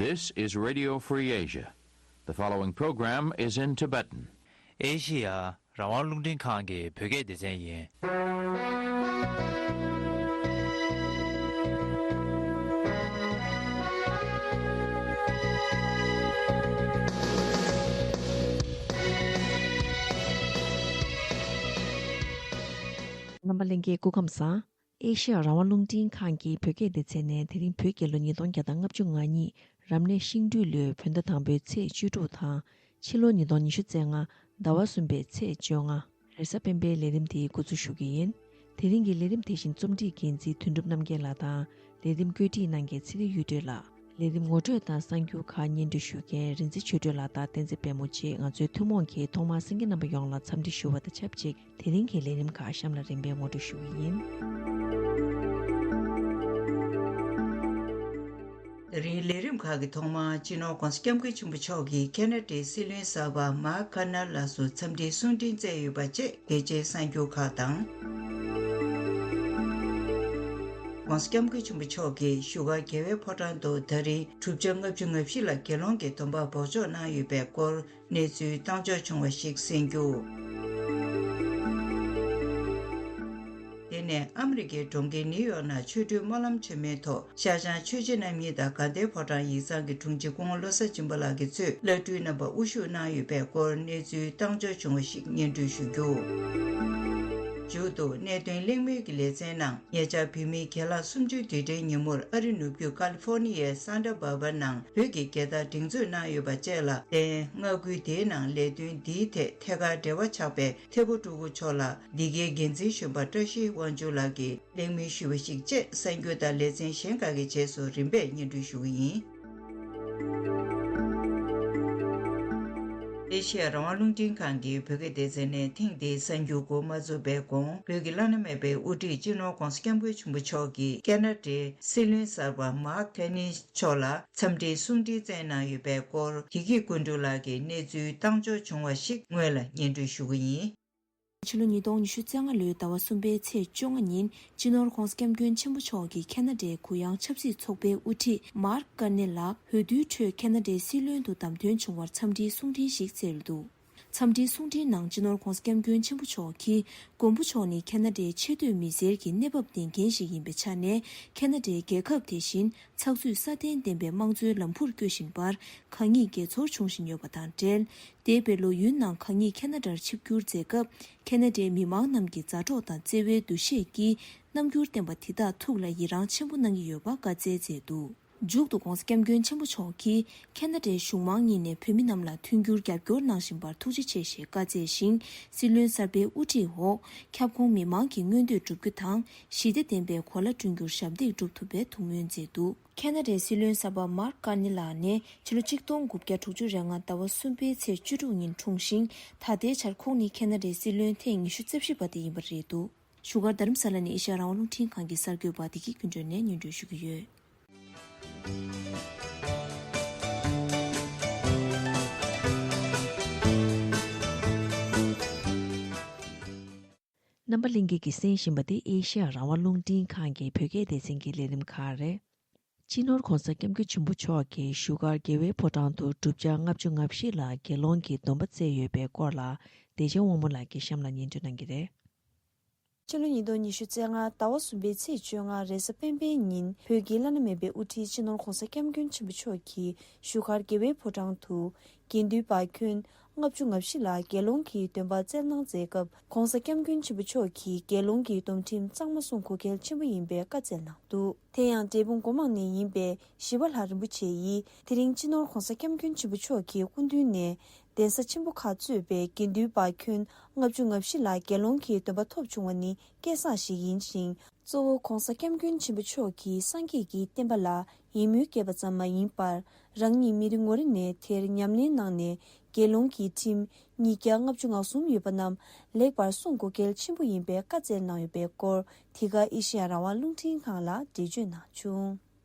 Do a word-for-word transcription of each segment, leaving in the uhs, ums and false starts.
This is Radio Free Asia. The following program is in Tibetan. ཨེ་ཤི་ཡ་རང་དབང་རླུང་འཕྲིན་ཁང་གི་བོད་སྐད་སྡེ་ཚན་ཡིན། རྣམ་པ་ལྷན་རྒྱས་སྐུ་ཁམས་བཟང་། ཨེ་ཤི་ཡ་རང་དབང་རླུང་འཕྲིན་ཁང་གི་བོད་སྐད་སྡེ་ཚན་ནས་དེ་རིང་བོད་རྒྱལ་ལོ་ཉིས་སྟོང་བརྒྱ་དང་ལྔ་བཅུ་ང་གཉིས་རབ་གནས་ཤིང་སྦྲུལ་ལོའི་བོད་ཟླ་དང་པོའི་ཚེས་བཅུ་དྲུག་དང་། ཕྱི་ལོ་ཉིས་སྟོང་ཉི་ཤུ་རྩ་ལྔ་ཟླ་བ་གསུམ་པའི་ཚེས་བཅོ་ལྔ། རེས་གཟའ་སྤེན་པའི་ལས་རིམ་དེ་འགོ་འཛུགས་ཞུ་གི་ཡིན། དེ་རིང་གི་ལས་རིམ་དེ་བཞིན་རྩོམ་སྒྲིག་འགན་འཛིན་དོན་གྲུབ་རྣམ་རྒྱལ་ལགས་དང་། ལས་རིམ་བཀོད་སྒྲིག་གནང་མཁན་ཚེ་རིང་གཡུ་སྒྲོན་ལགས། ལས་རིམ་ངོ་སྤྲོད་དང་གསར་འགྱུར་ཁག་སྙན་སྒྲོན་ཞུ་མཁན་རིག་འཛིན་ཆོས་སྒྲོན་ལགས་དང་བསྟན་འཛིན་པད་མོ་བཅས་ང་ཚོའི་ཐུན་མོང་གི་ཐོག་མར་གསན་མཁན་རྣམ་པ་ཡོངས་ལ་འཚམས་འདྲི་ཞུ་བ་དང་ཆབས་ཅིག་དེ་རིང་གི་ལས་རིམ་ཁག་གཤམ་ལ་རིམ་པས་ངོ་སྤྲོད་ཞུ་གི་ཡིན། དེ་རིང་ལས་རིམ་ཁག་གི་ཐོག་མར་སྤྱི་ནོར་༸གོང་ས་༸སྐྱབས་མགོན་ཆེན་པོ་མཆོག་གིས་ཁེ་ན་ཌའི་སྲིད་བློན་གསར་པ་མཱརྐ་ཀར་ནེལ་ལགས་སུ་འཚམས་འདྲིའི་གསུང་འཕྲིན་བསྩལ་ཡོད་པ་བཅས་གལ་ཆེའི་གསར་འགྱུར་ཁག་དང་། ༸གོང་ས་༸སྐྱབས་མགོན་ཆེན་པོ་མཆོག་གིས་བཞུགས་སྒར་རྒྱལ་བའི་ཕོ་བྲང་དུ་ད་རེས་བསྒྲུབ་བྱ་ལྔ་བཅུ་ང་བཞི་ལ་དགེ་སློང་གི་སྡོམ་པ་འབོགས་ཆོག་གནང་ཡོད་པའི་སྐོར་གནས་ཚུལ་བཏང་འབྱོར་བྱུང་བ་ཞིག་གསན་རྒྱུ། དེ་ནས་ཨ་མི་རི་ཀའི་གྲོང་ཁྱེར་ནིའུ་ཡོག་ནང་ཆོ་འཕྲུལ་སྨོན་ལམ་མཆོད་མེའི་ཐོག་ཤར་བྱང་ཆོས་རྗེ་རྣམ་གཉིས་དང་དགའ་ལྡན་ཕོ་བྲང་ཡིག་ཚང་གི་དྲུང་ཆེ་སྐུ་ངོ་བློ་བཟང་སྦྱིན་པ་ལགས་ཀྱིས་གཙོས་བླ་སྤྲུལ་རྣམ་པ་དབུ་བཞུགས་གནང་ཡོད་པའི་སྐོར་གནས་ཚུལ་བཏང་འབྱོར་བྱུང་བ་ཞིག་སྙན་སྒྲོན་ཞུ་རྒྱུ། མཇུག་ཏུ་གནད་དོན་གླེང་མོལ་གྱི་ལེ་ཚན་ནང་ཉེ་ཆར་བོད་མིའི་རྒན་ལགས་གསུམ་བཅུའི་དུས་དྲན་ཉིན་མོར་ཨ་རི་ནུབ་རྒྱུད་ཀ་ལི་ཧྥོ་ནི་ཡའི་སན་ཏཱ་བྷར་བྷར་ནང་བོད་ཀྱི་རྒྱལ་དར་སྒྲེང་འཛུགས་གནང་ཡོད་པ་བཅས་ལ་བརྟེན། མངའ་ཁུལ་དེའི་ནང་ལས་དོན་འདིའི་ཐད་ཐད་ཀར་འབྲེལ་བ་ཆགས་པའི་ཐེ་བོ་ཀྲུའུ་ཁོ་མཆོག་ལ་འདི་གའི་འགན་འཛིན་གཞོན་པ་བཀྲ་ཤིས་དབང་ཕྱུག་ལགས་ཀྱིས་གླེང་མོལ་ཞུས་པ་ཞིག་བཅས་གསར་འགྱུར་དང་ལེ་ཚན་གཞན་ཁག་གི་རྗེས་སུ་རིམ་པས་སྙན་སྒྲོན་ཞུ་གི་ཡིན། ཨེ་ཤེ་ཡ་རང་དབང་རླུང་འཕྲིན་ཁང་གི་བོད་སྐད་སྡེ་ཚན་ནས་ཐེངས་འདིའི་གསར་འགྱུར་འགོ་མ་བཙུགས་པའི་གོང་བོད་ཀྱི་བླ་ན་མེད་པའི་དབུ་ཁྲིད་སྤྱི་ནོར་༸གོང་ས་༸སྐྱབས་མགོན་ཆེན་པོ་མཆོག་གིས་ཁེ་ན་ཌའི་སྲིད་བློན་གསར་པ་མཱརྐ་ཀར་ནི་མཆོག་ལ་འཚམས་འདྲིའི་གསུང་འཕྲིན་བསྩལ་གནང་ཡོད་པའི་སྐོར་བདེ་སྐྱིད་ཀུན་སྒྲོན་ལགས་ཀྱིས་གནས་ཚུལ་བཏང་འབྱོར་བྱུང་བ་ཞིག་སྔོན་ལ་སྙན་སྒྲོན་ཞུ་གི་ཡིན། ཕྱི་ལོ་ཉིས་སྟོང་ཉི་ཤུ་རྩ་ལྔ་ལོའི་ཟླ་བ་གསུམ་པའི་ཚེས་བཅོ་ལྔ་ཉིན་སྤྱི་ནོར་༸གོང་ས་༸སྐྱབས་མགོན་ཆེན་པོ་མཆོག་གིས་ཁེ་ན་ཌའི་གུ་ཡངས་ཆབ་སྲིད་ཚོགས་པའི་དབུ་ཁྲིད་མཱརྐ་ཀར་ནེལ་ལགས་འོས་བསྡུའི་ཁྲོད་ཁེ་ན་ཌའི་སྲིད་བློན་དུ་བདམས་ཐོན་བྱུང་བར་འཚམས་འདྲིའི་གསུང་འཕྲིན་ཞིག་བསྩལ་འདུག་འཚམས་འདྲིའི་གསུང་འཕྲིན་ནང་སྤྱི་ནོར་༸གོང་ས་༸སྐྱབས་མགོན་ཆེན་པོ་མཆོག་གིས་མགོན་པོ་མཆོག་ནི་ཁེ་ན་ཌའི་ཆེས་མཐོའི་མི་སེར་གྱི་གནས་བབ་ལྡན་མཁན་ཞིག་ཡིན་པའི་ཆ་ནས་ཁེ་ན་ཌའི་རྒྱལ་ཁབ་དེ་བཞིན་ཚགས་ཚུད་སྲ་བརྟན་ལྡན་པའི་དམངས་གཙོའི་ལམ་བུར་བསྐྱོད་བཞིན་པར་གང་ཉིད་དགྱེས་ཚོར་བྱུང་བཞིན་ཡོད་པ་དང་འབྲེལ། འདས་པའི་ལོ་ཡུན་ནང་གང་ཉིད་ཁེ་ན་ཌར་ཆིབས་བསྒྱུར་མཛད་སྐབས་ཁེ་ན་ཌའི་མི་མང་རྣམས་ཀྱི་མཛའ་གྲོགས་དང་བརྩེ་བའི་འདུ་ཤེས་ཀྱིས་རྣམ་འགྱུར་བསྟན་པ་དེ་དག་ཐུགས་ལ་ཡི་རང་ཆེན་པོ་གནང་གི་ཡོད་པ་བཀའ་སྩལ་མཛད་འདུག་མཇུག་ཏུ་༸གོང་ས་༸སྐྱབས་མགོན་ཆེན་པོ་མཆོག་གིས་ཁེ་ན་ཌའི་གཞུང་མང་གཉིས་ནས་བོད་མི་རྣམས་ལ་མཐུན་འགྱུར་རྒྱབ་སྐྱོར་གནང་བཞིན་པར་ཐུགས་རྗེ་ཆེ་ཞེས་བཀའ་སྩལ་ཞིང་། སྲིད་བློན་གསར་པའི་དབུ་ཁྲིད་འོག་ཁྱབ་ཁོངས་མི་མང་གི་མངོན་འདོད་བསྒྲུབ་རྒྱུ་དང་ཞི་བདེ་ལྡན་པའི་གོ་ལ་བསྐྲུན་རྒྱུར་ཞབས་འདེགས་སྒྲུབ་ཐུབ་པའི་ཐུགས་སྨོན་མཛད་འདུག་ཁེ་ན་ཌའི་སྲིད་བློན་གསར་པ་མཱརྐ་ཀར་ནི་ལགས་ནི་ཕྱི་ལོ་གཅིག་སྟོང་དགུ་བརྒྱ་དྲུག་ཅུ་རེ་ལྔ་ཟླ་བ་གསུམ་པའི་ཚེས་བཅུ་དྲུག་ཉིན་འཁྲུངས་ཤིང་། ད་ལྟའི་ཆར་ཁོང་ནི་ཁེ་ན་ཌའི་སྲིད་བློན་ཐེངས་ཉི་ཤུ་རྩ་བཞི་པ་དེ་ཡིན་པ་རེད་འདུག་བཞུགས་སྒར་རྡ་རམ་ས་ལ་ནས་ཨེ་ཤ་ཡ་རང་དབང་རླུང་འཕྲིན་ཁང་གི་གསར་འགོད་པ་བདེ་སྐྱིད་ཀུན་སྒྲོན་ནས་སྙན་སྒྲོན་ཞུ་གི་ཡོད། རྣམ་པ་ལྷན་རྒྱས་ཀྱིས་གསན་བཞིན་པ་དེ་ཨེ་ཤ་ཡ་རང་དབང་རླུང་འཕྲིན་ཁང་གི་བོད་སྐད་སྡེ་ཚན་གྱི་ལས་རིམ་ཁག་རེད། སྤྱི་ནོར་༸གོང་ས་༸སྐྱབས་མགོན་ཆེན་པོ་མཆོག་གིས་བཞུགས་སྒར་རྒྱལ་བའི་ཕོ་བྲང་དུ་བསྒྲུབ་བྱ་ལྔ་བཅུ་ང་བཞི་ལ་དགེ་སློང་གི་སྡོམ་པ་བསྩལ་ཡོད་པའི་སྐོར་ལ་བདེ་ཆེན་དབང་མོ་ལགས་ཀྱིས་གཤམ་ལ་སྙན་སྒྲོན་གནང་གི་རེད། ཕྱི་ལོ་ཉིས་སྟོང་ཉི་ཤུ་རྩ་ལྔ་ཟླ་བ་གསུམ་པའི་ཚེས་བཅོ་ལྔ་རེས་གཟའ་སྤེན་པའི་ཉིན་བོད་ཀྱི་བླ་ན་མེད་པའི་དབུ་ཁྲིད་སྤྱི་ནོར་༸གོང་ས་༸སྐྱབས་མགོན་ཆེན་པོ་མཆོག་གིས་བཞུགས་སྒར་རྒྱལ་བའི་ཕོ་བྲང་དུ་དགེ་འདུན་པ་ཁྱོན་ལྔ་བཅུ་ང་བཞི་ལ་དགེ་སློང་གི་སྡོམ་པ་བསྩལ་གནང་མཛད་སྐབས་༸གོང་ས་༸སྐྱབས་མགོན་ཆེན་པོ་མཆོག་གིས་དགེ་སློང་གི་སྡོམ་ཁྲིམས་གཙང་མ་སྲུང་དགོས་གལ་ཆེན་པོ་ཡིན་པའི་བཀའ་སྩལ་གནང་འདུག་དེ་ཡང་འབྲས་སྤུངས་སྒོ་མང་ནས་ཡིན་པའི་ཞི་བ་ལྷ་རིན་པོ་ཆེ་ཡིས་དེ་རིང་སྤྱི་ནོར་༸གོང་ས་༸སྐྱབས་མགོན་ཆེན་པོ་མཆོག་གི་སྐུ་མདུན་ནས་གདན་ས་ཆེན་པོ་ཁག་གཙོས་པའི་དགེ་འདུན་པ་ཁྱོན་ལྔ་བཅུ་ང་བཞི་ལ་དགེ་སློང་གི་སྡོམ་པ་ཐོབ་བྱུང་བ་ནི་སྐལ་བཟང་ཞིག་ཡིན་ཞིང་། གཙོ་བོ་༸གོང་ས་༸སྐྱབས་མགོན་ཆེན་པོ་མཆོག་གིས་སངས་རྒྱས་ཀྱི་བསྟན་པ་ལ་ཡིད་སྨོན་སྐྱེས་པ་ཙམ་མ་ཡིན་པར་རང་ཉིད་མི་རེ་ངོ་རེ་ནས་དེར་ཉམས་ལེན་གནང་ནས་དགེ་སློང་གི་ཁྲིམས་ཉིས་བརྒྱ་ལྔ་བཅུ་ང་གསུམ་ཡོད་པ་རྣམས་ལེགས་པར་སྲུང་དགོས་གལ་ཆེན་པོ་ཡིན་པའི་བཀའ་སྩལ་གནང་ཡོད་པའི་སྐོར་འདི་ག་ཨེ་ཤེ་ཡ་རང་དབང་རླུང་འཕྲིན་ཁང་ལ་འགྲེལ་བརྗོད་གནང་བྱུང་།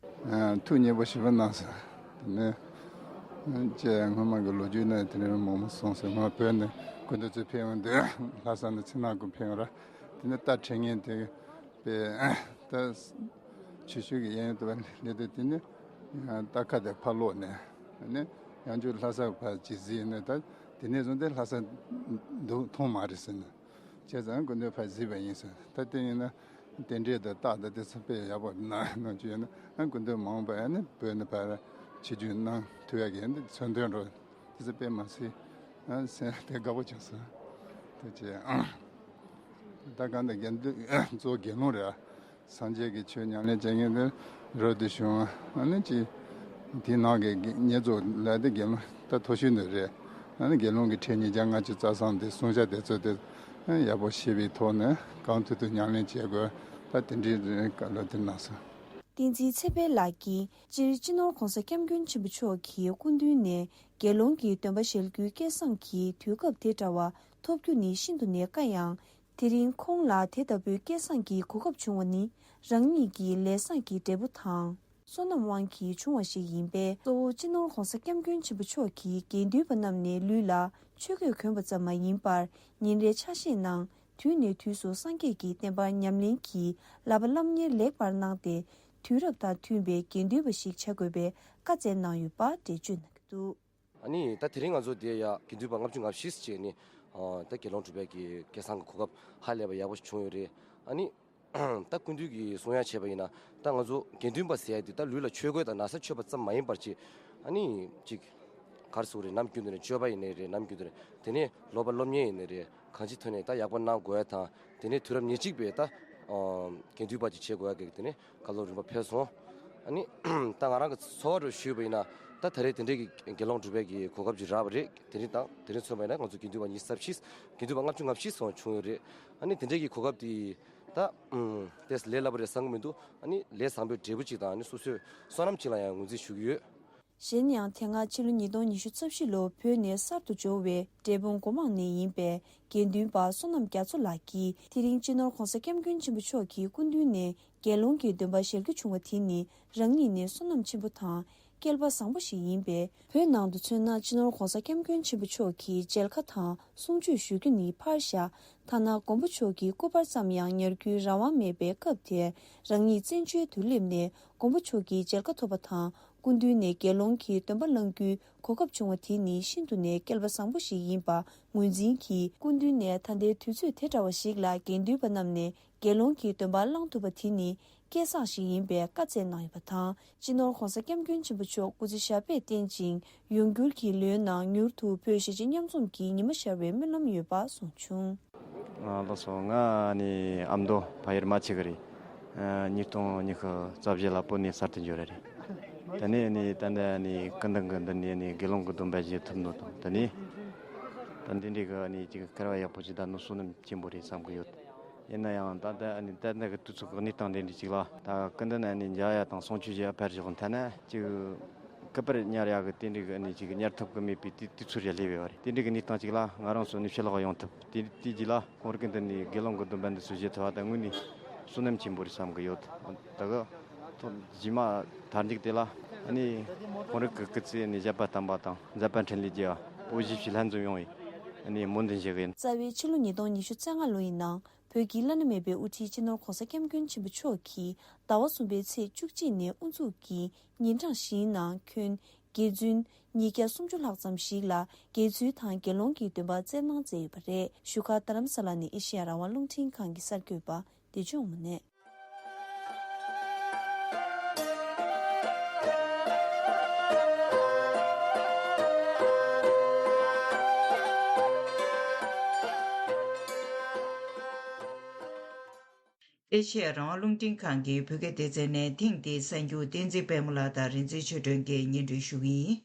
ཨ། ཐུགས་མཉེས་པོ་ཞེ་པོ་གནང་སོང་། དེ་ནས་ཅེས་སྔོན་མ་གི་ལོ་རྒྱུས་ནང་དེ་ནས་མང་པོ་གསུངས་སོང་། སྔོན་བོད་ནས་སྐུ་མདུན་ཚོ་ཕེབས་ཡོང་དུས་ལྷ་ས་ནས་ཕྱི་ནང་ཀུན་ཕེབས་ཡོང་ར། དེ་ནས་རྟ་ཁྲིད་མཁན་དེ་པས་ད་ཆུ་ཤུལ་གྱི་གཡས་གཡོན་དུ་བ་སླེབས་དུས་དེ་ནས་ རྟ་ཁ་དེ་ཕར་སློག་ནས་ནི་ཡང་ཅུ་ལྷ་ས་ཕར་ཅིག་གཟིགས་ནས། ད་དེ་ནས་བཟུང་སྟེ་ལྷ་ས་འདུག་མཐོང་མ་རེད་ཟེར་ནས། བྱས་ཙང་སྐུ་མདུན་ཕར་གཟིགས་པ་ཡིན་ཟེར། ད་དེ་ཡིན་ན་རྟེན་འབྲེལ་དང་རྟགས་དང་དེ་ཚོ་དཔེ་ཡག་པོ་གནང་གནང་རྒྱུ་ཡོད་ན། ཨ་སྐུ་མདུན་མ་འོངས་པ་ཡང་ནི་བོད་ནས་ཕར་ཆིབས་བསྒྱུར་གནང་ཐུབ་ཡག་གི་མཚོན་དོན་རོ། དེ་ཚོ་དཔེ་མ་སྲིད་ཨ་སེམས་དེ་དགའ་པོ་བྱུང་སོང་། དེ་བྱས་ད་གང་ལྟར་དགེ་འདུན་གཙོ་བོ་དགེ་སློང་རེད། སངས་རྒྱས་ཀྱི་ཆོས་ཉམས་ལེན་བྱེད་མཁན་དེ་རོ་དེ་བྱུང་། ཨ་ནི་ཅི་དེའི་ནང་གི་བསྙེན་རྫོགས་ལ་དེ་དགེ་སློང་ད་མཐོ་ཤོས་འདི་རེད། ཨ་ནི་དགེ་སློང་གི་ཁྲིད་ཉིས་བརྒྱ་ལྔ་བཅུ་རྩ་གསུམ་དེ་བསྲུང་བྱ་དེ་ཚོ་དེ་ཡག་པོ་ཤེས་པའི་ཐོག་ནས་གང་ཐུབ་ཐུབ་ཉམས་ལེན་བྱེད་དགོས། ད་དེ་འདྲའི་བཀའ་སློབ་དེ་གནང་སོང་། བསྟན་འཛིན་ཚེ་འཕེལ་ལགས་ཀྱིས་སྤྱིར་སྤྱི་ནོར་༧གོང་ས་༧སྐྱབས་མགོན་ཆེན་པོ་མཆོག་གི་སྐུ་མདུན་ནས་དགེ་སློང་གི་སྡོམ་པ་ཞལ་བསྒྱུར་སྐལ་བཟང་གི་དུས་སྐབས་དེ་འདྲ་བ་ཐོབ་རྒྱུ་ནི་ཤིན་ཏུ་ནས་དཀའ་ཡང་། དེ་རིང་ཁོང་ལ་དེ་ལྟ་བུའི་སྐལ་བཟང་གི་གོ་སྐབས་བྱུང་བ་ནི་རང་ཉིད་ཀྱི་ལས་བཟང་གི་འབྲས་བུ་དང་། བསོད་ནམས་དབང་གིས་བྱུང་བ་ཞིག་ཡིན་པས། གཙོ་བོ་སྤྱི་ནོར་༧གོང་ས་༧སྐྱབས་མགོན་ཆེན་པོ་མཆོག་གིས་དགེ་འདུན་པ་རྣམས་ནས་ལུས་ལ་ཆོས་གོས་གོན་པ་ཙམ་མ་ཡིན་པར། ཉིན་རེའི་ཕྱག་བཞེས་ནང་དུས་ནས་དུས་སུ་སངས་རྒྱས་ཀྱི་བསྟན་པ་ཉམས་ལེན་གྱི་བསླབ་པ་སློབ་གཉེར་ལེགས་པར་གནང་སྟེ། དུས་རབས་དང་མཐུན་པའི་དགེ་འདུན་པ་ཞིག་བྱ་དགོས་པའི་བཀའ་སྩལ་གནང་ཡོད་པ་འགྲེལ་བརྗོད་གནང་གི་འདུག། ཨ་ནི་ད་དེ་རིང་ང་ཚོ་འདིར་ཡ་དགེ་འདུན་པ་ལྔ་བཅུ་ང་བཞི་ཟེར་བྱས་ནི། ཨ་ད་དགེ་སློང་གྲུབ་པའི་གི་སྐལ་བཟང་གི་གོ་སྐབས་ཧ་ལས་པ་ཡག་པོ་ཞིག་བྱུང་ཡོད་རེད། ཨ་ནི་ད་སྐུ་མདུན་གྱིས་གསུང་ཡ་བྱས་པ་ཡིན་ན། ད་ང་ཚོ་དགེ་འདུན་པ་ཟེར་ཡ་དེ་ད་ལུས་ལ་ཆོས་གོས་དང་ན་བཟའ་མཆོད་པ་ཙམ་མ་ཡིན་པར་ཅིག། ཨ་ནི་ཅིག་ག་རེ་ཟེར་དགོས་རེད། ནམ་རྒྱུན་དུ་ནས་སྤྱོད་པ་ཡིན་ནའི་རེད། ནམ་རྒྱུན་དུ་ནས་དེ་ནས་སློབ་པ་སློབ་གཉེར་ཡིན་ནའི་རེད། གང་ཅིའི་ཐོག་ནས་ད་ཡག་པོ་གནང་དགོས་ཡ་དང་། དེ་ནས་དུས་རབས་ཉེར་གཅིག་པའི་ད་ཨ་དགེ་འདུན་པ་ཅིག་བྱེད་དགོས་ཡ་གི་དེ་ནས་བཀའ་སློབ་རིམ་པ་ཕེབས་སོང་། ཨ་ནི་ད་ང་རང་གི་ཚོར་བ་རུ་ཞུས་པ་ཡིན་ན། ད་ད་རེས་དེ་འདྲའི་གི་དགེ་སློང་གྲུབ་པའི་གི་གོ་སྐབས་ཅིག་རག་པ་རེད། དེ་རིང་དང་དེ་རིང་མཚོན་པ་ཡིན་ན་ང་ཚོ་དགེ་འདུན་པ་ཉི་ཤུ་རྩ་བཞི། དགེ་འདུན་པ་ལྔ་བཅུ་ང་བཞི་སོང་བྱུང་ཡོད་རེད། ཨ་ནི་དེ་འདྲའི་གི་གོ་སྐབས་དེ་ད་ཨུམ་ཏོག་ཙམ་ལས་སླ་པོ་རེད་བསམ་གི་མི་འདུག། ཨ་ནི་ལས་བཟང་པོའི་འབྲས་བུ་ཅིག་དང་། ཨ་ནི་སོ་སོའི་བསོད་ནམས་ཅིག་ལ་ཡང་ངོས་འཛིན་ཞུ་གི་ཡོད། གཞན་ཡང་དེ་སྔ་ཕྱི་ལོ་ཉིས་སྟོང་ཉི་ཤུ་རྩ་བཞི་ལོར་བོད་ནས་གསར་དུ་འབྱོར་བའི་འབྲས་སྤུངས་སྒོ་མང་ནས་ཡིན་པའི་དགེ་འདུན་པ་བསོད་ནམས་རྒྱ་མཚོ་ལགས་ཀྱིས། དེ་རིང་སྤྱི་ནོར་༧གོང་ས་༧སྐྱབས་མགོན་ཆེན་པོ་མཆོག་གི་སྐུ་མདུན་ནས་དགེ་སློང་གི་སྡོམ་པ་ཞལ་བསྒྱུར་བྱུང་བ་དེ་ནི་རང་ཉིད་ནས་བསོད་ནམས་ཆེན་པོ་དང་། སྐལ་པ་བཟང་པོ་ཞིག་ཡིན་པས། བོད་ནང་དུ་མཚོན་ན། སྤྱི་ནོར་༧གོང་ས་༧སྐྱབས་མགོན་ཆེན་པོ་མཆོག་གིས་མཇལ་ཁ་དང་གསུང་ཆོས་ཞུ་རྒྱུ་ནི་ཕར་བཞག། ཐ་ན་མགོན་པོ་མཆོག་གི་སྐུ་པར་ཙམ་ཡང་ཉར་རྒྱུའི་རང་དབང་མེད་པའི་སྐབས་དེར། རང་ཉིད་བཙན་བྱོལ་དུ་སླེབས་ནས་མགོན་པོ་མཆོག་གི་མཇལ་ཁ་ཐོབ་པ་དང་། སྐུ་མདུན་ནས་དགེ་སློང་གི་སྡོམ་པ་བླང་རྒྱུའི་གོ་སྐབས་བྱུང་བ་དེ་ནི་ཤིན་ཏུ་ནས་སྐལ་པ་བཟང་པོ་ཞིག་ཡིན་པ་ངོས་འཛིན་གྱིས། སྐུ་མདུན་ནས་ད་ལྟའི་དུས་ཚོད་དེ་འདྲ་བ་ཞིག་ལ་དགེ་འདུན་པ་རྣམས་ནས་དགེ་སློང་གི་སྡོམ་པ་བླང་ཐུབ་པ་དེ་ནི་སྐལ་བཟང་ཞིག་ཡིན་པའི་བཀའ་སྩལ་གནང་ཡོད་པ་དང་། སྤྱི་ནོར་༧གོང་ས་༧སྐྱབས་མགོན་ཆེན་པོ་མཆོག་སྐུ་ཚེ་ཞབས་པད་བརྟན་ཅིང་། ཡོང་འགྱུར་གྱི་ལོའི་ནང་མྱུར་དུ་བོད་གཞིས་བྱེས་མཉམ་འཛོམས་ཀྱི་ཉི་མ་ཤར་བའི་སྨོན་ལམ་ཡོད་པ་གསུངས་བྱུང་། ཨ་ལགས་སོ། ང་ནི་ཨ་མདོ་ཕ་ཡུལ་རྨ་ཆུ་ཁུལ་རེད། ཨ་ཉིས་སྟོང་ཉི་ཤུ་རྩ་བཞི་ལ་བོད་ནས་གསར་དུ་འབྱོར་བ་རེད། དེ་ནས་ནི་ད་ལྟ་ནི་སྐུ་མདུན་གྱི་མདུན་ནས་ནི་དགེ་སློང་གི་སྡོམ་པ་བཞེས་ཐུབ་ནོ་དང་། དེ་ནས་ད་འདི་འདྲའི་གི་ནི་ཅིག་སྐལ་བ་ཡག་པོ་ཅིག་ད་ནི་བསོད་ནམས་ཆེན་པོ་རེད་བསམ་གི་ཡོད། ཡིན་ན་ཡང་ད་ལྟ་ཨ་ནི་ད་ལྟ་གི་དུས་ཚོད་ཀྱི་གནས་སྟངས་དེ་འདྲ་ཅིག་ལ། ད་སྐུ་མདུན་ཨ་ནི་མཇལ་ཡ་དང་གསུང་ཆོས་བྱེད་ཡ་ཕར་ཞོག་ཐ་ན་ཅིག་སྐུ་པར་ཉར་ཡ་གི་དེ་འདྲ་གི་ཨ་ནི་ཅིག་ཉར་ཐུབ་གི་མེད་པའི་དུས་དུས་ཚོད་ཅིག་སླེབས་ཡོད་རེད། དེ་འདྲ་གི་གནས་སྟངས་ཅིག་ལ་ང་རང་ཚོ་ནི་ཕྱི་ལོགས་ཡོང་ཐུབ། དེ་དེ་རྗེས་ལ་ཁོང་རང་གི་འདི་ནས་དགེ་སློང་གི་སྡོམ་པ་འདི་ཚོ་བཞེས་ཐུབ་པ་ད་དངོས་ནས་བསོད་ནམས་ཆེན་པོ་རེད་བསམ་གི་ཡོད། ད་གི་ཐོག་རྗེས་མ་མཐར་མཇུག་དེ་ལ་ཨ་ནི་ཁོང་རང་གི་སྐུ་ཚེ་ནི་བཞད་པ་དམ་པ་དང་མཛད་པ་འཕྲིན་ལས་རྒྱས་པ། འོ་བཞི་བཞི་ལྷན་འཛོམས་ཡོང་བའི་ཨ་ནི་སྨོན་འདུན་ཞུ་གི་ཡིན། རྩ་བའི་ཕྱི་ལོ་ཉིས་སྟོང་ཉི་ཤུ་རྩ་ལྔ་ལོ་ཡི་ནང་བོད་ཀྱི་བླ་ན་མེད་པའི་དབུ་ཁྲིད་སྤྱི་ནོར་༧གོང་ས་༧སྐྱབས་མགོན་ཆེན་པོ་མཆོག་གིས་ཟླ་བ་གསུམ་པའི་ཚེས་བཅུ་གཅིག་ནས་དབུ་འཛུགས་ཀྱིས་ཉིན་གྲངས་བཞིའི་ནང་ཁྱོན་དགེ་ཚུལ་ཉིས་བརྒྱ་སུམ་ཅུ་ལྷག་ཙམ་ཞིག་ལ་དགེ་ཚུལ་དང་དགེ་སློང་གི་སྡོམ་པ་སྩལ་གནང་མཛད་ཡོད་པ་རེད། བཞུགས་སྒར་རྡ་རམ་ས་ལ་ནས་ཨེ་ཤེ་ཡ་རང་དབང་རླུང་འཕྲིན་ཁང་གི་གསར་འགོད་པ་བདེ་ཆུང་དབང་མོ་ནས། ཨེ་ཤེ་ཡ་རང་དབང་རླུང་འཕྲིན་ཁང་གི་བོད་སྐད་སྡེ་ཚན་ནས་ཐེངས་འདིའི་གསར་འགྱུར་བསྟན་འཛིན་དཔལ་མོ་ལགས་དང་རིག་འཛིན་ཆོས་སྒྲོན་གྱིས་སྙན་སྒྲོན་ཞུ་གི་ཡིན།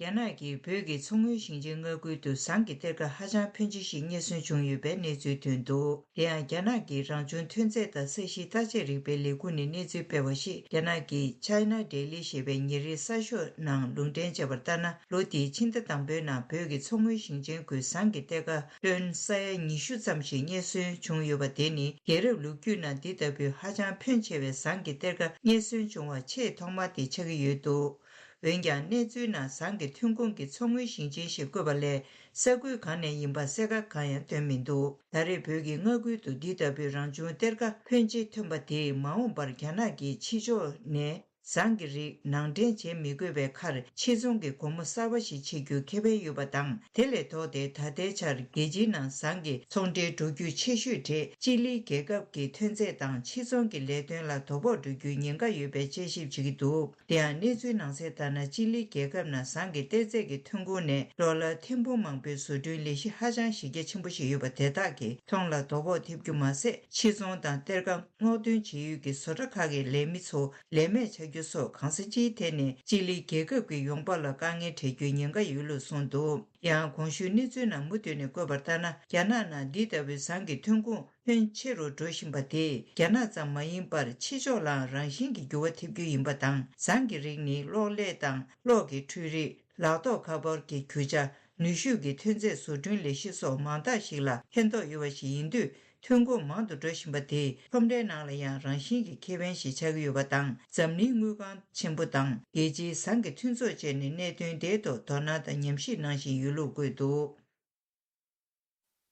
རྒྱ་ནག་གིས་བོད་ཀྱི་མཚོ་སྔོན་ཞིང་ཆེན་མངའ་ཁུལ་དུ་ཟངས་ཀྱི་གཏེར་ཁ་ཧ་ཅང་ཕོན་ཆེ་ཞིག་རྙེད་སོན་བྱུང་ཡོད་པའི་གནས་ཚུལ་ཐོན་འདུག། དེ་ཡང་རྒྱ་ནག་གི་རང་བྱུང་ཐོན་རྫས་དང་ས་གཤིས་བརྟག་དཔྱད་རིག་པའི་ལས་ཁུངས་ནས་གནས་ཚུལ་སྤེལ་བ་ཞིག་རྒྱ་ནག་གི་China Daily ཞེས་པའི་ཉིན་རེའི་གསར་ཤོག་ནང་ལུང་འདྲེན་བྱས་པར་ལྟར་ན། ལོ་འདིའི་ཕྱི་ཟླ་དང་པོའི་ནང་བོད་ཀྱི་མཚོ་སྔོན་ཞིང་ཆེན་ཁུལ་ཟངས་ཀྱི་གཏེར་ཁ་ཏོན་ས་ཡ་ཉི་ཤུ་ཙམ་ཞིག་རྙེད་སོན་བྱུང་ཡོད་པ་དེ་ནི་རྒྱལ་རབས་ལོ་རྒྱུས་ནང་འདི་ལྟ་བུའི་ཧ་ཅང་ཕོན་ཆེ་བའི་ཟངས་ཀྱི་གཏེར་ཁ་རྙེད་སོན་བྱུང་བ་ཆེས་ཐོག་མ་དེ་ཆགས་ཀྱི་ཡོད་འདུག། འོན་ཀྱང་གནས་ཚུལ་ནང་ཟངས་ཀྱི་ཐོན་ཁུངས་ཀྱི་མཚོ་སྔོན་ཞིང་ཆེན་ཞེས་བཀོད་པ་ལས་ས་ཁུལ་གང་ནས་ཡིན་པ་གསལ་ཁ་གང་ཡང་སྟོན་མི་འདུག། ད་རེས་བོད་ཀྱི་མངའ་ཁུལ་དུ་འདི་ལྟ་བུའི་རང་བྱུང་གཏེར་ཁ་ཕོན་ཆེ་ཐོན་པ་དེས་མ་འོངས་པར་རྒྱ་ནག་གི་ཕྱི་ཕྱོགས་ནས་ ཟངས་ཀྱི་རིགས་ནང་འདྲེན་བྱེད་མི་དགོས་པའི་ཁར་ཕྱིར་ཚོང་གི་སྒོ་མོ་གསར་པ་ཞིག་ཕྱེ་རྒྱུའི་ཁེ་ཕན་ཡོད་པ་དང་། དེ་ལས་ལྡོག་སྟེ་ད་ལྟའི་ཆར་རྒྱལ་སྤྱིའི་ནང་ཟངས་ཀྱི་ཚོང་འབྲེལ་འགྲོ་རྒྱུ་ཆེ་ཤོས་དེ་ཅི་ལི་རྒྱལ་ཁབ་ཀྱི་ཐོན་རྫས་དང་ཕྱིར་ཚོང་གི་ལས་དོན་ལ་དོ་ཕོག་འགྲོ་རྒྱུའི་ཉེན་ཁ་ཡོད་པའི་དཔྱད་ཞིབ་བྱེད་ཀྱི་འདུག་དེ་ཡང་གནས་ཚུལ་ནང་གསལ་ལྟར་ན། ཅི་ལི་རྒྱལ་ཁབ་ནང་ཟངས་ཀྱི་གཏེར་རྫས་ཀྱི་ཐོན་ཁུངས་ནས་ཌོ་ལར་ཐེར་འབུམ་མང་པོའི་བཟོ་སྐྲུན་ལས་གཞི་ཧ་ཅང་གཞི་རྒྱ་ཆེན་པོ་ཞིག་ཡོད་པ་དེ་དག་གིས་ཚོང་ལ་དོ་ཕོག་ཐེབས་རྒྱུ་མ་ཟད། ཕྱིར་ཚོང་དང་གཏེར་ཁ་སྔོག་འདོན་བྱེད་ཡུལ་གྱི་བཟོ་གྲྭ་ཁག་གི་ལས་མི་ཚོ་ལས་མེད་ཆགས་རྒྱུ་སོགས་གང་ས་ཅིའི་ཐད་ནས་ཅི་ལི་རྒྱལ་ཁབ་ཀྱི་ཡོང་འབབ་ལ་དཀའ་ངལ་འཕྲད་རྒྱུའི་ཉེན་ཁ་ཡོད་ལུགས་གསུངས་འདུག་ཡང་གོང་ཞུས་གནས་ཚུལ་ནང་མུ་མཐུད་ནས་བཀོད་པ་ལྟར་ན། རྒྱ་ནག་ནང་འདི་ལྟ་བུའི་ཟངས་ཀྱི་ཐོན་ཁུངས་ཕོན་ཆེ་རུ་འགྲོ་བཞིན་པ་དེས་རྒྱ་ནག་ཙམ་མ་ཡིན་པར་ཕྱི་ཕྱོགས་ལའང་རང་བཞིན་གྱིས་འགྱུར་བ་ཐེབས་རྒྱུ་ཡིན་པ་དང་། ཟངས་ཀྱི་རིགས་ནི་གློག་ཀླད་དང་གློག་གི་འཕྲུལ་རིགས། ལག་ཐོགས་ཁ་པར་གྱི་རྒྱུ་ཆ། ནུས་ཤུགས་ཀྱི་ཐོན་རྫས་བཟོ་སྐྲུན་ལས་གཞི་སོགས་མང་དག་ཞིག་ལ་ཕན་ཐོགས་ཡོད་པ་ཞིག་ཡིན་དུས། ཐོན་ཁུངས་མང་དུ་འགྲོ་བཞིན་པ་དེས་ཁྲོམ་རའི་ནང་ལ་ཡང་རང་བཞིན་གྱིས་ཁེ་ཕན་ཞིག་ཆགས་ཀྱི་ཡོད་པ་དང་། འཛམ་གླིང་དངུལ་ཁང་ཆེན་པོ་དང་རྒྱལ་སྤྱིའི་ཟངས་ཀྱི་མཐུན་ཚོགས་བཅས་ནས་གནད་དོན་དེའི་ཐོག་དོ་སྣང་དང་ཉམས་ཞིབ་གནང་བཞིན་ཡོད་ལུགས་བཀོད་འདུག་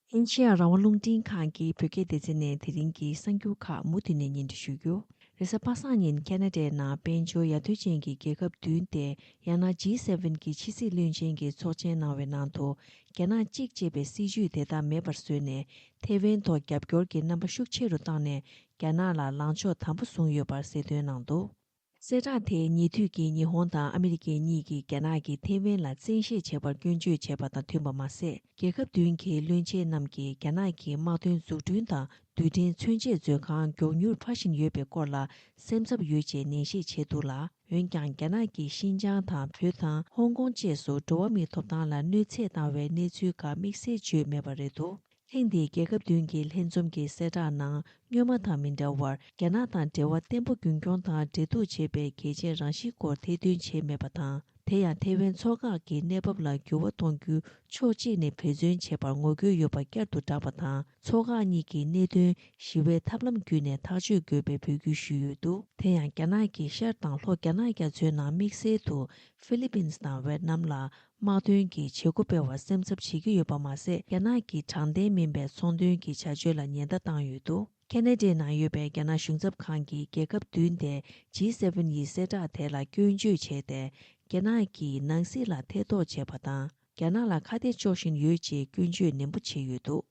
ཨེ་ཤེ་ཡ་རང་དབང་རླུང་འཕྲིན་ཁང་གི་བོད་སྐད་སྡེ་ཚན་ནས་དེ་རིང་གི་གསར་འགྱུར་ཁག་མུ་མཐུད་ནས་སྙན་སྒྲོན་ཞུ་རྒྱུ། རེས་གཟའ་པ་སངས་ཉིན་ཁེ་ན་ཌའི་ནང་དཔལ་འབྱོར་ཡར་ཐོན་ཅན་གྱི་རྒྱལ་ཁབ་བདུན་སྟེ། ཡང་ན་ཇི་སེ་ཝེན་གྱི་ཕྱི་སྲིད་བློན་ཆེན་གྱིས་ཚོགས་ཆེན་གནང་བའི་ནང་དུ། རྒྱ་ནག་གཅིག་ཅེས་པའི་སྲིད་ཇུས་དེ་དག་མེད་པར་བཟོས་ནས། ཐེ་ཝན་ཐོག་རྒྱབ་སྐྱོར་གྱི་རྣམ་པ་ཤུགས་ཆེ་རུ་བཏང་ནས། རྒྱ་ནག་ལ་ལངས་ཕྱོགས་དམ་པོ་བཟུང་ཡོད་པར་གསལ་སྟོན་གནང་འདུག་གསལ་བསྒྲགས་དེ་ཉེ་དུས་ཀྱི་ཉི་ཧོང་དང་ཨ་མི་རི་ཀའི་གཉིས་ཀྱིས་རྒྱ་ནག་གིས་ཐེ་ཝན་ལ་བཙན་ཤེད་བྱེད་པར་སྐྱོན་བརྗོད་བྱས་པ་དང་མཐུན་པ་མ་ཟད། རྒྱལ་ཁབ་བདུན་གྱི་བློན་ཆེན་རྣམས་ཀྱིས་རྒྱ་ནག་གི་དམག་དོན་འཛུགས་སྐྲུན་དང་། རྡུལ་ཕྲན་མཚོན་ཆས་མཛོད་ཁང་མགྱོགས་མྱུར་འཕར་བཞིན་ཡོད་པའི་སྐོར་ལ་སེམས་འཚབ་ཡོད་ཅེས་ནན་བཤད་བྱས་འདུག་ལ། འོན་ཀྱང་། རྒྱ་ནག་གིས་ཤིན་ཅང་དང་བོད་དང་ཧོང་ཀོང་བཅས་སུ་འགྲོ་བ་མིའི་ཐོབ་ཐང་ལ་གནོད་འཚེ་བཏང་བའི་གནས་ཚུལ་ཁག་དམིགས་བསལ་བརྗོད་མེད་པ་རེད་འདུག་ཐེངས་འདིའི་རྒྱལ་ཁབ་བདུན་གྱི་ལྷན་འཛོམས་ཀྱི་གསལ་བསྒྲགས་ནང་། སྔོན་མ་དང་མི་འདྲ་བར། རྒྱ་ནག་དང་འབྲེལ་བ་བརྟན་པོ་རྒྱུན་འཁྱོངས་དང་འབྲེལ་གཏུག་བྱེད་པའི་གལ་ཆེན་རང་བཞིན་སྐོར་ཐེར་འདོན་བྱས་མེད་པ་དང་། དེ་ཡང་། ཐེ་ཝན་མཚོ་འགག་གི་གནས་བབ་ལ་འགྱུར་བ་གཏོང་རྒྱུ་ཕྱོགས་གཅིག་ནས་འབད་བརྩོན་བྱེད་པར་ངོ་རྒོལ་ཡོད་པ་བསྐྱར་དུ་བསྒྲགས་པ་དང་། མཚོ་འགག་གཉིས་ཀྱི་གནད་དོན་ཞི་བའི་ཐབས་ལམ་བརྒྱུད་ནས་ཐག་གཅོད་དགོས་པའི་འབོད་སྐུལ་ཞུས་ཡོད་འདུག་དེ་ཡང་། རྒྱ་ནག་གིས་ཤར་དང་ལྷོ་རྒྱ་ནག་རྒྱ་མཚོའི་ནང་དམིགས་བསལ་དུ་ཧྥི་ལི་པིན་དང་ཝེད་ནམ་ལ་དམག་དོན་གྱི་བྱེད་སྒོ་སྤེལ་བར་སེམས་འཚབ་བྱེད་ཀྱི་ཡོད་པ་མ་ཟད། རྒྱ་ནག་གི་དྲང་བདེན་མིན་པའི་ཚོང་དོན་གྱི་བྱ་སྤྱོད་ལ་ཉེན་བརྡ་བཏང་ཡོད་འདུག་ཁེ་ན་ཌའི་ནང་ཡོད་པའི་རྒྱ་ནག་གཞུང་ཚབ་ཁང་གིས་རྒྱལ་ཁབ་བདུན་དེ་ཇི་སེ་ཝེན་ཡི་གསལ་བསྒྲགས་དེ་ལ་སྐྱོན་བརྗོད་བྱས་ཏེ། རྒྱ་ནག་གིས་ནང་སྲིད་ལ་ཐེ་གཏོགས་བྱས་པ་དང་། རྒྱ་ནག་ལ་ཁ་གཏད་གཅོག་བཞིན་ཡོད་ཅེས་སྐྱོན་བརྗོད་ནན་པོ་བྱས་ཡོད་འདུག་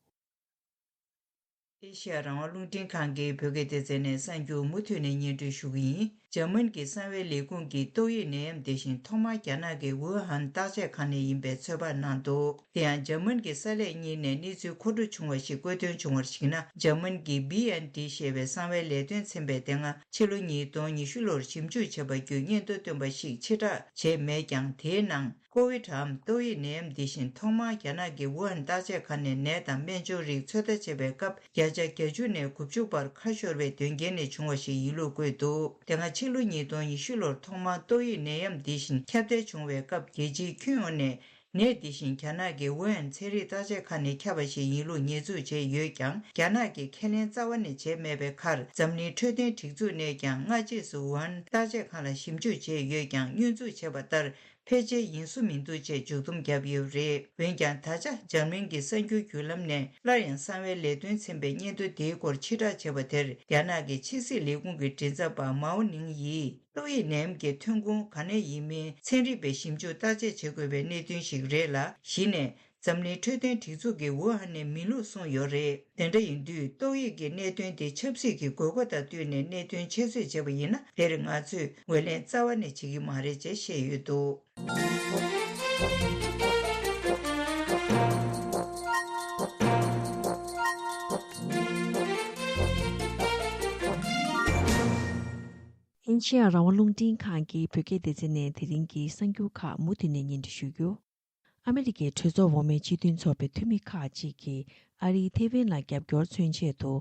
ཨེ་ཤེ་ཡ་རང་དབང་རླུང་འཕྲིན་ཁང་གི་བོད་སྐད་སྡེ་ཚན་ནས་གསར་འགྱུར་མུ་མཐུད་ནས་སྙན་སྒྲོན་ཞུ་གི་ཡིན། འཇར་མན་གྱི་གསང་བའི་ལས་ཁུངས་ཀྱིས་ཏོག་དབྱིབས་ནད་ཡམས་འདི་བཞིན་ཐོག་མར་རྒྱ་ནག་གི་ཝུ་ཧན་བརྟག་དཔྱད་ཁང་ནས་ཡིན་པའི་ཚོད་དཔག་གནང་འདུག་དེ་ཡང་འཇར་མན་གྱི་གསར་ལས་གཉིས་ནས་གནས་ཚུལ་མཁོ་སྤྲོད་བྱུང་བ་ཞིག་བཀོད་དོན་བྱུང་བར་གཞིགས་ན། འཇར་མན་གྱི་བི་ཨེན་ཌི་ཞེས་པའི་གསང་བའི་ལས་དོན་ཚན་པས་དེ་སྔ་ཕྱི་ལོ་ཉིས་སྟོང་ཉི་ཤུ་ལོར་ཞིབ་འཇུག་བྱས་པ་བརྒྱུད་སྙན་ཐོ་བཏོན་པ་ཞིག་ཕྱིར་བསྒྲགས་བྱས་མེད་ཀྱང་། དེའི་ནང་། ཀོ་ཝིཌ་འམ་ཏོག་དབྱིབས་ནད་ཡམས་འདི་བཞིན་ཐོག་མར་རྒྱ་ནག་གི་ཝུ་ཧན་བརྟག་དཔྱད་ཁང་ནས་ནད་དང་སྨན་སྦྱོར་རིགས་ཚོད་ལྟ་བྱེད་པའི་སྐབས། བརྒྱ་ཆ་བརྒྱད་ཅུ་ནས་དགུ་བཅུ་བར་ཁ་ཤོར་བའི་དོན་རྐྱེན་ནས་བྱུང་བ་ཞིག་ཡིན་ལུགས་བཀོད་འདུག་དེ་སྔ་ཕྱི་ལོ་ཉིས་སྟོང་ཉི་ཤུ་ལོར་ཐོག་མར་ཏོག་དབྱིབས་ནད་ཡམས་འདི་བཞིན་ཁྱབ་གདལ་བྱུང་བའི་སྐབས། རྒྱལ་སྤྱིའི་ཁྱོན་ཡོངས་ནས་ནད་འདི་བཞིན་རྒྱ་ནག་གི་ཝུ་ཧན་ཚན་རིག་བརྟག་དཔྱད་ཁང་ནས་ཁྱབ་པ་ཞིག་ཡིན་ལུགས་ཉེས་འཛུགས་བྱས་ཡོད་ཀྱང་། རྒྱ་ནག་གིས་ཁས་ལེན་རྩ་བ་ནས་བྱས་མེད་པའི་ཁར། འཛམ་གླིང་འཕྲོད་བསྟེན་སྒྲིག་འཛུགས་ནས་ཀྱང་སྔ་རྗེས་སུ་ཝུ་ཧན་བརྟག་དཔྱད་ཁང་ལ་ཞིབ་འཇུག་བྱས་ཡོད་ཀྱང་། བསྙོན་འཛུགས་བྱས་པ་ལྟར། ཕལ་ཆེར་ཡིན་བཟོ་མི་འདུག་ཅེས་མཇུག་སྡོམ་བརྒྱབ་ཡོད་པ་རེད། འོན་ཀྱང་། ད་ཆ་འཇར་མན་གྱི་གསར་འགྱུར་བརྒྱུད་ལམ་ནས་སླར་ཡང་གསང་བའི་ལས་དོན་ཚན་པའི་སྙན་ཐོ་དེའི་སྐོར་ཕྱིར་བསྒྲགས་བྱས་པ་དེར། རྒྱ་ནག་གི་ཕྱི་སྲིད་ལས་ཁུངས་ཀྱི་མགྲིན་ཚབ་པ་མའོ་ནིང་ཡིས། ཏོག་དབྱིབས་ནད་ཡམས་ཀྱི་ཐོན་ཁུངས་ག་ནས་ཡིན་མིན་ཚན་རིག་པས་ཞིབ་འཇུག་བརྟག་དཔྱད་བྱེད་དགོས་པའི་གནད་དོན་ཞིག་རེད་ལ། གཞི་ནས། འཛམ་གླིང་འཕྲོད་བསྟེན་སྒྲིག་འཛུགས་ཀྱིས་ཝུ་ཧན་ནས་མིན་ལུགས་གསུངས་ཡོད་རེད། དེ་འདྲ་ཡིན་དུས། ཏོག་དབྱིབས་ཀྱི་གནད་དོན་དེ་ཆབ་སྲིད་ཀྱི་དགོས་མཁོ་དང་བསྟུན་ནས་གནད་དོན་ཆེད་བཟོས་བྱས་པ་ཡིན་ན། དེར་ང་ཚོས་ངོས་ལེན་རྩ་བ་ནས་བྱེད་ཀྱི་མ་རེད་ཅེས་བཤད་ཡོད་འདུག་ཨིན་ཇི་ཡ་རང་དབང་རླུང་འཕྲིན་ཁང་གི་བོད་སྐད་སྡེ་ཚན་ནས་དེ་རིང་གི་གསར་འགྱུར་ཁག་མུ་མཐུད་ནས་སྙན་སྒྲོན་ཞུ་རྒྱུ། ཨ་མེ་རི་ཀའི་གྲོས་ཚོགས་འོག་མའི་སྤྱི་མཐུན་ཚོགས་པའི་འཐུས་མི་ཁག་ཅིག་གིས་ཨ་རིས་ཐེ་ཝན་ལ་རྒྱབ་སྐྱོར་མཚོན་ཆེད་དུ།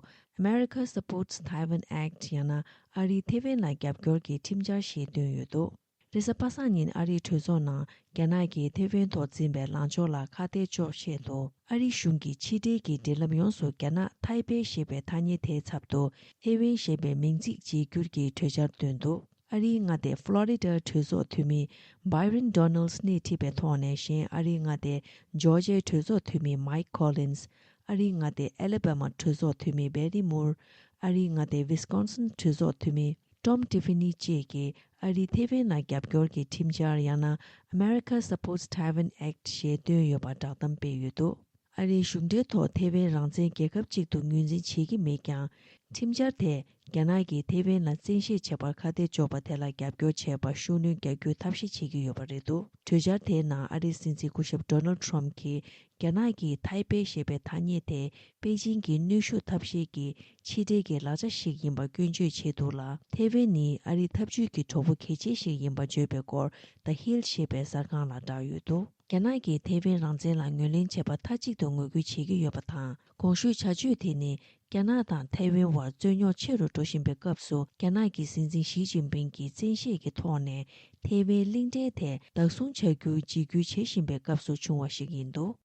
America Supports Taiwan Act ཡང་ན་ཨ་རིས་ཐེ་ཝན་ལ་རྒྱབ་སྐྱོར་གྱི་ཁྲིམས་འཆར་ཞིག་བཏོན་ཡོད་འདུག་རེས་གཟའ་པ་སངས་ཉིན་ཨ་རིའི་གྲོས་ཚོགས་ནང་རྒྱ་ནག་གིས་ཐེ་ཝན་ཐོག་འཛིན་པའི་ལངས་ཕྱོགས་ལ་ཁ་གཏད་གཅོག་ཆེད་དུ། ཨ་རིའི་གཞུང་གིས་ཕྱི་འབྲེལ་གྱི་འབྲེལ་ལམ་ཡོངས་སུ་རྒྱ་ནག་ཐའེ་པེ་ཞེས་པའི་ཐ་སྙད་དེའི་ཚབ་ཏུ་ཐེ་ཝན་ཞེས་པའི་མིང་ཚིག་བརྗེ་བསྒྱུར་གྱི་གྲོས་འཆར་བཏོན་འདུག་ཨ་རིའི་མངའ་སྡེ་ཕློ་རི་ཌ་གྲོས་ཚོགས་འཐུས་མི་Byron Donalds སྣེ་ཁྲིད་པའི་ཐོག་ནས། གཞན་ཨ་རིའི་མངའ་སྡེ་ཇོར་ཇི་ཡའི་གྲོས་ཚོགས་འཐུས་མི་Mike Collins། ཨ་རིའི་མངའ་སྡེ་ཨ་ལེ་བྷ་མ་གྲོས་ཚོགས་འཐུས་མི་Patty Moore། ཨ་རིའི་མངའ་སྡེ་Wisconsin གྲོས་ཚོགས་འཐུས་མི་ Tom Tiffany བཅས་ཀྱིས་ཨ་རིས་ཐེ་ཝན་ལ་རྒྱབ་སྐྱོར་གྱི་ཁྲིམས་འཆར་ཡང་ན་America Supports Taiwan Act ཞེས་བཏོན་ཡོད་པ་བསྒྲགས་གཏམ་སྤེལ་ཡོད་འདུག་ཨ་རིའི་གཞུང་འབྲེལ་ཐོག་ཐེ་ཝན་རང་བཙན་རྒྱལ་ཁབ་ཅིག་ཏུ་ངོས་འཛིན་བྱེད་ཀྱི་མེད་ཀྱང་། ཁྲིམས་འཆར་དེས་རྒྱ་ནག་གིས་ཐེ་ཝན་ལ་བཙན་ཤེད་བྱེད་པར་ཁ་གཏད་གཅོག་པ་དེ་ལ་རྒྱབ་སྐྱོར་བྱེད་པར་ཤུགས་སྣོན་རྒྱག་རྒྱུའི་ཐབས་ཤེས་བྱེད་ཀྱི་ཡོད་པ་རེད་འདུག་གྲོས་འཆར་དེའི་ནང་ཨ་རིའི་སྲིད་འཛིན་སྐུ་ཞབས་Donald Trump གྱིས་རྒྱ་ནག་གིས་ཐའེ་པེ་ཞེས་པའི་ཐ་སྙད་དེ་པེ་ཅིང་གི་གནོན་ཤུགས་ཐབས་ཤེས་ཀྱི་ཕྱི་འབྲེལ་གྱི་ལག་ཆ་ཞིག་ཡིན་པར་སྐྱོན་བརྗོད་བྱས་འདུག་ལ། ཐེ་ཝན་ནི་ཨ་རིའི་འཐབ་ཇུས་ཀྱི་གྲོགས་པོ་གལ་ཆེ་ཞིག་ཡིན་པར་བརྗོད་པའི་སྐོར་The Hill ཞེས་པའི་གསར་ཁང་ལ་བསྒྲགས་ཡོད་འདུག་རྒྱ་ནག་གིས་ཐེ་ཝན་རང་བཙན་ལ་ངོས་ལེན་བྱེད་པ་མཐའ་གཅིག་ཏུ་ངོ་རྒོལ་བྱེད་ཀྱི་ཡོད་པ་དང་། གོང་ཞུས་བྱ་སྤྱོད་དེ་ནི་རྒྱ་ནག་དང་ཐའེ་ཝན་དབར་རྩོད་རྙོག་ཆེ་རུ་འགྲོ་བཞིན་པའི་སྐབས་སུ། རྒྱ་ནག་གི་སྲིད་འཛིན་ཞི་ཅིན་ཕིང་གིས་བཙན་ཤེད་ཀྱི་ཐོག་ནས་ཐེ་ཝན་གླིང་ཕྲན་དེ་བདག་བཟུང་བྱ་རྒྱུར་འཇིགས་སྐུལ་བྱེད་བཞིན་པའི་སྐབས་སུ་བྱུང་བ་ཞིག་ཡིན་འདུག་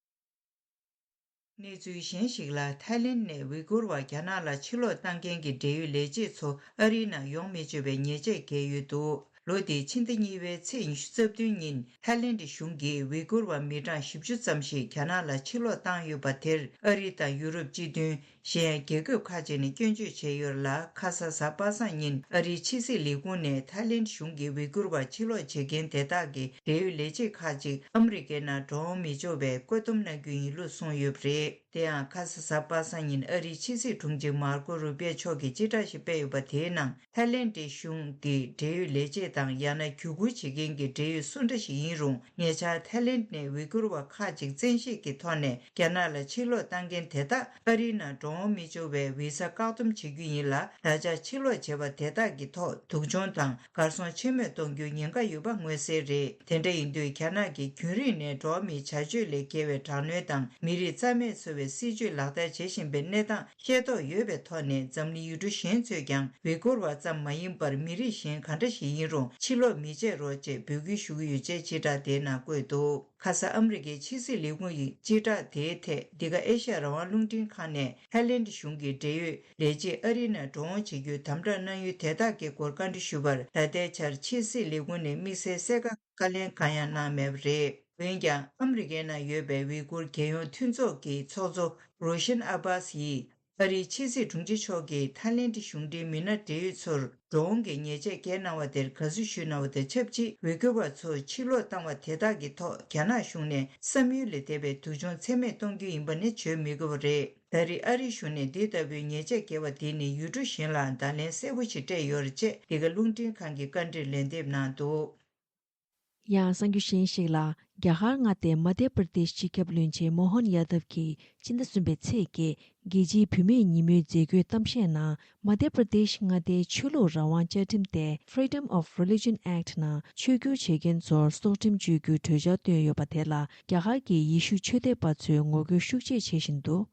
གནས་ཚུལ་གཞན་ཞིག་ལ། ཐའི་ལེན་ནས་ཝི་གུར་བ་རྒྱ་ནག་ལ་ཕྱིར་ལོག་བཏང་མཁན་གྱི་འབྲེལ་ཡོད་ལས་བྱེད་ཚོ་ཨ་རིའི་ནང་ཡོང་མི་ཆོག་པའི་ཉེས་ཆད་བཀལ་ཡོད་འདུག་ལོ་འདིའི་ཕྱི་ཟླ་གཉིས་པའི་ཚེས་ཉི་ཤུ་རྩ་བདུན་ཉིན་ཐའི་ལེན་ཌི་གཞུང་གིས་ཝི་གུར་བ་མི་གྲངས་བཞི་བཅུ་ཙམ་ཞིག་རྒྱ་ནག་ལ་ཕྱིར་ལོག་བཏང་ཡོད་པ་དེར། ཨ་རི་དང་ཡུ་རོབ་སྤྱི་མཐུན། གཞན་རྒྱལ་ཁབ་ཁག་ཅིག་ནས་སྐྱོན་བརྗོད་བྱས་ཡོད་ལ། ཁ་ས་གཟའ་པ་སངས་ཉིན་ཨ་རིའི་ཕྱི་སྲིད་ལས་ཁུངས་ནས་ཐའི་ལེན་ཌི་གཞུང་གིས་ཝི་གུར་བ་ཕྱིར་ལོག་བྱེད་མཁན་དེ་དག་གི་འབྲེལ་ཡོད་ལས་བྱེད་ཁག་ཅིག་ཨ་མི་རི་ཀའི་ནང་འགྲོ་འོང་མི་ཆོག་པའི་བཀོད་འདོམས་གནང་རྒྱུ་ཡིན་ལུགས་གསུངས་ཡོད་པ་རེད། དེ་ཡང་ཁ་ས་གཟའ་པ་སངས་ཉིན་ཨ་རིའི་ཕྱི་སྲིད་དྲུང་ཆེ་མར་ཀོ་རུ་པིའོ་མཆོག་གིས་སྤྱི་བསྒྲགས་ཤིག་སྤེལ་ཡོད་པ་དེའི་ནང་། ཐའི་ལེན་ཌི་གཞུང་གི་འབྲེལ་ཡོད་ལས་བྱེད་དང་ཡང་ན་བརྒྱུད་སྐུལ་བྱེད་མཁན་གྱི་འབྲེལ་ཡོད་སུ་འདྲ་ཞིག་ཡིན་རུང་། ཉེ་ཆར་ཐའི་ལེན་ཌི་ནས་ཝི་གུར་བ་ཁག་ཅིག་བཙན་ཤེད་ཀྱི་ཐོག་ནས་རྒྱ་ནག་ལ་ཕྱིར་ལོག་བཏང་མཁན་དེ་དག་ཨ་རིའི་ནང་འགྲོ་འོང་མི་ཆོག་པའི་ཝི་ས་བཀག་སྡོམ་བྱེད་རྒྱུ་ཡིན་ལ། ད་ཆ་ཕྱིར་ལོག་བྱས་པ་དེ་དག་གི་ཐོག་སྡུག་སྦྱོང་དང་གར་སོང་ཆེན་མོ་གཏོང་རྒྱུའི་ཉེན་ཁ་ཡོད་པ་མངོན་གསལ་རེད། དེ་འདྲ་ཡིན་དུས་རྒྱ་ནག་གིས་རྒྱུན་རིང་ནས་འགྲོ་བ་མིའི་བྱ་སྤྱོད་ལས་བརྒལ་བའི་དྲག་གནོན་དང་མི་རིགས་རྩ་མེད་བཟོ་བའི་སྲིད་བྱུས་ལག་བསྟར་བྱེད་བཞིན་པའི་གནས་སྟངས་ཤེས་རྟོགས་ཡོད་པའི་ཐོག་ནས། འཛམ་གླིང་ཡུལ་གྲུ་གཞན་ཚོས་ཀྱང་ཝི་གུར་བ་ཙམ་མ་ཡིན་པར་མི་རིགས་གཞན་ག་འདྲ་ཞིག་ཡིན་རུང་ཕྱིར་ལོག་མི་བྱེད་རོགས་ཅེས་འབོད་སྐུལ་ཞུ་གི་ཡོད་ཅེས་སྤྱི་བསྒྲགས་དེའི་ནང་བཀོད་འདུག་ཁ་ས་ཨ་མི་རི་ཀའི་ཕྱི་སྲིད་ལས་ཁུངས་ཡིས་སྤྱི་བསྒྲགས་དེའི་ཐད། འདི་ག་ཨེ་ཤ་ཡ་རང་དབང་རླུང་འཕྲིན་ཁང་ནས་ཐའི་ལེན་ཌི་གཞུང་གི་འབྲེལ་ཡོད་ལས་བྱེད་ཨ་རིའི་ནང་འགྲོ་འོང་བྱེད་རྒྱུའི་དམ་དྲག་གནང་ཡུལ་དེ་དག་གི་སྐོར་བཀའ་འདྲི་ཞུས་པར། ད་ལྟའི་ཆར་ཕྱི་སྲིད་ལས་ཁུངས་ནས་དམིགས་བསལ་གསལ་ཁ་བཀའ་ལན་གང་ཡང་གནང་མེད་པ་རེད། འོན་ཀྱང་ཨ་མི་རི་ཀའི་ནང་ཡོད་པའི་ཝི་གུར་རྒྱལ་ཡོངས་མཐུན་ཚོགས་ཀྱི་ཚོགས་གཙོ་རོ་ཤན་ཨ་བྷ་སི་ཡིས། ཨ་རིའི་ཕྱི་སྲིད་དྲུང་ཆེ་མཆོག་གིས་ཐའི་ལེན་ཌི་གཞུང་འབྲེལ་མི་སྣ་འབྲེལ་ཡོད་ཚོར་འགྲོ་འོང་གི་ཉེས་ཆད་བཀལ་གནང་བ་དེར་དགའ་བསུ་ཞུས་གནང་བ་དང་ཆབས་ཅིག་ཝི་གུར་བ་ཚོ་ཕྱིར་ལོག་བཏང་བ་དེ་དག་གི་ཐོག་རྒྱ་ནག་གཞུང་ནས་བསམ་ཡུལ་ལས་འདས་པའི་སྡུག་སྦྱོང་ཚད་མེད་གཏོང་རྒྱུ་ཡིན་པ་ནི་བརྗོད་མི་དགོས་པ་རེད། ད་རེས་ཨ་རིའི་གཞུང་ནས་འདི་ལྟ་བུའི་ཉེས་ཆད་བཀལ་བ་དེ་ནི་ཡུལ་གྲུ་གཞན་ལའང་བརྡ་ལན་གསལ་པོ་ཞིག་སྤྲད་ཡོད་རེད་ཅེས་འདི་ག་རླུང་འཕྲིན་ཁང་གི་བཀའ་འདྲིར་ལན་འདེབས་གནང་འདུག་ཡང་གསར་འགྱུར་གཞན་ཞིག་ལ། རྒྱ་གར་མངའ་སྡེ་མ་དྷྱ་པྲ་དེཤ་སྤྱི་ཁྱབ་བློན་ཆེན་མོ་ཧན་ཡ་དབ་ཀྱིས་སྤྱི་ཟླ་གསུམ་པའི་ཚེས་བརྒྱད། རྒྱལ་སྤྱིའི་བུད་མེད་ཉིན་མོའི་མཛད་སྒོའི་གཏམ་བཤད་ནང་། མ་དྷྱ་པྲ་དེཤ་མངའ་སྡེའི་ཆོས་ལུགས་རང་དབང་བཅའ་ཁྲིམས་ཏེ་Freedom of Religion Act ནང་ཆོས་བསྒྱུར་བྱེད་མཁན་ཚོར་སྲོག་ཁྲིམས་གཅོད་རྒྱུའི་གྲོས་འཆར་བཏོན་ཡོད་པ་དེ་ལ། རྒྱ་གར་གྱི་ཡེ་ཤུ་ཆོས་དད་པ་ཚོས་ངོ་རྒོལ་ཤུགས་ཆེ་བྱེད་བཞིན་འདུག་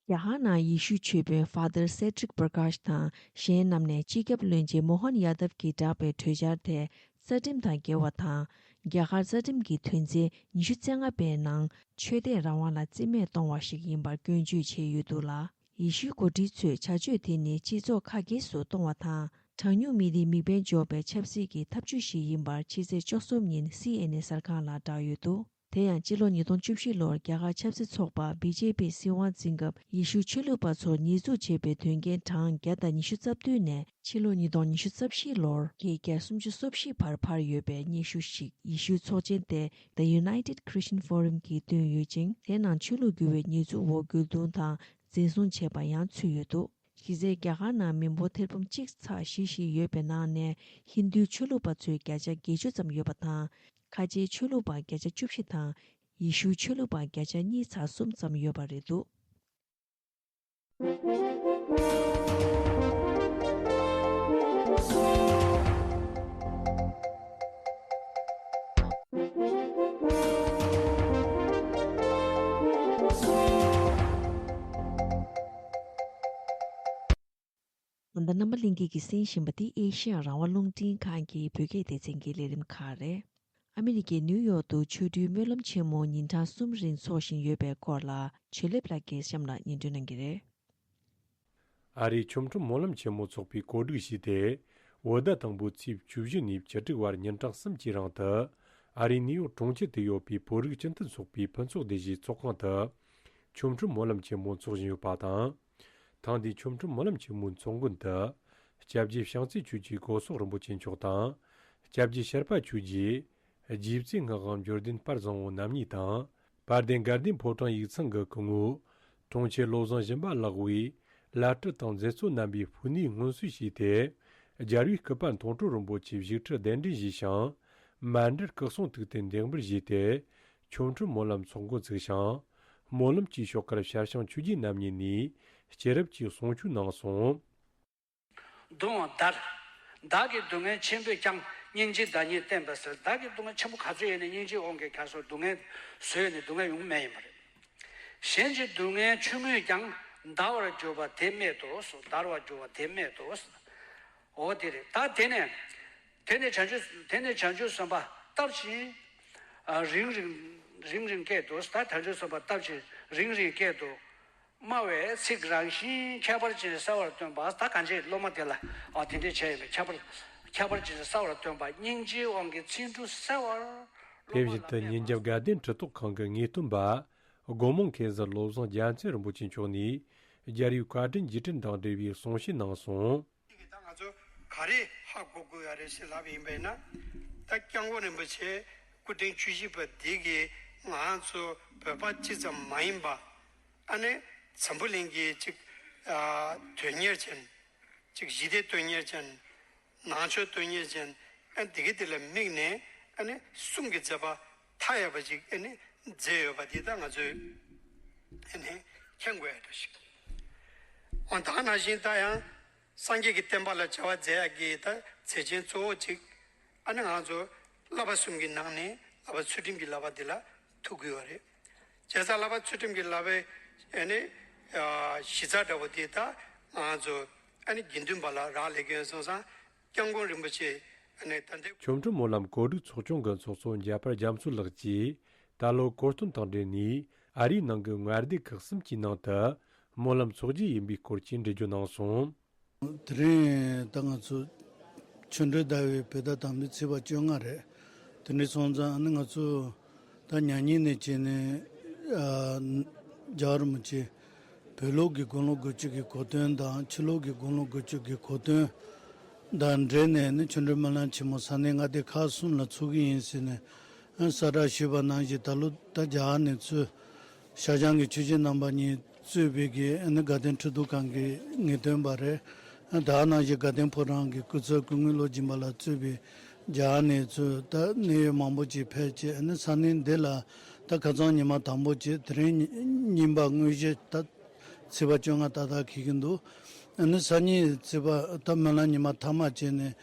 རྒྱ་གར་ནང་ཡེ་ཤུ་ཆོས་དཔོན་Father Cedric Prakash དང་གཞན་རྣམས་ནས་སྤྱི་ཁྱབ་བློན་ཆེན་མོ་ཧན་ཡ་དབ་ཀྱིས་བསྒྲགས་པའི་གྲོས་འཆར་དེ་རྩ་ཁྲིམས་དང་འགལ་བ་དང་། རྒྱ་གར་རྩ་ཁྲིམས་ཀྱི་དོན་ཚན་ཉི་ཤུ་རྩ་ལྔ་པའི་ནང་ཆོས་དད་རང་དབང་ལ་བརྩི་མེད་གཏོང་བ་ཞིག་ཡིན་པར་སྐྱོན་བརྗོད་བྱས་ཡོད་འདུག་ལ། ཡེ་ཤུའི་འགོ་ཁྲིད་ཚོས་བྱ་སྤྱོད་དེ་ནི་སྤྱི་ཚོགས་ཁ་གས་སུ་གཏོང་བ་དང་། གྲངས་ཉུང་མི་རིགས་མིག་དཔེ་འཇོག་པའི་ཆབ་སྲིད་ཀྱི་ཐབས་ཇུས་ཤིག་ཡིན་པར་ཕྱི་ཚེས་བཅུ་གསུམ་ཉིན་སི་ཨེན་ཨེན་གསར་ཁང་ལ་བསྒྲགས་ཡོད་འདུག་དེ་ཡང་ཕྱི་ལོ་ཉིས་སྟོང་བཅུ་བཞི་ལོར་རྒྱ་གར་ཆབ་སྲིད་ཚོགས་པ་བི་ཇེ་པི་སྲིད་དབང་འཛིན་སྐབས་ཡེ་ཤུ་ཆོས་ལུགས་པ་ཚོར་ཉེས་འཛུགས་བྱས་པའི་དོན་རྐྱེན་གྲངས་བརྒྱ་དང་ཉི་ཤུ་རྩ་བདུན་ནས། ཕྱི་ལོ་ཉིས་སྟོང་ཉི་ཤུ་རྩ་བཞི་ལོར་བརྒྱད་བརྒྱ་སུམ་ཅུ་སོ་བཞི་བར་འཕར་ཡོད་པའི་སྙན་ཞུ་ཞིག་ཡེ་ཤུའི་ཚོགས་ཆེན་ཏེ་The United Christian Forum གིས་བཏོན་ཡོད་ཅིང་། དེ་ནང་ཆོས་ལུགས་བསྒྱུར་བའི་ཉེས་འཛུགས་འོག་རྒོལ་རྡུང་དང་འཛིན་བཟུང་བྱས་པ་ཡང་ཚུད་ཡོད་འདུག་གཞི་རྩའི་རྒྱ་གར་ནང་མི་འབོར་ཐེར་འབུམ་གཅིག་ཚེག་བཞི་བཞི་ཡོད་པའི་ནང་ནས་ཧིན་རྡུའི་ཆོས་ལུགས་པ་ཚོས་བརྒྱ་ཆ་བརྒྱད་ཅུ་ཙམ་ཡོད་པ་དང་། ཁ་ཆེའི་ཆོས་ལུགས་པ་བརྒྱ་ཆ་བཅུ་བཞི་དང་། ཡེ་ཤུའི་ཆོས་ལུགས་པ་བརྒྱ་ཆ་གཉིས་ཚེག་གསུམ་ཙམ་ཡོད་པ་རེད་འདུག་ད་ལྟ་རྣམ་པ་ལྷན་རྒྱས་ཀྱིས་གསན་བཞིན་པ་འདི་ཨེ་ཤེ་ཡ་རང་དབང་རླུང་འཕྲིན་ཁང་གི་བོད་སྐད་སྡེ་ཚན་གྱི་ལས་རིམ་ཁག་རེད། ཨ་མི་རི་ཀའི་ནིའུ་ཡོག་ཏུ་ཆོ་འཕྲུལ་སྨོན་ལམ་ཆེན་མོ་ཉིན་གྲངས་གསུམ་རིང་འཚོགས་བཞིན་ཡོད་པའི་སྐོར་ལ་ཇོ་ལེབ་ལགས་ཀྱིས་གཤམ་ལ་སྙན་སྒྲོན་གནང་གི་རེད། ཨ་རིའི་ཆོ་འཕྲུལ་སྨོན་ལམ་ཆེན་མོ་ཚོགས་པས་གོ་སྒྲིག་ཞུས་ཏེ། བོད་ཟླ་དང་པོའི་ཚེས་བཅུ་བཞི་ནས་བཅུ་དྲུག་བར་ཉིན་གྲངས་གསུམ་གྱི་རིང་དུ། ཨ་རིའི་ནིའུ་ཡོག་གྲོང་ཁྱེར་དུ་ཡོད་པའི་བོད་རིགས་སྤྱི་མཐུན་ཚོགས་པའི་ཕུན་ཚོགས་སྡེ་བཞིའི་ཚོགས་ཁང་དུ། ཆོ་འཕྲུལ་སྨོན་ལམ་ཆེན་མོ་འཚོགས་བཞིན་ཡོད་པ་དང་། ཐེངས་འདིའི་ཆོ་འཕྲུལ་སྨོན་ལམ་ཆེན་མོའི་ཚོགས་མགོན་དུ། སྐྱབས་རྗེ་བྱང་རྩེ་ཆོས་ཀྱི་སྒོ་གསོག་རིན་པོ་ཆེ་མཆོག་དང་། སྐྱབས་རྗེ་ཤར་པ་ཆོས་ཀྱི་རྗེ་བཙུན་སྔགས་དབང་འབྱོར་ལྡན་དཔལ་བཟང་པོ་རྣམ་གཉིས་དང་། དཔལ་ལྡན་དགའ་ལྡན་ཕོ་བྲང་ཡིག་ཚང་གི་སྐུ་ངོ་། དྲུང་ཆེ་བློ་བཟང་སྦྱིན་པ་ལགས་ཀྱིས་བླ་སྤྲུལ་དང་མཛད་གཙོ་རྣམ་པའི་ཕུག་ནུས་སྔོན་གསོས་བྱས་ཏེ། རྒྱལ་བའི་སྐུ་པར་མཐོང་གྲོལ་རིན་པོ་ཆེའི་བཞུགས་ཁྲི་གདན་འདྲེན་ཞུས་ཤིང་། མཎྜལ་སྐུ་གསུང་ཐུགས་རྟེན་འདེགས་འབུལ་ཞུས་ཏེ། ཆོ་འཕྲུལ་སྨོན་ལམ་ཚོགས་འགོ་བཙུགས་ཤིང་། སྨོན་ལམ་གྱི་ཞོར་ཁར་ཞར་བྱང་ཆོས་རྗེ་རྣམ་གཉིས་ནས་སྐྱེས་རབས་ཀྱི་གསུང་ཆོས་གནང་སོང་། གདུང་བ་བདར། བདག་གིས་སྡུག་བསྔལ་ཆེན་པོས་ཀྱང་། སྙིང་རྗེའི་བདག་ཉིད་བསྟེན་པར་ཟེར། བདག་གིས་སྡུག་བསྔལ་ཆེན་པོ་ག་ཚོད་ཡོད་ནས་སྙིང་རྗེའི་དབང་གིས་ཁྱེད་ཚོར་སྡུག་བསྔལ་བཟོས་ནས་སྡུག་བསྔལ་ཡོང་མེད་ཡིན་པ་རེད། གཞན་གྱི་སྡུག་བསྔལ་ཆུང་ངུས་ཀྱང་། འདར་བར་འགྱུར་བ་དེ་རྨད་དོ། འདར་བར་འགྱུར་བ་དེ་རྨད་དོ། འོ་དེ་རེད། ད་དེ་ནས་དེ་ནས་བྱང་ཆུབ་དེ་ནས་བྱང་ཆུབ་སེམས་དཔའ་སྟོབས་ཆེན་རིང་རིང་རིང་རིང་སྐད་དུ། ད་བྱང་ཆུབ་སེམས་དཔའ་སྟོབས་ཆེན་རིང་རིང་སྐད་དུ། སྨྲ་བའི་ཚིག་རང་བཞིན་ཁྱད་པར་ཅན་གསལ་བར་སྟོན་པ། ད་གང་ཅི་སློབ་མ་དེ་ལ་ཨ་དེ་འདྲས་བྱས་ཡོད་པའི་ཁྱད་པར་ཁྱད་པར་ཅན་གསལ་བར་སྟོན་པ། སྙིང་རྗེའི་དབང་གིས་ཚིག་འབྲུ་གསལ་བར། དེ་བཞིན་དུ་ཉིན་རྒྱབ་དགའ་ལྡན་ཁྲི་ཐོག་ཁང་གི་ངེས་སྟོན་པ། སྒོ་མང་མཁན་ཟུར་བློ་བཟང་རྒྱལ་མཚན་རིན་པོ་ཆེ་མཆོག་ནས། རྒྱལ་བའི་བཀའ་དྲིན་རྗེས་དྲན་དང་འབྲེལ་བའི་གསུང་བཤད་གནང་སོང་། ད་ང་ཚོ་ག་རེ་ཧ་གོ་དགོས་ཡ་རེད་ཟེར་ལབ་ཡིན་པས་ན། ད་སྐྱབས་མགོན་རིན་པོ་ཆེ་སྐུ་ཕྲེང་བཅུ་བཞི་པ་འདི་གིས་ང་ཚོ་བོད་པ་གཅིག་ཙམ་མ་ཡིན་པ། ཨ་ནི་འཛམ་བུ་གླིང་གི་ཅིག་ཨ་དོན་གཉེར་ཅན། ཅིག་ཞི་བདེ་དོན་གཉེར་ཅན། ནང་ཆོས་དོན་གཉེར་ཅན། ཨ་འདི་གི་འདི་ལ་དམིགས་ནས་ཨ་ནི་གསུང་གི་མཛད་པ་མཐའ་ཡས་པ་ཅིག་ཨ་ནི་མཛད་ཡོད་པ་འདི་ད་ང་ཚོས་ཨ་ནི་མཁྱེན་དགོས་ཡ་འདྲ་ཞིག་འོ་ད་ནང་བཞིན་ད་ཡང་སངས་རྒྱས་ཀྱི་བསྟན་པ་ལ་བྱ་བ་མཛད་ཡ་གི་ད་མཛད་ཆེན་གཙོ་བོ་ཅིག་ཨ་ནི་ང་ཚོ་བསླབ་པ་གསུམ་གྱི་ནང་ནས་བསླབ་པ་ཚུལ་ཁྲིམས་ཀྱི་བསླབ་པ་འདི་ལ་ཐུག་དགོས་པ་རེད། བྱས་ཙང་བསླབ་པ་ཚུལ་ཁྲིམས་ཀྱི་བསླབ་པའི་ཨ་ནི་གཞི་རྩ་འདྲ་བོ་དེ་ད་ང་ཚོ་ཨ་ནི་དགེ་འདུན་པ་ལ་རག་ལས་ཀྱི་ཡོད་སོང་ཙང་། སྐྱབས་མགོན་རིན་པོ་ཆེ་ཨ་ནི་ད་ལྟའི་ཆོ་འཕྲུལ་སྨོན་ལམ་གོ་སྒྲིག་ཚོགས་ཆུང་གི་ཚོགས་གཙོ་འཇམ་དཔལ་རྒྱ་མཚོ་ལགས་ཀྱིས། ད་ལོ་གོ་སྟོན་དང་འབྲེལ་ནས་ཨ་རིའི་ནང་གི་མངའ་སྡེ་ཁག་གསུམ་གྱི་ནང་དུ་སྨོན་ལམ་ཚོགས་རྒྱུ་ཡིན་པའི་སྐོར་གྱི་འགྲེལ་བརྗོད་གནང་སོང་། དེ་རིང་ད་ང་ཚོ་ཆོ་འཕྲུལ་ཟླ་བའི་བོད་ཟླ་དང་པོའི་ཚེས་པ་བཅོ་ལྔ་རེད། དེ་འདྲ་སོང་ཙང་ཨ་ནི་ང་ཚོ་ད་མྱ་ངན་ནས་བྱས་ནས་ཨ་རྒྱལ་བ་རིན་པོ་ཆེ་བོད་ལུགས་ཀྱི་དགུང་ལོ་དགུ་བཅུ་གི་གོ་སྟོན་དང་ཕྱི་ལུགས་ཀྱི་དགུང་ལོ་དགུ་བཅུ་གི་གོ་སྟོན་དང་འབྲེལ་ནས་ནི་ཆོ་འཕྲུལ་སྨོན་ལམ་ཆེན་མོ་ས་གནས་མངའ་སྡེ་ཁག་གསུམ་ལ་ཚོགས་ཀྱི་ཡིན་ཟེར་ནས་གསལ་བསྒྲགས་ཞུས་པ་ནང་བཞིན་ད་ལོ་ད་རྒྱ་གར་ནས་ཚུར་ཤར་བྱང་གི་ཆོས་བྱེད་རྣམ་པ་གཉིས་གཙོས་པའི་གི་ཨ་ནི་དགའ་ལྡན་ཁྲི་ཐོག་ཁང་གི་ངེས་སྟོན་པ་རེད། ད་ག་ནང་བཞིན་དགའ་ལྡན་ཕོ་བྲང་གི་སྐུ་ཚབ་སྐུ་ངོ་བློ་སྦྱིན་པ་ལགས་གཙོས་པའི་རྒྱ་གར་ནས་ཚུར་ད་གནད་ཡོད་མང་པོ་ཅིག་ཕེབས་བྱས་ཨ་ནི་ས་གནས་འདི་ལ་ད་ཁ་སང་ཉི་མ་དང་པོ་བྱས་དེ་རིང་གཉིས་པ་དངོས་གཞི་ད་ཚེས་པ་བཅོ་ལྔ་ཏག་ཏག་འཁེལ་གྱི་འདུག་ཨ་ནི་སང་ཉིན་ཚེས་པ་ད་སྨོན་ལམ་ཉི་མ་མཐའ་མ་བྱས་ནས་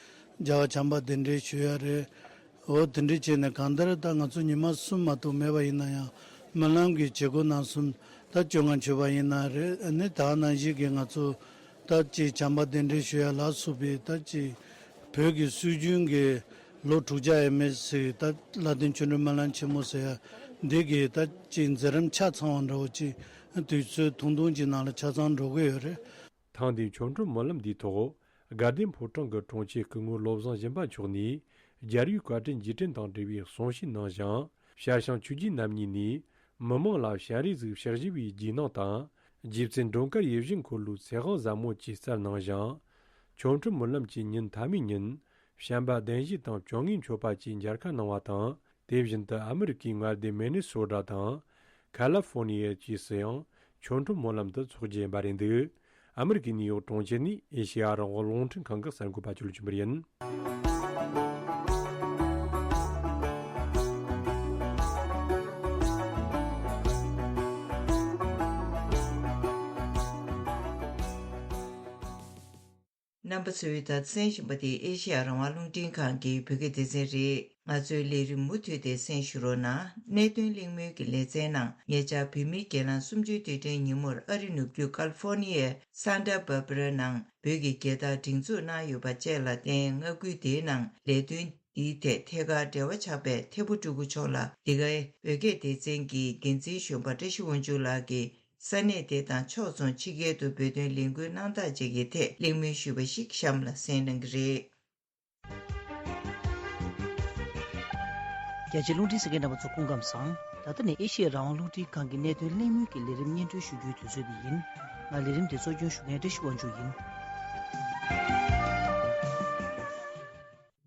རྒྱལ་བ་བྱམས་པ་གདན་འདྲེན་ཞུ་ཡ་རེད། འོ་དེ་འདྲ་བྱས་ནས་གང་ལྟར་ད་ང་ཚོ་ཉི་མ་གསུམ་མ་གཏོགས་མེད་པ་ཡིན་ན་ཡང་སྨོན་ལམ་གྱི་བྱེད་སྒོ་རྣམ་གསུམ་ད་བཅོ་ལྔ་མཆོད་པ་ཡིན་ན་རེད། ཨ་ནི་ད་ག་ནང་བཞིན་གྱི་ང་ཚོ་ད་ཅིག་བྱམས་པ་གདན་འདྲེན་ཞུ་ཡ་ལ་སོགས་པའི་ད་ཅིག་བོད་ཀྱི་སྲོལ་རྒྱུན་གྱི་ལོ་དྲུག་བརྒྱ་ཡས་མས་ཟིག་ད་ལྷ་ལྡན་ཆོ་འཕྲུལ་སྨོན་ལམ་ཆེན་མོ་ཟེར་ཡ་འདི་གི་ད་ཅིག་མཛད་རིམ་ཆ་ཚང་བ་འདྲ་བོ་ཅིག་དུས་ཚོད་ཐུང་ཐུང་གི་ནང་ལ་ཆ་ཚང་འགྲོ་གི་ཡོད་རེད། ཐེངས་འདིའི་ཆོ་འཕྲུལ་སྨོན་ལམ་འདིའི་ཐོག་དགའ་ལྡན་ཕོ་བྲང་གི་དྲུང་ཆེ་སྐུ་ངོ་བློ་བཟང་སྦྱིན་པ་མཆོག་ནས་རྒྱལ་བའི་བཀའ་དྲིན་རྗེས་དྲན་དང་འབྲེལ་བའི་གསུང་བཤད་གནང་ཞིང་། ཞར་བྱང་ཆོས་རྗེ་རྣམ་གཉིས་ནས་མི་མང་ལ་སྤྱན་རས་གཟིགས་ཕྱག་བཞི་པའི་རྗེས་གནང་དང་། རྗེ་བཙུན་སྒྲོལ་དཀར་ཡིད་བཞིན་འཁོར་ལོའི་ཚེ་དབང་ཟབ་མོ་བཅས་སྩལ་གནང་ཞིང་། ཆོ་འཕྲུལ་སྨོན་ལམ་གྱི་ཉིན་མཐའ་མའི་ཉིན་བྱམས་པ་གདན་བཞི་དང་བཅོ་ལྔའི་མཆོད་པ་བཅས་མཇལ་ཁ་གནང་བ་དང་། དེ་བཞིན་དུ་ཨ་མི་རི་ཀའི་མངའ་སྡེ་མི་ནི་སོ་ཊ་དང་། ཁ་ལ་ཧྥོ་ནི་ཡ་བཅས་སུ་ཡང་ཆོ་འཕྲུལ་སྨོན་ལམ་དུ་ཚོགས་རྒྱུ་ཡིན་པ་རེད་འདུག་ཨ་མི་རི་ཀའི་ནིའུ་ཡོག་གྲོང་ཁྱེར་ནས་ཨེ་ཤེ་ཡ་རང་དབང་རླུང་འཕྲིན་ཁང་གི་གསར་འགོད་པ་ཅོ་ལི་ཆོས་འཕེལ་ཡིན། རྣམ་པ་ཚོས་ད་གསན་བཞིན་པ་དེ་ཨེ་ཤེ་ཡ་རང་དབང་རླུང་འཕྲིན་ཁང་གི་བོད་སྐད་སྡེ་ཚན་རེད། ང་ཚོའི་ལས་རིམ་མུ་མཐུད་དེ་གསན་ཞུ་རོགས་གནང་། གནད་དོན་གླེང་མོལ་གྱི་ལེ་ཚན་ནང་ཉེ་ཆར་བོད་མིའི་སྒེར་ལངས་གསུམ་བཅུའི་དུས་དྲན་ཉིན་མོར་ཨ་རི་ནུབ་རྒྱུད་ཀ་ལི་ཧྥོ་ནི་ཡའི་སན་ཏཱ་བྷར་བྷ་ར་ནང་བོད་ཀྱི་རྒྱལ་དར་སྒྲེང་འཛུགས་གནང་ཡོད་པ་བཅས་ལ་བརྟེན། བསྔགས་སྐུལ་དེའི་ནང་ལས་དོན་འདིའི་ཐད་ཐད་ཀར་འབྲེལ་བ་ཆགས་པའི་ཐད་པོ་སྤྲུལ་སྐུ་མཆོག་ལ་འདི་གའི་བོད་སྐད་སྡེ་ཚན་གྱི་འགན་འཛིན་གཞོན་པ་བཀྲ་ཤིས་དབང་ཕྱུག་ལགས་ཀྱིས། ས་གནས་དེ་དང་ཕྱོགས་མཚུངས་ཕྱི་རྒྱལ་དུ་བོད་དོན་ལས་འགུལ་གནང་སྟངས་བཅས་ཀྱི་ཐད་གླེང་མོལ་ཞུས་པ་ཞིག་གཤམ་ལ་གསན་གནང་གི་རེད། རྒྱ་ཆེ་རླུང་འཕྲིན་གསན་མཁན་རྣམ་པ་ཚོ་སྐུ་ཁམས་བཟང་། ད་ལྟ་ནི་ཨེ་ཤེ་ཡ་རང་དབང་རླུང་འཕྲིན་ཁང་གི་གནད་དོན་གླེང་མོལ་གྱི་ལས་རིམ་སྙན་སྒྲོན་ཞུ་རྒྱུའི་དུས་ཚོད་འདི་ཡིན། ང་ལས་རིམ་འདི་གཙོ་སྐྱོང་ཞུ་མཁན་བཀྲ་ཤིས་དབང་ཕྱུག་ཡིན།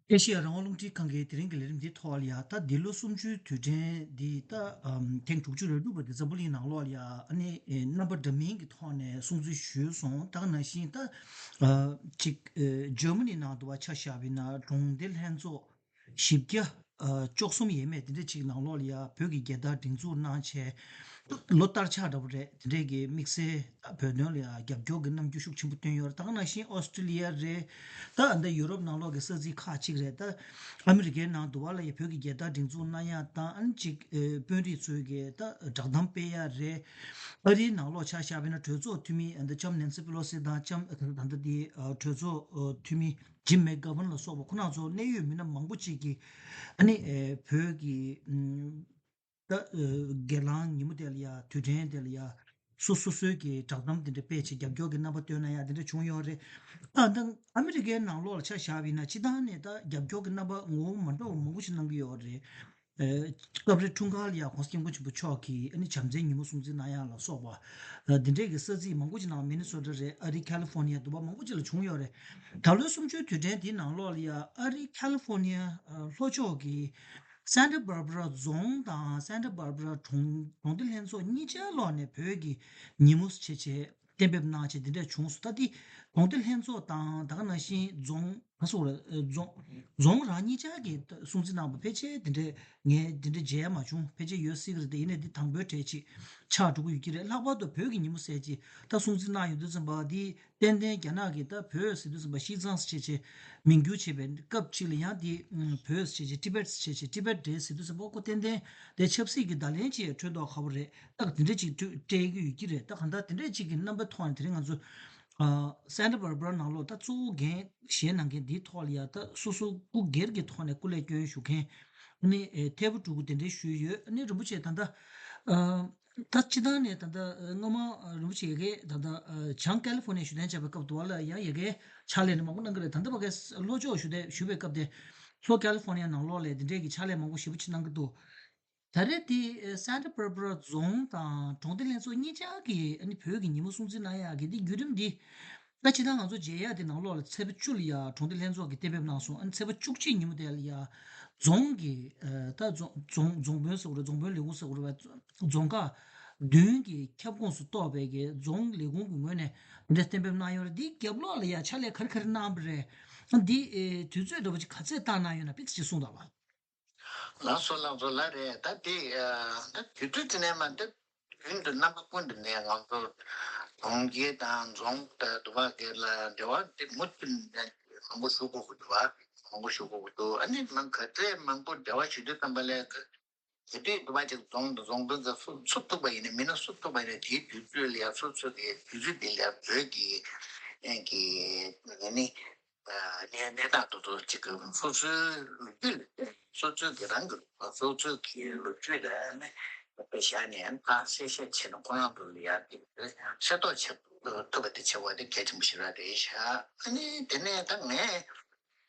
ཨེ་ཤེ་ཡ་རང་དབང་རླུང་འཕྲིན་ཁང་གིས་དེ་རིང་གི་ལས་རིམ་འདིའི་ཐོག་ལ་ཡ། ད་འདི་ལོ་གསུམ་བཅུའི་དུས་དྲན་འདི་ད་ཨམ་ཐེངས་དྲུག་ཅུ་རེ་དྲུག་པ་འདི་འཛམ་བུ་གླིང་ནང་ལོགས་ལ་ཡ་ཨ་ནི་ཨེ་རྣམ་པ་འདྲ་མིན་གྱི་ཐོག་ནས་སྲུང་བརྩི་ཞུས་སོང་། ད་ག་ནང་བཞིན་ད་ཨ་ཅིག་ཨེ་ཇར་མ་ནི་ནང་དུ་བ་ཆ་བཞག་པ་ཡིན་ན་གྲོང་སྡེ་ལྷན་ཚོགས་བཞི་བརྒྱ་ཨ་བཅུ་གསུམ་ཡས་མས་དེ་འདྲ་ཅིག་ནང་ལོགས་ལ་ཡ་བོད་ཀྱི་རྒྱལ་དར་སྒྲེང་འཛུགས་གནང་བྱས། ལོ་ལྟར་ཆགས་འདྲ་པོ་རེད། དེ་འདྲས་ཀྱི་དམིགས་བསལ་བོད་དོན་ལ་ཡང་རྒྱབ་སྐྱོར་གྱི་རྣམ་འགྱུར་ཤུགས་ཆེན་པོ་བསྟན་ཡོད་རེད། ད་ག་ནང་བཞིན་ཨོ་སི་ཀྲི་ལི་ཡ་རེད། ད་ཨ་འདི་ཡུ་རོབ་ནང་ལོགས་ཀྱི་ས་ཚིགས་ཁག་ཅིག་རེད། ད་ཨ་མི་རི་ཀའི་ནང་དུ་བ་ལ་ཡ་བོད་ཀྱི་རྒྱལ་དར་སྒྲེང་འཛུགས་གནང་ཡ་དང་ཨ་ནི་ཅིག་ཨེ་དཔོན་རིགས་ཚོའི་གི་ད་བསྒྲགས་གཏམ་སྤེལ་ཡ་རེད། ཨ་རིའི་ནང་ལོགས་ཆ་བཞག་པ་ཡིན་ན་གྲོས་ཚོགས་འཐུས་མི་ཨ་འདི་ལྕམ་ནན་སི་པེ་ལོ་སི་དང་ལྕམ་ད་ལྟ་དེ་ཨ་གྲོས་ཚོགས་ཨ་འཐུས་མི་ཇིམ་མེག་གྷ་ཝན་ལ་སོགས་པ་ཁོ་རང་ཚོ་གནད་ཡོད་མི་སྣ་མང་པོ་ཅིག་གིས་ཨ་ནི་ཨེ་བོད་ཀྱི་ཨམ། ད་ཨ་སྒེར་ལངས་ཉིན་མོ་དེ་ལ་ཡ་དུས་དྲན་དེ་ལ་ཡ་སོ་སོ་སོའི་གི་བསྒྲགས་གཏམ་དེ་འདྲ་སྤེལ་བྱས་རྒྱབ་སྐྱོར་གྱི་རྣམ་པ་སྟོན་ན་ཡ་དེ་འདྲ་བྱུང་ཡོད་རེད། ཨ་ད་ཨ་མི་རི་ཀའི་ནང་ལོགས་ལ་ཆ་བཞག་པ་ཡིན་ན་སྤྱི་བཏང་ནས་ད་རྒྱབ་སྐྱོར་གྱི་རྣམ་པ་ངོ་བོ་མ་འདྲ་བ་མང་པོ་ཞིག་གནང་གི་ཡོད་རེད། ཨ་སྐབས་རེ་འཁྲུངས་སྐར་ལ་ཡ་༸གོང་ས་༸སྐྱབས་མགོན་ཆེན་པོ་མཆོག་གིས་ཨ་ནི་བྱམས་བརྩེའི་ཉིན་མོ་སྲུང་བརྩི་གནང་ཡ་ལ་སོགས་པ་ཨ་དེ་འདྲས་ཀྱི་ས་ཚིགས་མང་པོ་ཞིག་ནང་མི་ནི་སོ་ཊ་རེད། ཨ་རི་ཁ་ལི་ཧྥོ་ནི་ཡ་དུ་བ་མང་པོ་ཅིག་ལ་བྱུང་ཡོད་རེད། ད་ལོའི་གསུམ་བཅུའི་དུས་དྲན་དེའི་ནང་ལོགས་ལ་ཡ་ཨ་རི་ཁ་ལི་ཧྥོ་ནི་ཡ་ཨ་ལྷོ་ཕྱོགས་ཀྱི་སན་ཏ་བྷར་བྷ་ར་རྫོང་དང་སན་ཏ་བྷར་བྷ་ར་གྲོང་གྲོང་སྡེ་ལྷན་ཚོགས་གཉིས་ཆར་ལོག་ནས་བོད་ཀྱི་ཉིན་མོ་བྱས་བྱས་གཏན་འབེབས་གནང་བྱས་དེ་འདྲ་བྱུང་སོང་། ད་འདི་གྲོང་སྡེ་ལྷན་ཚོགས་དང་ད་ག་ནང་བཞིན་རྫོང་ག་སོགས་ར་རྫོང་རྫོང་རང་གཉིས་ཆར་གྱི་སྲུང་བརྩི་གནང་བ་ཕལ་ཆེར་དེ་འདྲ་ངས་དེ་འདྲ་མཇལ་མ་བྱུང་། ཕལ་ཆེར་ཡོད་སྲིད་ཀྱི་རེད། དེ་ཡིན་ནའི་འདི་དང་པོའི་གྲས་ཅིག་ཆགས་འགྲོ་གི་ཡོད་ཀྱི་རེད། ལྷག་པར་དུ་བོད་ཀྱི་ཉིན་མོ་ཟེར་གྱི་ད་སྲུང་བརྩི་གནང་ཡོང་དུས་ཙམ་པ་འདི་ཏན་ཏན་རྒྱ་ནག་གིས་ད་བོད་ཟེར་དུས་ཙམ་པ་ཤིས་ཙང་ཟེར་བྱས་བྱས་མིང་བསྒྱུར་བྱས་པའི་སྐབས་ཅིག་ལ་ཡང་དེ་བོད་ཟེར་བྱས་བྱས་ཏི་བེད་ཟེར་བྱས་བྱས་ཏི་བེད་འདྲ་ཟེར་དུས་ཙམ་པ་ཁོ་ཏན་ཏན་དེ་ཆབ་སྲིད་ཀྱི་བརྡ་ལན་ཅིག་འཕྲོད་མདོག་ཁ་པོ་རེད། ད་དེ་འདྲ་ཅིག་སྤྲད་སྤྲད་ཀྱི་ཡོད་ཀྱི་རེད། ད་གང་ལྟར་དེ་འདྲ་ཅིག་གི་རྣམ་པའི་ཐོག་ནས་དེ་རིང་ང་ཚོ་སན་ཏ་བྷར་བྷ་ར་ནང་ལོགས་ད་གཙོ་བོ་འགན་བཞེས་གནང་མཁན་འདིའི་ཐོག་ལ་ཡ་ད་སོ་སོ་སྐུ་སྒེར་གྱི་ཐོག་ནས་སྐུ་ལས་བསྐྱོན་བཞུགས་མཁན་ནི་ཐེ་བོ་ཕྲུ་གུ་དེ་འདྲ་ཞུས་ཡོད། ནི་རིན་པོ་ཆེ་ད་ལྟ་ད་སྤྱི་བཏང་ནས་ད་ལྟ་སྔོན་མ་རིན་པོ་ཆེ་གིས་ད་ལྟ་བྱང་ཀ་ལི་ཧྥོ་ནི་ཡ་ཞུ་གཏན་བཅག་པའི་སྐབས་དུ་བ་ལ་ཡང་ཡ་གའི་ཕྱག་ལས་ནི་མང་པོ་གནང་གི་རེད། ད་ལྟ་བ་གའི་ལྷོ་ཕྱོགས་ཞུ་གཏན་ཞུ་བའི་སྐབས་དེ་ལྷོ་ཀ་ལི་ཧྥོ་ནི་ཡ་ནང་ལོགས་ལ་དེ་འདྲའི་གི་ཕྱག་ལས་མང་པོ་ཞེ་པོ་ཅིག་གནང་གི་འདུག་ད་རེས་དེ་སན་ཏ་བྷར་བྷ་ར་རྫོང་དང་གྲོང་སྡེ་ལྷན་ཚོགས་གཉིས་ཆར་གྱིས་ཨ་ནི་བོད་ཀྱི་ཉིན་མོ་སྲུང་བརྩི་གནང་ཡག་གི་དེ་བརྒྱུད་རིམ་འདི་ད་ཅི་ད་ང་ཚོ་མཇལ་ཡག་དེ་ནང་ལོགས་ལ་ཚེས་པ་བཅུ་ལ་ཡ་གྲོང་སྡེ་ལྷན་ཚོགས་ཀྱིས་གཏན་འབེབས་གནང་སོང་། ཨ་ནི་ཚེས་པ་བཅུ་གཅིག་ཉིན་མོ་དེ་ལ་ཡ་རྫོང་གི་ད་རྫོང་རྫོང་རྫོང་དཔོན་ཟེར་དགོས་རེད། རྫོང་དཔོན་ལས་ཁུངས་ཟེར་དགོས་རེད་པ། རྫོང་ཁག་བདུན་གྱི་ཁྱབ་ཁོངས་སུ་གཏོགས་པའི་གི་རྫོང་ལས་ཁུངས་ཀྱི་ངོས་ནས་དེ་འདྲ་གཏན་འབེབས་གནང་ཡོད་རེད། འདིའི་རྒྱབ་ལོགས་ལ་ཡ་ཕྱག་ལས་ག་རེ་ག་རེ་གནང་བ་རེད། འདི་དུས་ཚོད་འདྲ་པོ་ཅིག་ག་ཚོད་བཏང་གནང་ཡོད་ན་ཕིག་ཅིག་གསུངས་དང་བ། ལགས་སོ་ལགས་སོ་ལགས་རེད། ད་དེ་ད་དུས་ཚོད་དེ་ནས་མ་ད་རྒྱུན་དུ་རྣམ་པ་ཀུན་ཏུ་ནས་ང་ཚོ་གྲོང་ཁྱེར་དང་རྫོང་དང་དུ་བ་སྒེར་ལ་འབྲེལ་བ་དེ་མུ་མཐུད་ནས་མང་པོ་ཞུ་དགོས་ཀྱི་འདུག་བ། མང་པོ་ཞུ་དགོས་ཀྱི་འདུག་ཨ་ནི་མང་ག་ཚད་མང་པོ་འབྲེལ་བ་ཞུ་དུས་ཙམ་པ་ལས་ག་དེ་དུས་དུ་བ་ཅིག་རྫོང་དང་རྫོང་དཔོན་ཚོ་སུ་སུ་ཐུག་པ་ཡིན་ན་མི་སྣ་སུ་ཐུག་པ་ཡིན་ན་དེའི་དུས་ཚོད་ལ་ཡ་སོ་སོ་གི་དུས་ཚོད་དེ་ལ་ཡ་བོད་ཀྱི་ཨེ་གི་ངས་ནི། གནས་གནས་སྟངས་དེ་ཚོ་གཅིག་གི་སོ་སོའི་ལོ་རྒྱུས་ལ་སོ་སོའི་གི་རང་གི་སོ་སོའི་གི་ལོ་རྒྱུས་ལ་ནི་དཔེ་བཞག་ནས་ད་གསལ་བཤད་བྱས་ན་ཁོ་རང་ཚོ་ལ་ཡ་དེ་ཤེས་རྟོགས་བྱེད་ཐུབ་པ་དེ་བྱེད་དགོས་དེ་གལ་ཆེན་པོ་ཞིག་རེད་ཤག་ཨ་ནི་དེ་ནས་ད་ངས་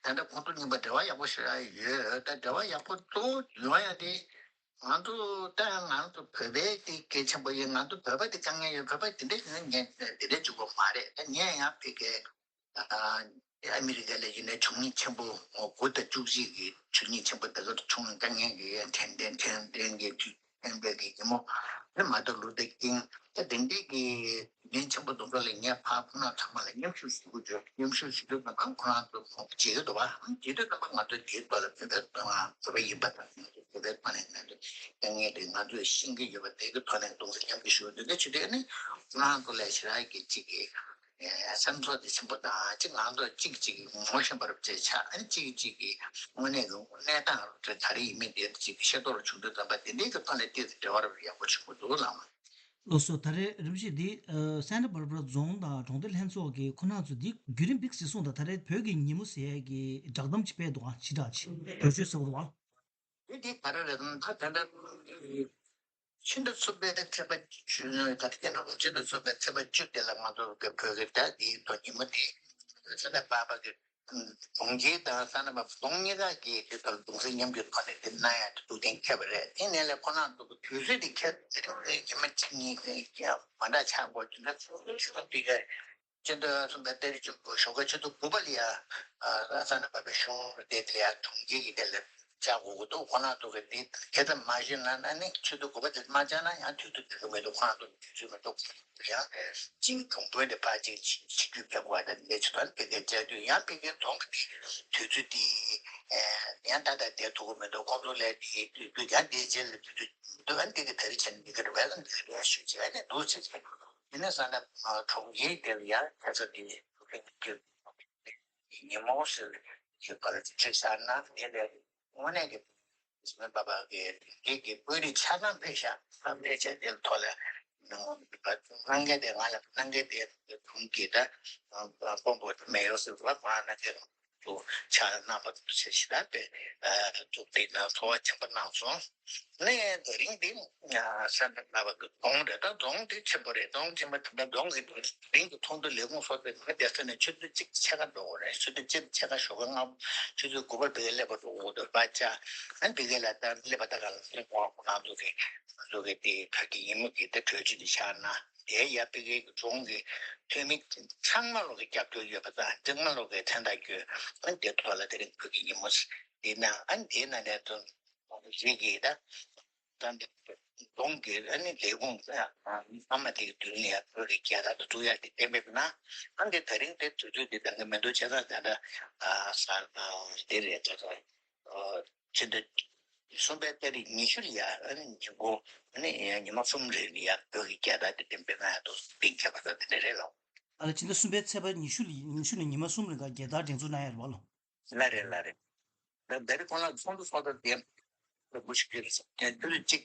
ད་ལྟ་ཁོང་ཚོ་གཉིས་པ་འབྲེལ་བ་ཡག་པོ་ཞིག་ཡོད། ད་འབྲེལ་བ་ཡག་པོ་གཙོ་བོ་ཡོང་ཡ་དེ་ང་ཚོ་ད་ང་ཚོ་བོད་པའི་དེ་གལ་ཆེན་པོ་ཡིན། ང་ཚོ་བོད་པ་དེ་དཀའ་ངལ་ཡོད། བོད་པ་དེ་འདྲ་ཡིན་ན་ངས་དེ་འདྲ་བྱེད་དགོས་མ་རེད། ད་ངས་ཡང་ཕ་གིའི་ཨ་མི་རི་ཀ་ལ་ཡིན་ན་ཆོས་ཉིད་ཆེན་པོ་དགུ་དང་བཅུ་གཅིག་གི་ཆོས་ཉིད་ཆེན་པོ་དེ་གར་བྱུང་། དཀའ་ངལ་གྱི་དྲན་རྟེན་དྲན་རྟེན་གྱི་དུས་དྲན་པའི་གི་ཉིན་མོ་དེ་མར་ཏིན་ལུ་ཐར་ཀིང་ད་དེ་འདྲའི་གི་དུས་ཆེན་པོ་དེ་ཚོ་ལ་ངས་ཕར་ཁོང་རྣམ་ཚང་མ་ལ་མཉམ་ཞུགས་ཞུ་དགོས་བརྗོད། མཉམ་ཞུགས་ཞུ་དུས་ཙམ་པ་ཁོང་རང་ཚོ་ཁོང་བརྗེད་ཀྱི་འདུག་བ། བརྗེད་དུས་ཙམ་པ་ང་ཚོ་དེའི་ཐོག་ལ་བོད་པའི་ཐོག་ལ་བོད་པ་ཡིན་པ་དང་ང་ཚོ་བོད་པའི་ཐོག་ནས་ང་ཚོ་དཀའ་ངལ་དེ་ང་ཚོས་ཤེས་ཀྱི་ཡོད་པ་དེ་གི་ཐོག་ནས་གདུང་སེམས་མཉམ་སྐྱེད་ཞུ་དགོས། དེ་འདྲ་བྱེད་དུས་ཨ་ནི་ཁོང་རང་ཚོ་ལ་ཞེ་དྲག་གི་གཅིག་གི་སེམས་ཚོར་དེ་ཆེན་པོ་དང་གཅིག་ང་ཚོ་གཅིག་གཅིག་གི་ངོ་ཤེས་པ་རབ་བྱས་ཆགས། ཨ་ནི་གཅིག་གཅིག་གི་དངོས་གནས་ཀྱི་གནས་སྟངས་རབ་བྱས་ད་རེས་ཡིན་མིན་དེ་གཅིག་གི་ཤེས་རྟོགས་རུ་བྱུང་དུས་ཙམ་པ་དེ་འདྲའི་གི་ཐོག་ནས་ཏོག་ཙམ་འབྲེལ་བ་རབ་ཡག་པོ་བྱུང་གི་འདུག་ལགས། ལགས་སོ། ད་རེས་རིམ་བཞིན་འདི་ཨ་སན་ཏ་བྷར་བྷ་ར་རྫོང་དང་གྲོང་སྡེ་ལྷན་ཚོགས་ཀྱི་ཁོ་ན་ཚོ་འདི་བརྒྱུད་རིམ་བིག་ཟིག་གསུངས་དང་། ད་རེས་བོད་ཀྱི་ཉིན་མོ་ཟེར་ཡས་ཀྱི་བསྒྲགས་གཏམ་ཅིག་སྤེལ་འདུག་ཨ། ཕྱི་དྲགས་ཅིག་བེད་སྤྱོད་ཟེར་བ་འདུག་ཨ། འདི་འདི་ག་རེ་རེད་ཟེར་ན་ད་ད་ལྟ་ཕྱི་ཟླ་གསུམ་པའི་ཚེས་པ་བཅུ་ད་ལྟ་ཁྱེད་རང་ཚོ་ཕྱི་ཟླ་གསུམ་པའི་ཚེས་པ་བཅུ་དེ་ལ་ང་ཚོ་གི་བོད་ཀྱི་ཟླ་འདིའི་ཐོག་ཉིན་མོ་དེ་ས་གནས་པ་ཕ་གི་གྲོང་ཁྱེར་དང་ས་གནས་པ་རྫོང་གཉིས་ཀ་གི་དེ་ལྟར་གདུང་སེམས་མཉམ་སྐྱེད་ཐོག་ནས་དེ་གནང་ཡ་དེ་ཐུགས་གཏན་འཁེལ་བ་རེད། དེ་ནས་ལས་ཁོ་རང་ཚོ་གི་དུས་ཚོད་དེ་ཁྱེད་ཚོ་ཉི་མ་གཅིག་གཉིས་ཀྱི་མ་འདྲ་ཆགས་དགོས་དེ་འདྲ་ཚོ་ཆུ་ཚོད་དེ་ག་སྤྱི་ཟླ་གསུམ་པའི་ཏ་རིག་བཅུ་དགུ་ཞོགས་ཀ་ཆུ་ཚོད་དགུ་པ་ལ་ཡ། ཨ་ས་གནས་བབས་པའི་གཞུང་དེ་དེ་ལ་ཡ་གྲོང་ཁྱེར་གྱི་དེ་ལ་བཅར་དགོས་ཀྱི་འདུག་ཁོ་རང་ཚོ་གི་དེ་ཁ་སང་མ་ཤེས་ན་ན་ནི་ཆུ་ཚོད་དགུ་པ་དེ་མ་བཅར་ན་ཡང་དུས་ཚོད་དེ་གི་མི་འདུག་ཁོ་རང་ཚོ་དུས་ཚོད་མི་འདུག་ཡང་གཅིག་གྲོང་དཔོན་དེ་ཕར་གཅིག་ཆིབས་བསྒྱུར་ཕེབས་དགོས་པ་དང་ལས་ཆུ་ཚོད་ཕ་གིར་བཅར་དུས་ཡང་ཕ་གིའི་རྫོང་གི་དེ་དུས་ཚོད་དེ་ཡང་ད་ལྟ་བསྡད་ཐུབ་ཀྱི་མི་འདུག་ཁོང་ཚོ་ལས་དེ་དུས་ཚོད་ཡང་དེའི་རྗེས་ལ་དུས་ཚོད་འདུག་ཨ་ནི་དེ་གི་ད་རེས་བྱས་ནས་འདི་ག་རེ་བས་ལ་འདི་ག་རེ་ཞུ་བྱས་ཨ་ནི་འདུག་ཅེས་བྱས། དེ་ནས་ས་གནས་གྲོང་ཁྱེར་དེ་ལ་ཡང་ཁ་ས་དེ་ཉིན་མོ་ཟེར་གྱི་བར་ཁྲིད་ས་ན་དེ་ལས་དངོས་གནས་ཀྱི་སྨན་པ་པ་གི་དེ་གི་དཔོན་རིགས་ཆ་ཚང་ཕེབས་ཤག་ཨ་ཕེབས་ཆ་དེ་ཐོག་ལ་གནང་མཁན་དེ་ང་ལ་གནང་མཁན་དེ་གྲོང་ཁྱེར་ད་དཔོན་པོ་མེ་ཡོ་ཟེར་བ་ང་གནང་མཁན། དུ་ཕྱག་གནང་བ་དུ་ཆེ་ཞེ་དྲག་པས་ཐུགས་དེ་དང་ཚོར་བ་ཆེན་པོ་གནང་སོང་། ནས་དེ་རིང་འདི་ས་གནས་ལ་བ་གི་རྫོང་རེད། ད་རྫོང་དེ་ཆེན་པོ་རེད། རྫོང་ཆེན་པོ་དེ་འདྲ་རྫོང་གི་རིང་གི་ཚོགས་འདུ་ལས་ཁུངས་སོགས་དེ་ང་བསྡད་ས་ནས་ཆུ་ཚོད་གཅིག་ཕྱེད་ཀ་འགྲོ་དགོས་རེད། ཆུ་ཚོད་གཅིག་ཕྱེད་ཀ་ཞོགས་ཀ་སྔ་ཆུ་ཚོད་དགུ་པ་དེ་ག་སླེབས་པ་འགྲོ་དགོས་འདུག་པ་ཆ། ཨ་འདི་ག་ལ་ད་སླེབས་པ་ད་ག་ལ་སླེབས་དགོས་ཁོ་རང་ཚོ་གི་ང་ཚོ་གི་དེ་ཕ་གི་ཉིན་མོ་གི་ད་གྲོས་ཆོད་དེ་ཆགས་ན། དེའི་ཡ་ཕ་གིའི་གི་རྫོང་གི་འཐུས་མི་ཚང་མ་ལོག་གི་རྒྱབ་སྐྱོར་ཡོད་པ་དང་ཚང་མ་ལོག་གི་མཚན་རྟགས་བསྐྱོན། ཨ་དེ་ཐོག་ལ་དེ་རིང་བོད་ཀྱི་ཉིན་མོ་དེ་ན་ཨ་དེ་ན་ནས་དོན་རིག་གི་ད་ད་འདི་རྫོང་གི་ཨ་ནི་ལས་ཁུངས་ཨ་མ་དེ་གི་མདུན་ནས་བོད་ཀྱི་རྒྱལ་དར་དུ་འཛུགས་ཡ་དེ་གཏན་འབེབས་ན་ཨ་འདི་ད་རིང་དེ་དུས་ཚོད་དེ་ད་གི་མི་འདུག་བྱས་ཙང་ད་ད་ས་དེ་རེད་ད་ད། ཕྱི་ཟླ་གསུམ་པའི་ཏ་རིག་ཉི་ཤུ་ལ་ཡ་ཨ་ནི་ཉིན་གུང་ཨ་ནི་ཉི་མ་གསུམ་རིང་ལ་ཡ་བོད་ཀྱི་རྒྱལ་དར་དེ་གཏན་འབེབས་གནང་ཡ་དུ་གཏན་འཁེལ་བ་དང་དེ་འདྲ་རེད་ལགས། ཨ་ལ་ཕྱི་ཟླ་གསུམ་པའི་ཚེས་པ་ཉི་ཤུ་ལ་ཉི་ཤུ་ནས་ཉི་མ་གསུམ་རིང་ག་རྒྱལ་དར་སྒྲེང་འཛུགས་གནང་ཡ་རེད་བ་ལགས། ལགས་རེད་ལགས་རེད། ད་ད་རེས་ཁོང་ལ་ཚོགས་འདུ་ཚོགས་ཐབས་དེ་ལ་སྒུག་ཞིག་གི་རེད་ཟེར་དེ་དུས་གཅིག་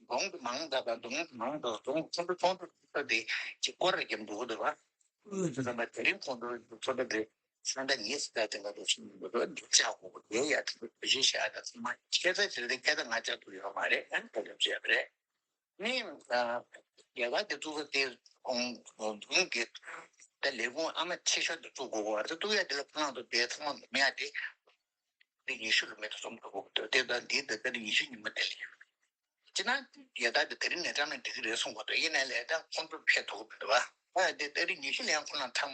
གདོང་དུ་མང་དྲགས་དང་གདོང་དུ་མང་དྲགས་གདོང་ཚོགས་འདུ་ཚོགས་འདུ་ཚོགས་དེ་གཅིག་སྐོར་ར་རྒྱབ་འདུག་འདུག་བ། ཨུ་ཙི་ཙམ་པ་དེ་རིང་ཁོང་ཚོ་ཚོགས་འདུ་དེ་ས་མཐའ་ཉིས་སུ་ད་དེ་འགའ་དུ་ཕྱིན་འདུག་འདུག་ཆགས་དགོས་དེ་ཡ་དེ་བེད་སྤྱོད་བྱ་ཡ་ད་ཚང་མ་ཁྱེད་ཚོ་དེ་རིང་ཁ་ད་ང་ཅག་ཏུ་ཡོད་མ་རེད། ཨ་ནི་ད་ལབ་བྱས་པ་རེད། ནི་རྒྱ་གར་དེ་ཚོ་དེ་ཁོང་གི་ད་ལས་ཁུངས་ཨ་མ་ཆེ་ཤོས་དེ་ཚོ་དགོས་གོ་བ་དེ་ཚོ་ཡ་དེ་ལ་ཁོང་ཚོ་དེ་ཚང་མ་མི་ཡ་དེ་དེ་ཉི་ཤུ་ལ་མེད་དུ་སོང་འགྲོ་གོ་དེ་ད་འདི་དེ་ད་ཉི་ཤུ་ཉི་མ་དེ་ལ་ཡོད། ཅི་ན་ཡ་ད་དེ་དེ་རིང་ནས་ཀྲང་ནས་འགྲིག་གི་རེད་གསུང་གོ་དེ་ཡིན་ན་ལས་ད་ཁོང་ཚོ་ཕེབས་ཐུབ་གི་མི་འདུག་བ། ཨ་དེ་དེ་རིང་ཉི་ཤུ་ལ་ཡང་ཁོང་ཚོ་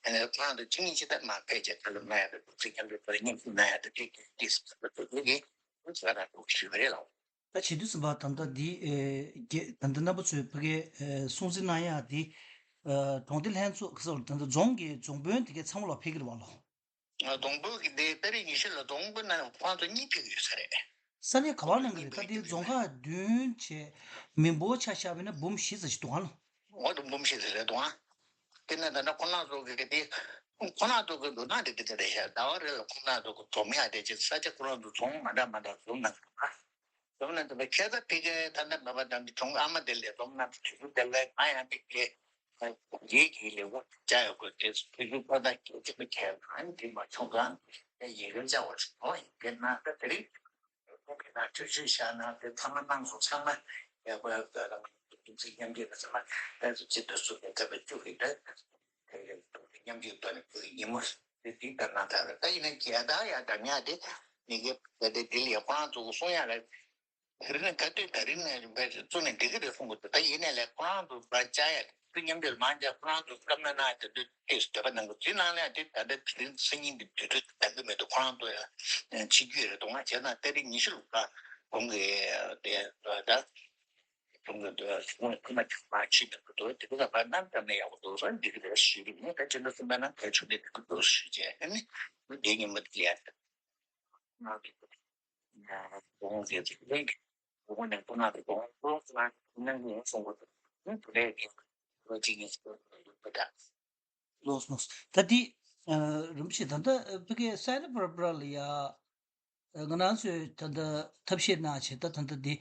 ཐང་ཁོང་ཚོ་གཅིག་ཉིན་གཅིག་ད་མ་ཕེབས་བྱས་ད་ལ་མ་ཡ་དེ་ཚིག་ཀྱང་དེ་ཚོ་མཉམ་དུ་མ་ཡ་དེ་དེ་དེ་དེ་ཟེར་བ་དེ་དེ་གི་ཁོང་ཚོ་ད་འགྲོ་གི་ཞུས་པ་རེད་ལགས། ད་བྱེད་དུས་ཙམ་པ་ད་ལྟ་འདི་ཨེ་རྒྱ་ད་ལྟ་རྣམ་པ་ཚོས་ཕ་གའི་ཨེ་སྲུང་བརྩི་གནང་ཡག་འདི་ཨེ་གྲོང་སྡེ་ལྷན་ཚོགས་ཀྱི་ས་ད་ལྟ་རྫོང་གི་རྫོང་དཔོན་དེ་གའི་ཚང་མ་ལ་ཕེབས་ཀྱི་རེད་བ་ལོ། ཨ་རྫོང་དཔོན་གྱི་འདི་ཏ་རིག་ཉི་ཤུ་ལ་རྫོང་དཔོན་ནང་ཁོང་ཚོ་གཉིས་ཕེབས་ཀྱི་ཡོད་ས་རེད། ས་གནས་ག་བར་གནང་གི་རེད། ད་ལྟའི་རྫོང་ཁག་བདུན་བྱས་མི་འབོར་ཆ་བཞག་པ་ཡིན་ན་འབུམ་བཞི་ཙམ་ཞིག་འདུག་ག་ལོ། འོ་དུ་འབུམ་བཞི་ཙམ་རེད་འདུག་ཨ། དེ་ནས་ད་ལྟ་ཁོ་རང་ཚོ་གི་དེ་ཁོ་རང་ཚོ་གི་འདུག་ན་དེ་དེ་དེ་རེད་ཤག་ཟླ་བ་རེ་ལ་ཁོ་རང་ཚོ་གི་སྒྲོམ་ཡག་དེ་ཅིག་ས་ཆ་ཁོ་རང་ཚོ་རྫོང་མ་འདྲ་མ་འདྲ་བཟོ་གནང་གི་འདུག་ཨ། བཟོ་གནང་དུས་ཁྱེད་ཚོ་ཕ་གིའི་ད་ལྟ་འབབ་པ་དང་གི་གྲོང་ཨ་མ་དེ་ལས་སྒྲོམ་གནང་དུས་དུས་དེ་ལ་ང་ཡང་ཕ་གིའི་རྒྱལ་གྱི་ལས་འགུལ་བྱ་ཡོད་དགོས་དེ་ཕ་གིའི་ཕ་ད་སྐད་ཆ་མི་ཁྱེད་ང་འདི་མ་བྱུང་གང་དེ་ཡིན་རེད་བྱ་བ་ཞིག་འོ་ཡིན་དེ་ན་ད་དེ་རིང་ཁོང་གིས་ན་ཐུགས་རྗེ་བཞག་ན་དེ་ཚང་མ་གནང་སོང་། ཚང་མ་ཡག་པོ་ཡག་པོ་རང་གི་ཐུགས་རྗེ་མཉམ་སྐྱེད་དང་ཚང་མ་ལྷན་ཚོགས་ཅིག་ཏུ་བཟོས་ནས་ད་བར་བཅུག་གི་འདུག་དེ་ཡང་ཐུགས་རྗེ་མཉམ་སྐྱེད་དོན་ནི་བོད་ཀྱི་ཉིན་མོ་དེ་དེ་ལྟར་གནང་ཐལ། ད་ཡིན་ན་རྒྱལ་དར་ཡང་འདྲ་མཉམ་དེ་མི་དགེ་བ་དེ་དེ་ལ་ཡང་ཁོ་རང་ཚོ་གསུང་ཡག་ལ་དེ་རིང་ནས་ག་དུས་ད་རིང་ནས་བཙུགས་ནས་འགྲིག་གི་རེད་གསུང་གི་འདུག་ད་ཡིན་ནའི་ལས་ཁོ་རང་ཚོ་བར་བཅར་ཡག་དེ་མཉམ་དུ་མང་ཆེ་ཁོ་རང་ཚོ་བཀའ་མོལ་གནང་དེ་དུས་ཏོག་ཙམ་འདོད་པ་གནང་གི་དེ་ནང་ལ་དེ་ད་ལྟ་དེ་རིང་སང་ཉིན་དེ་དུས་ཚོད་འདང་གི་མི་འདུག་ཁོ་རང་ཚོ་ཡང་ཕྱི་རྒྱུད་རེད་འདུག་ང་བྱས་ན་ཏ་རིག་ཉི་ཤུ་ལ་ཁོང་གི་དེ་ད་ཁོང་གི་དེ་ཁོང་གི་དེ་ཁོང་མ་ཁྱོད་མ་ཕྱི་འདུག་གི་འདུག་དེ་ག་ལ་བར་ནམ་ཙམ་ནས་ཡག་པོ་འདུག་ཟེར་འདི་གི་རེད་ཞུས་རིགས་ནི་ད་ཅི་འདྲ་གསུངས་པ་ན་གལ་ཆུང་དེ་འདུག་གི་འདུག་ཞུས་རྗེས་ཨ་ནི་དེ་ཉིན་མོ་དེ་ལ་ཡང་། ལོས་ལོས། ད་འདི་རིན་པོ་ཆེ་ད་ལྟ་ཕ་གི་སེ་ར་བྷ་ར་ལ་ཡ་ང་རང་ཚོས་ད་ལྟ་ཐབས་ཤེས་གནང་བྱས་ད་ད་ལྟ་འདི་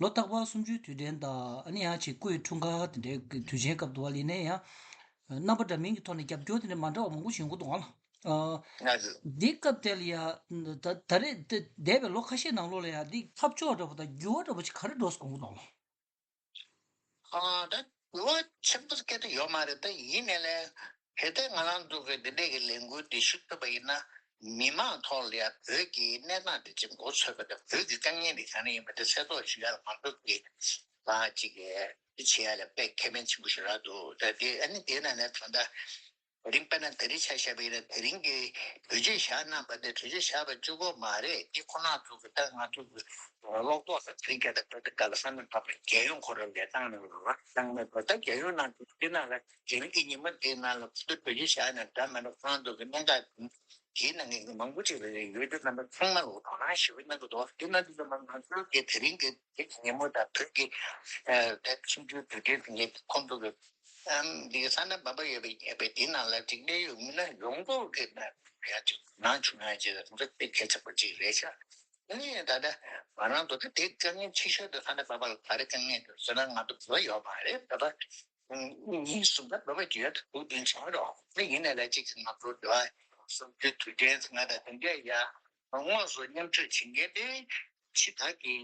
ལོ་རྟག་པར་གསུམ་བཅུའི་དུས་དྲན་དང་ཨ་ནི་ཡང་ཅིག་སྐུའི་འཁྲུངས་སྐར་དེ་འདྲའི་དུས་ཆེན་སྐབས་དུ་བ་ལ་ཡིན་ན་ཡང་རྣམ་པ་འདྲ་མིན་གྱི་ཐོག་ནས་རྒྱབ་སྐྱོར་དེ་འདྲ་མ་འདྲ་བ་མང་པོ་ཞིག་ཡོང་གི་འདུག་ཨང་ལ། ཨ། ང་ཚོ། འདི་སྐབས་དེ་ལ་ཡ། ད་ད་རེས་འདས་པའི་ལོ་ཁ་ཤས་ནང་ལོགས་ལ་ཡ་འདི་ཐབས་མཆོག་འདྲ་པོ་དང་འགྱུར་བ་འདྲ་པོ་ཅིག་ག་རེ་འགྲོ་སོང་གི་འདུག་ལོ། ཨ་ད་འགྱུར་བ་ཆེན་པོ་སྐད་དུ་ཡོད་མ་རེད། ད་ཡིན་ནའི་ལས་གལ་ཏེ་ང་རང་ཚོ་གི་འདི་འདྲས་ཀྱི་ལས་འགུལ་འདི་ཞུ་ཐུབ་པ་ཡིན་ན་མི་མང་ཐོག་ལ་ཡ་བོད་ཀྱི་གནས་སྟངས་འདི་ཅིག་མགོ་ཚོས་པ་དང་བོད་ཀྱི་དཀའ་ངལ་འདི་ག་རེ་ཡིན་པ་དེ་གསལ་རྟོགས་ཞུ་ཡ་ལ་ང་ཚོ་གི་ལ་ཅིག་གི་འདི་བྱེད་ཡ་ལ་དཔེ་ཁེ་ཕན་ཆེན་པོ་ཞིག་རག་འདུག་ད་དེ་ཨ་ནི་དེ་ན་ནས་ད་ལྟ། དེ་རིང་དཔེར་ན་དེ་རིང་ཆ་བཞག་པ་ཡིན་ན་དེ་རིང་གི་གྲོས་ཆོད་བཞག་གནང་པ་དེ་གྲོས་ཆོད་བཞག་པ་གཅིག་པོ་མ་རེད། དེ་ཁོ་ན་ཚོ་གི་ད་ང་ཚོ་གི་ལོག་རྟོག་ས་དེ་རིང་ག་ད་བོད་དེ་ག་ལ་ས་མེད་པ་རྒྱལ་ཡོངས་ཁོ་རང་ལས་སྟངས་ནང་ལ་བཏང་མེད་པ། ད་རྒྱལ་ཡོངས་ནང་དུ་དེ་ནང་ལ་དེ་རིང་གི་ཉི་མ་དེ་ནང་ལ་ཁོ་ཚོ་གྲོས་ཆོད་བཞག་ན་འདྲ་མ་འདྲ་ཁོ་རང་ཚོ་གི་གནད་འགག་དེའི་ནང་གི་མང་པོ་ཅིག་རེ་རེ་ཡོད་དུས་རྣམ་པ་ཚང་མ་ལ་དོ་སྣང་ཞེ་པོ་གནང་གི་འདུག་དེ་ན་དུས་ཙམ་པ་ང་ཚོའི་གི་དེ་རིང་གི་དེ་གི་ཉིན་མོ་དང་བོད་ཀྱི་ཨ་ད་ཆུང་ཆུང་དུས་དྲན་དེ་ངས་ཁོང་ཚོ་གི་ཨམ་འདི་གི་ས་མནའ་བབས་པ་ཡོད་པའི་ཡོད་པའི་དེ་ནང་ལ་ཅིག་གནད་ཡོད་མི་སྣ་ཡོངས་རྫོགས་ཀྱི་ན་ཡ་ཅིག་ནང་བྱུང་ཡ་ཅིག་ང་ཚོ་དཔེ་གལ་ཆེན་པོ་ཅིག་རེད་ཤག་དེ་ནས་ད་ལྟ་ང་རང་ཚོ་ད་དེ་དཀའ་ངལ་ཆེ་ཤོས་དེ་ས་མནའ་བབས་པ་ལ་ག་རེ་དཀའ་ངལ་འདུག་ཟེར་ན་ང་ཚོ་བོད་ཡོད་མ་རེད། ད་ལྟ་ཉིན་གསུམ་ད་བོད་པ་རྒྱུད་ཐུག་དུས་བྱུང་རོགས་དེ་ཡིན་ནའི་ལ་ཅིག་ང་ཚོ་འདི་བ་སུམ་ཅུ་དུས་དྲན་ང་ད་དེ་འདྲ་ཡ། དངོས་སུ་མཉམ་སྤྱོད་བྱེད་མཁན་དེ་ཕྱི་ཐག་གི་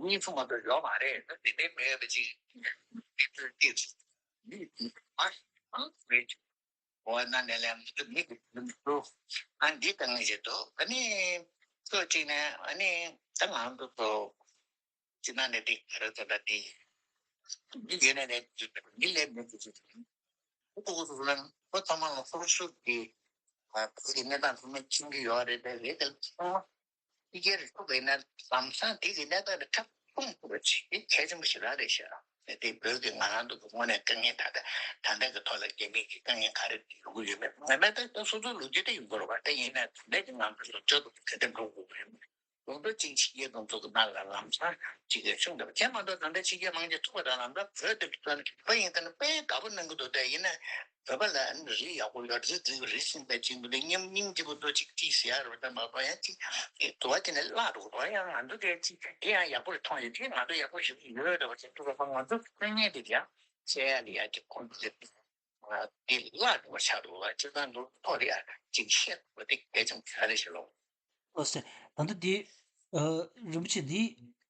གཉིས་གསུམ་མ་གཏོགས་ཡོད་མ་རེད། ད་དེ་འདྲའི་མེད་པ་ཅིག་དེ་ཚོའི་ཏིག་ཙམ་མི་དེ་མ་མང་བའི་འོ་ན་ནས་ལས་མི་འདུག་མི་དེ་མི་འདུག་ཨ་འདི་དང་ངེས་ཅིག་འདུག་ཨ་ནི་ཁོ་གཅིག་ནས་ཨ་ནི་ད་ང་ཚོ་ཚོ་སྤྱི་ནང་ནས་དེ་ག་རེ་ཚོ་ད་དེ་འདི་ཡོད་ནས་ནས་འདི་ལས་མི་འདུག་ཁོ་ཚོ་ཚོ་ལ་ཁོ་ཚང་མ་ལ་སོ་སོ་གི་བོད་ཀྱི་གནས་སྟངས་ཚང་མ་མཁྱེན་གྱི་ཡོད་རེད། དེ་རེད་དེ་ཚང་མ་ཕྱི་རྒྱལ་རེ་ཐུག་པ་ཡིན་ན་ལམ་སང་དེ་གི་གནས་སྟངས་དེ་ཁྲབ་སྟོང་ཐུག་པ་བྱེད་དེ་གལ་ཆེན་པོ་ཞེ་དྲག་རེད་ཤག་དེ་བོད་ཀྱི་ང་རང་ཚོ་གི་དངོས་གནས་དཀའ་ངལ་ད་ལྟ་ད་ལྟ་གི་ཐོག་ལ་རྒྱ་མི་གི་དཀའ་ངལ་ག་རེ་ཡོང་གི་ཡོད་མེད་ངས་མེད་ད་ད་སོ་སོའི་ལོ་རྒྱུས་དེ་ཡོང་གི་རེད་བ། དེ་ཡིན་ན་ད་ལྟ་གི་ང་ཚོ་ལོ་རྒྱུས་དེ་ག་དེ་འགྲོ་དགོས་ཀྱི་ཡོད་མེད། ལུང་དུ་ཅིག་ཕྱི་རྒྱལ་ཁོང་ཚོ་གི་ནང་ལ་ལམ་སང་ཅིག་གི་ཤུགས་འདེབས་བྱས་མ་གཏོགས་ད་ལྟ་ཕྱི་རྒྱལ་དམངས་ཀྱི་ཐུག་པ་དང་ལམ་སང་བོད་དེ་བོད་ཡིན་ད་ནི་དཔེ་དགའ་པོ་གནང་གི་འདུག་དེ་ཡིན་ན་བོད་པ་ལ་ཨ་ནི་རིགས་ཡག་པོ་ཡོད་རེད། རིགས་རིགས་ཤིང་པའི་ཅིག་འདུག་དེ་སྙིང་སྙིང་རྗེ་པོ་འདུག་ཅིག་ཅིག་ཟེར་ཡ་རེད་པ། མ་གཏོགས་ཡང་ཅིག་དེ་དུ་བ་ཅིག་ནས་བརླག་འགྲོ་གི་འདུག་ཡང་ང་ཚོ་དེ་ཅིག་དེ་ཡང་ཡག་པོ་རེད་མཐོང་ཡོད། དེ་ང་ཚོ་ཡག་པོ་ཞིག་ཡོད་རེད་པ། ཅིག་ཐུག་པ་ང་ཚོ་དཀའ་ངལ་དེ་ཡང་བཤད་ཡ་ལ་ཡ་ཅིག་ཁོང་ཚོ་དེ་བརླག་འགྲོ་བ་ཆགས་འདུག་བ། སྤྱིར་བཏང་འདུག་ཐོག་རེ་ཡ་ཅིག་བཤད་དགོས་དེ་གལ་ཆེན་པོ་ཆགས་རེད་ཞེས་ལོ། ཨོ་སེ། ད་ལྟ་འདི། ཨ། རིན་པོ་ཆེ་འདི།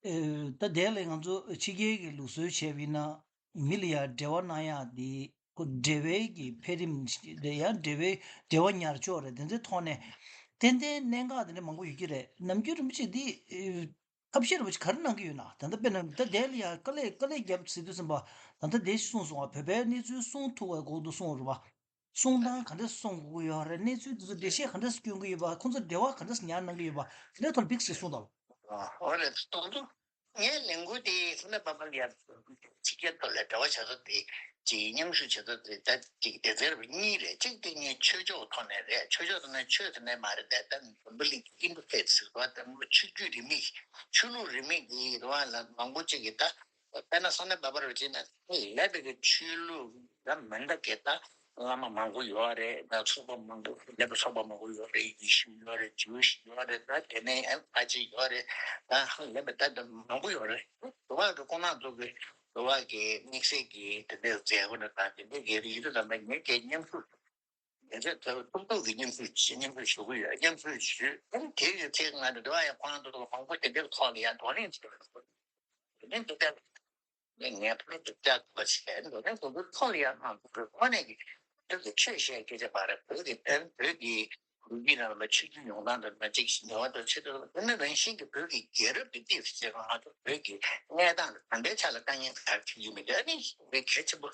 ཨ། ད་དེ་ལས་ང་ཚོ་ཕྱི་རྒྱལ་གྱི་ལུགས་སྲོལ་བྱས་པ་ཡིན་ན། མི་ལ་ཡང་འབྲེལ་བ་གནང་ཡག་འདི་ཁོ་འབྲེལ་བའི་གི་འཕེལ་རིམ་ཞིག་རེད། ཡང་འབྲེལ་བའི་འབྲེལ་བ་ཉར་ཕྱོགས་རེད། དེ་ཚོའི་ཐོག་ནས་ཏན་ཏན་གནད་འགག་དེ་འདྲ་མང་པོ་ཡོད་ཀྱི་རེད། ནམ་རྒྱུན་རིན་པོ་ཆེ་འདི། ཨ། ཐབས་ཤེས་རིན་པོ་ཆེ་ག་རེ་གནང་གི་ཡོད་ན། ད་ལྟ་དཔེར་ན་ད་དེ་ལ་ཡང་དཀའ་ལས་དཀའ་ལས་བརྒྱབ་ཟེར་དུས་ཙམ་པ། ད་ལྟ་དེ་གསུངས་སོང་བ། བོད་པའི་གནས་ཚུལ་གསུང་ཐུབ་པའི་གོང་དུ་གསུངས་རེད་བ། གསུང་སྟངས་ག་འདྲ་གསུང་དགོས་ཀྱི་ཡོད་རེད། གནས་ཚུལ་དེ་ཚོ་འགྲེལ་བཤད་ག་འདྲ་སྐྱོན་གྱི་ཡོད་པ། ཁོང་ཚོ་འབྲེལ་བ་ག་འདྲ་ཉར་གནང་གི་ཡོད་པ། དེ་འདྲའི་ཐོག་ལ་ཕིགས་སུ་གསུངས་དང་། ཨོ་རེད། ད་དུང་ངའི་ལས་འགུལ་དེ་ཁོ་ན་པ་པ་ལ་ཡར་ཕྱི་རྒྱལ་ཐོག་ལ་འབྲེལ་བ་བྱ་ས་དེ་ཅིག་མཉམ་ཞུགས་བྱ་ས་དེ་ད་ཅིག་དེ་ཚེ་རབས་གཉིས་རེད། གཅིག་དེ་ངས་ཆོས་ཕྱོགས་ཐོག་ནས་རེད། ཆོས་ཕྱོགས་ཐོག་ནས་ཆོས་དེ་ནས་མ་རེད། ད་ད་འཛམ་བུ་གླིང་གི་ཨིན་ཕེ་ཟེར་བ་ད་མོ་ཆོས་བརྒྱུད་རིས་མེད་ཆོས་ལུགས་རིས་མེད་ཀྱི་རེད་བ་ལ་མང་པོ་ཅིག་གིས་ད། དཔེར་ན་ས་གནས་བར་པར་བྱས་ན་ལས་པའི་གི་ཆོས་ལུགས་འདྲ་མི་འདྲ་གི་ད་བླ་མ་མང་པོ་ཡོད་རེད། ད་ཚོགས་པ་མང་པོ་ལས་པའི་ཚོགས་པ་མང་པོ་ཡོད་རེད། ཡེ་ཤུ་ཡོད་རེད། ཇུའུ་ཤི་ཡོད་རེད། ད་དེ་ནས་ཨ་ཕ་ཅི་ཡོད་རེད། ད་ལས་པའི་ད་ད་མང་པོ་ཡོད་རེད། དུ་བ་གི་ཁོང་རྣམ་ཚོ་གི་དུ་བ་གི་དམིགས་བསལ་གྱི་དེ་འདྲའི་མཛད་སྒོ་ནི་ད་དེ་འདྲའི་གི་རིགས་དུ་དམ་པ་ངེད་ཀྱི་མཉམ་ཞུགས། དེ་ཚོ་ད་ཏུག་ཏུག་གི་མཉམ་ཞུགས་བྱེད། མཉམ་ཞུགས་ཞུ་གི་ཡོད། མཉམ་ཞུགས་ཞུས། ཨ་ནི་དེ་ཡི་ཚེ་ང་ཚོ་འདི་བ་ཡང་ཁོང་ཚོ་མང་པོ་དེ་འདྲའི་ཐོག་ལ་ཡང་བགྲོ་གླེང་བྱེད་དགོས། བགྲོ་གླེང་འདི་ལྟར་ངས་ངས་བགྲོ་གླེང་འདི་ལྟར་དགོས་བྱས། བགྲོ་གླེང་དེ་ཚོ་ཐོག་ལ་ཡང་ང་ཚོ་གི་དངོས་གནས་ཀྱི་འདི་ཚོ་ཆོས་བཤད་སྐད་ཆ་མ་རེད། བོད་ཀྱི་དོན། བོད་ཀྱི་ལོ་རྒྱུས་ནང་ལ་ཆོས་བརྒྱུད་ཡོངས་གྲགས་འདི་མ་གཅིག་ཞིག་ནས་བ་དང་ཆོས་དང་དེ་ནི་རང་བཞིན་གྱི་བོད་ཀྱི་རྒྱལ་རབས་ཀྱི་ལྟས་སུ་བྱས་ན་ང་ཚོ་བོད་ཀྱི་གནས་སྟངས་ད་ལྟའི་ཆ་ལ་དཀའ་ངལ་ག་རེ་འཕྲད་ཀྱི་མེད། དེ་ནི་གལ་ཆེན་པོ།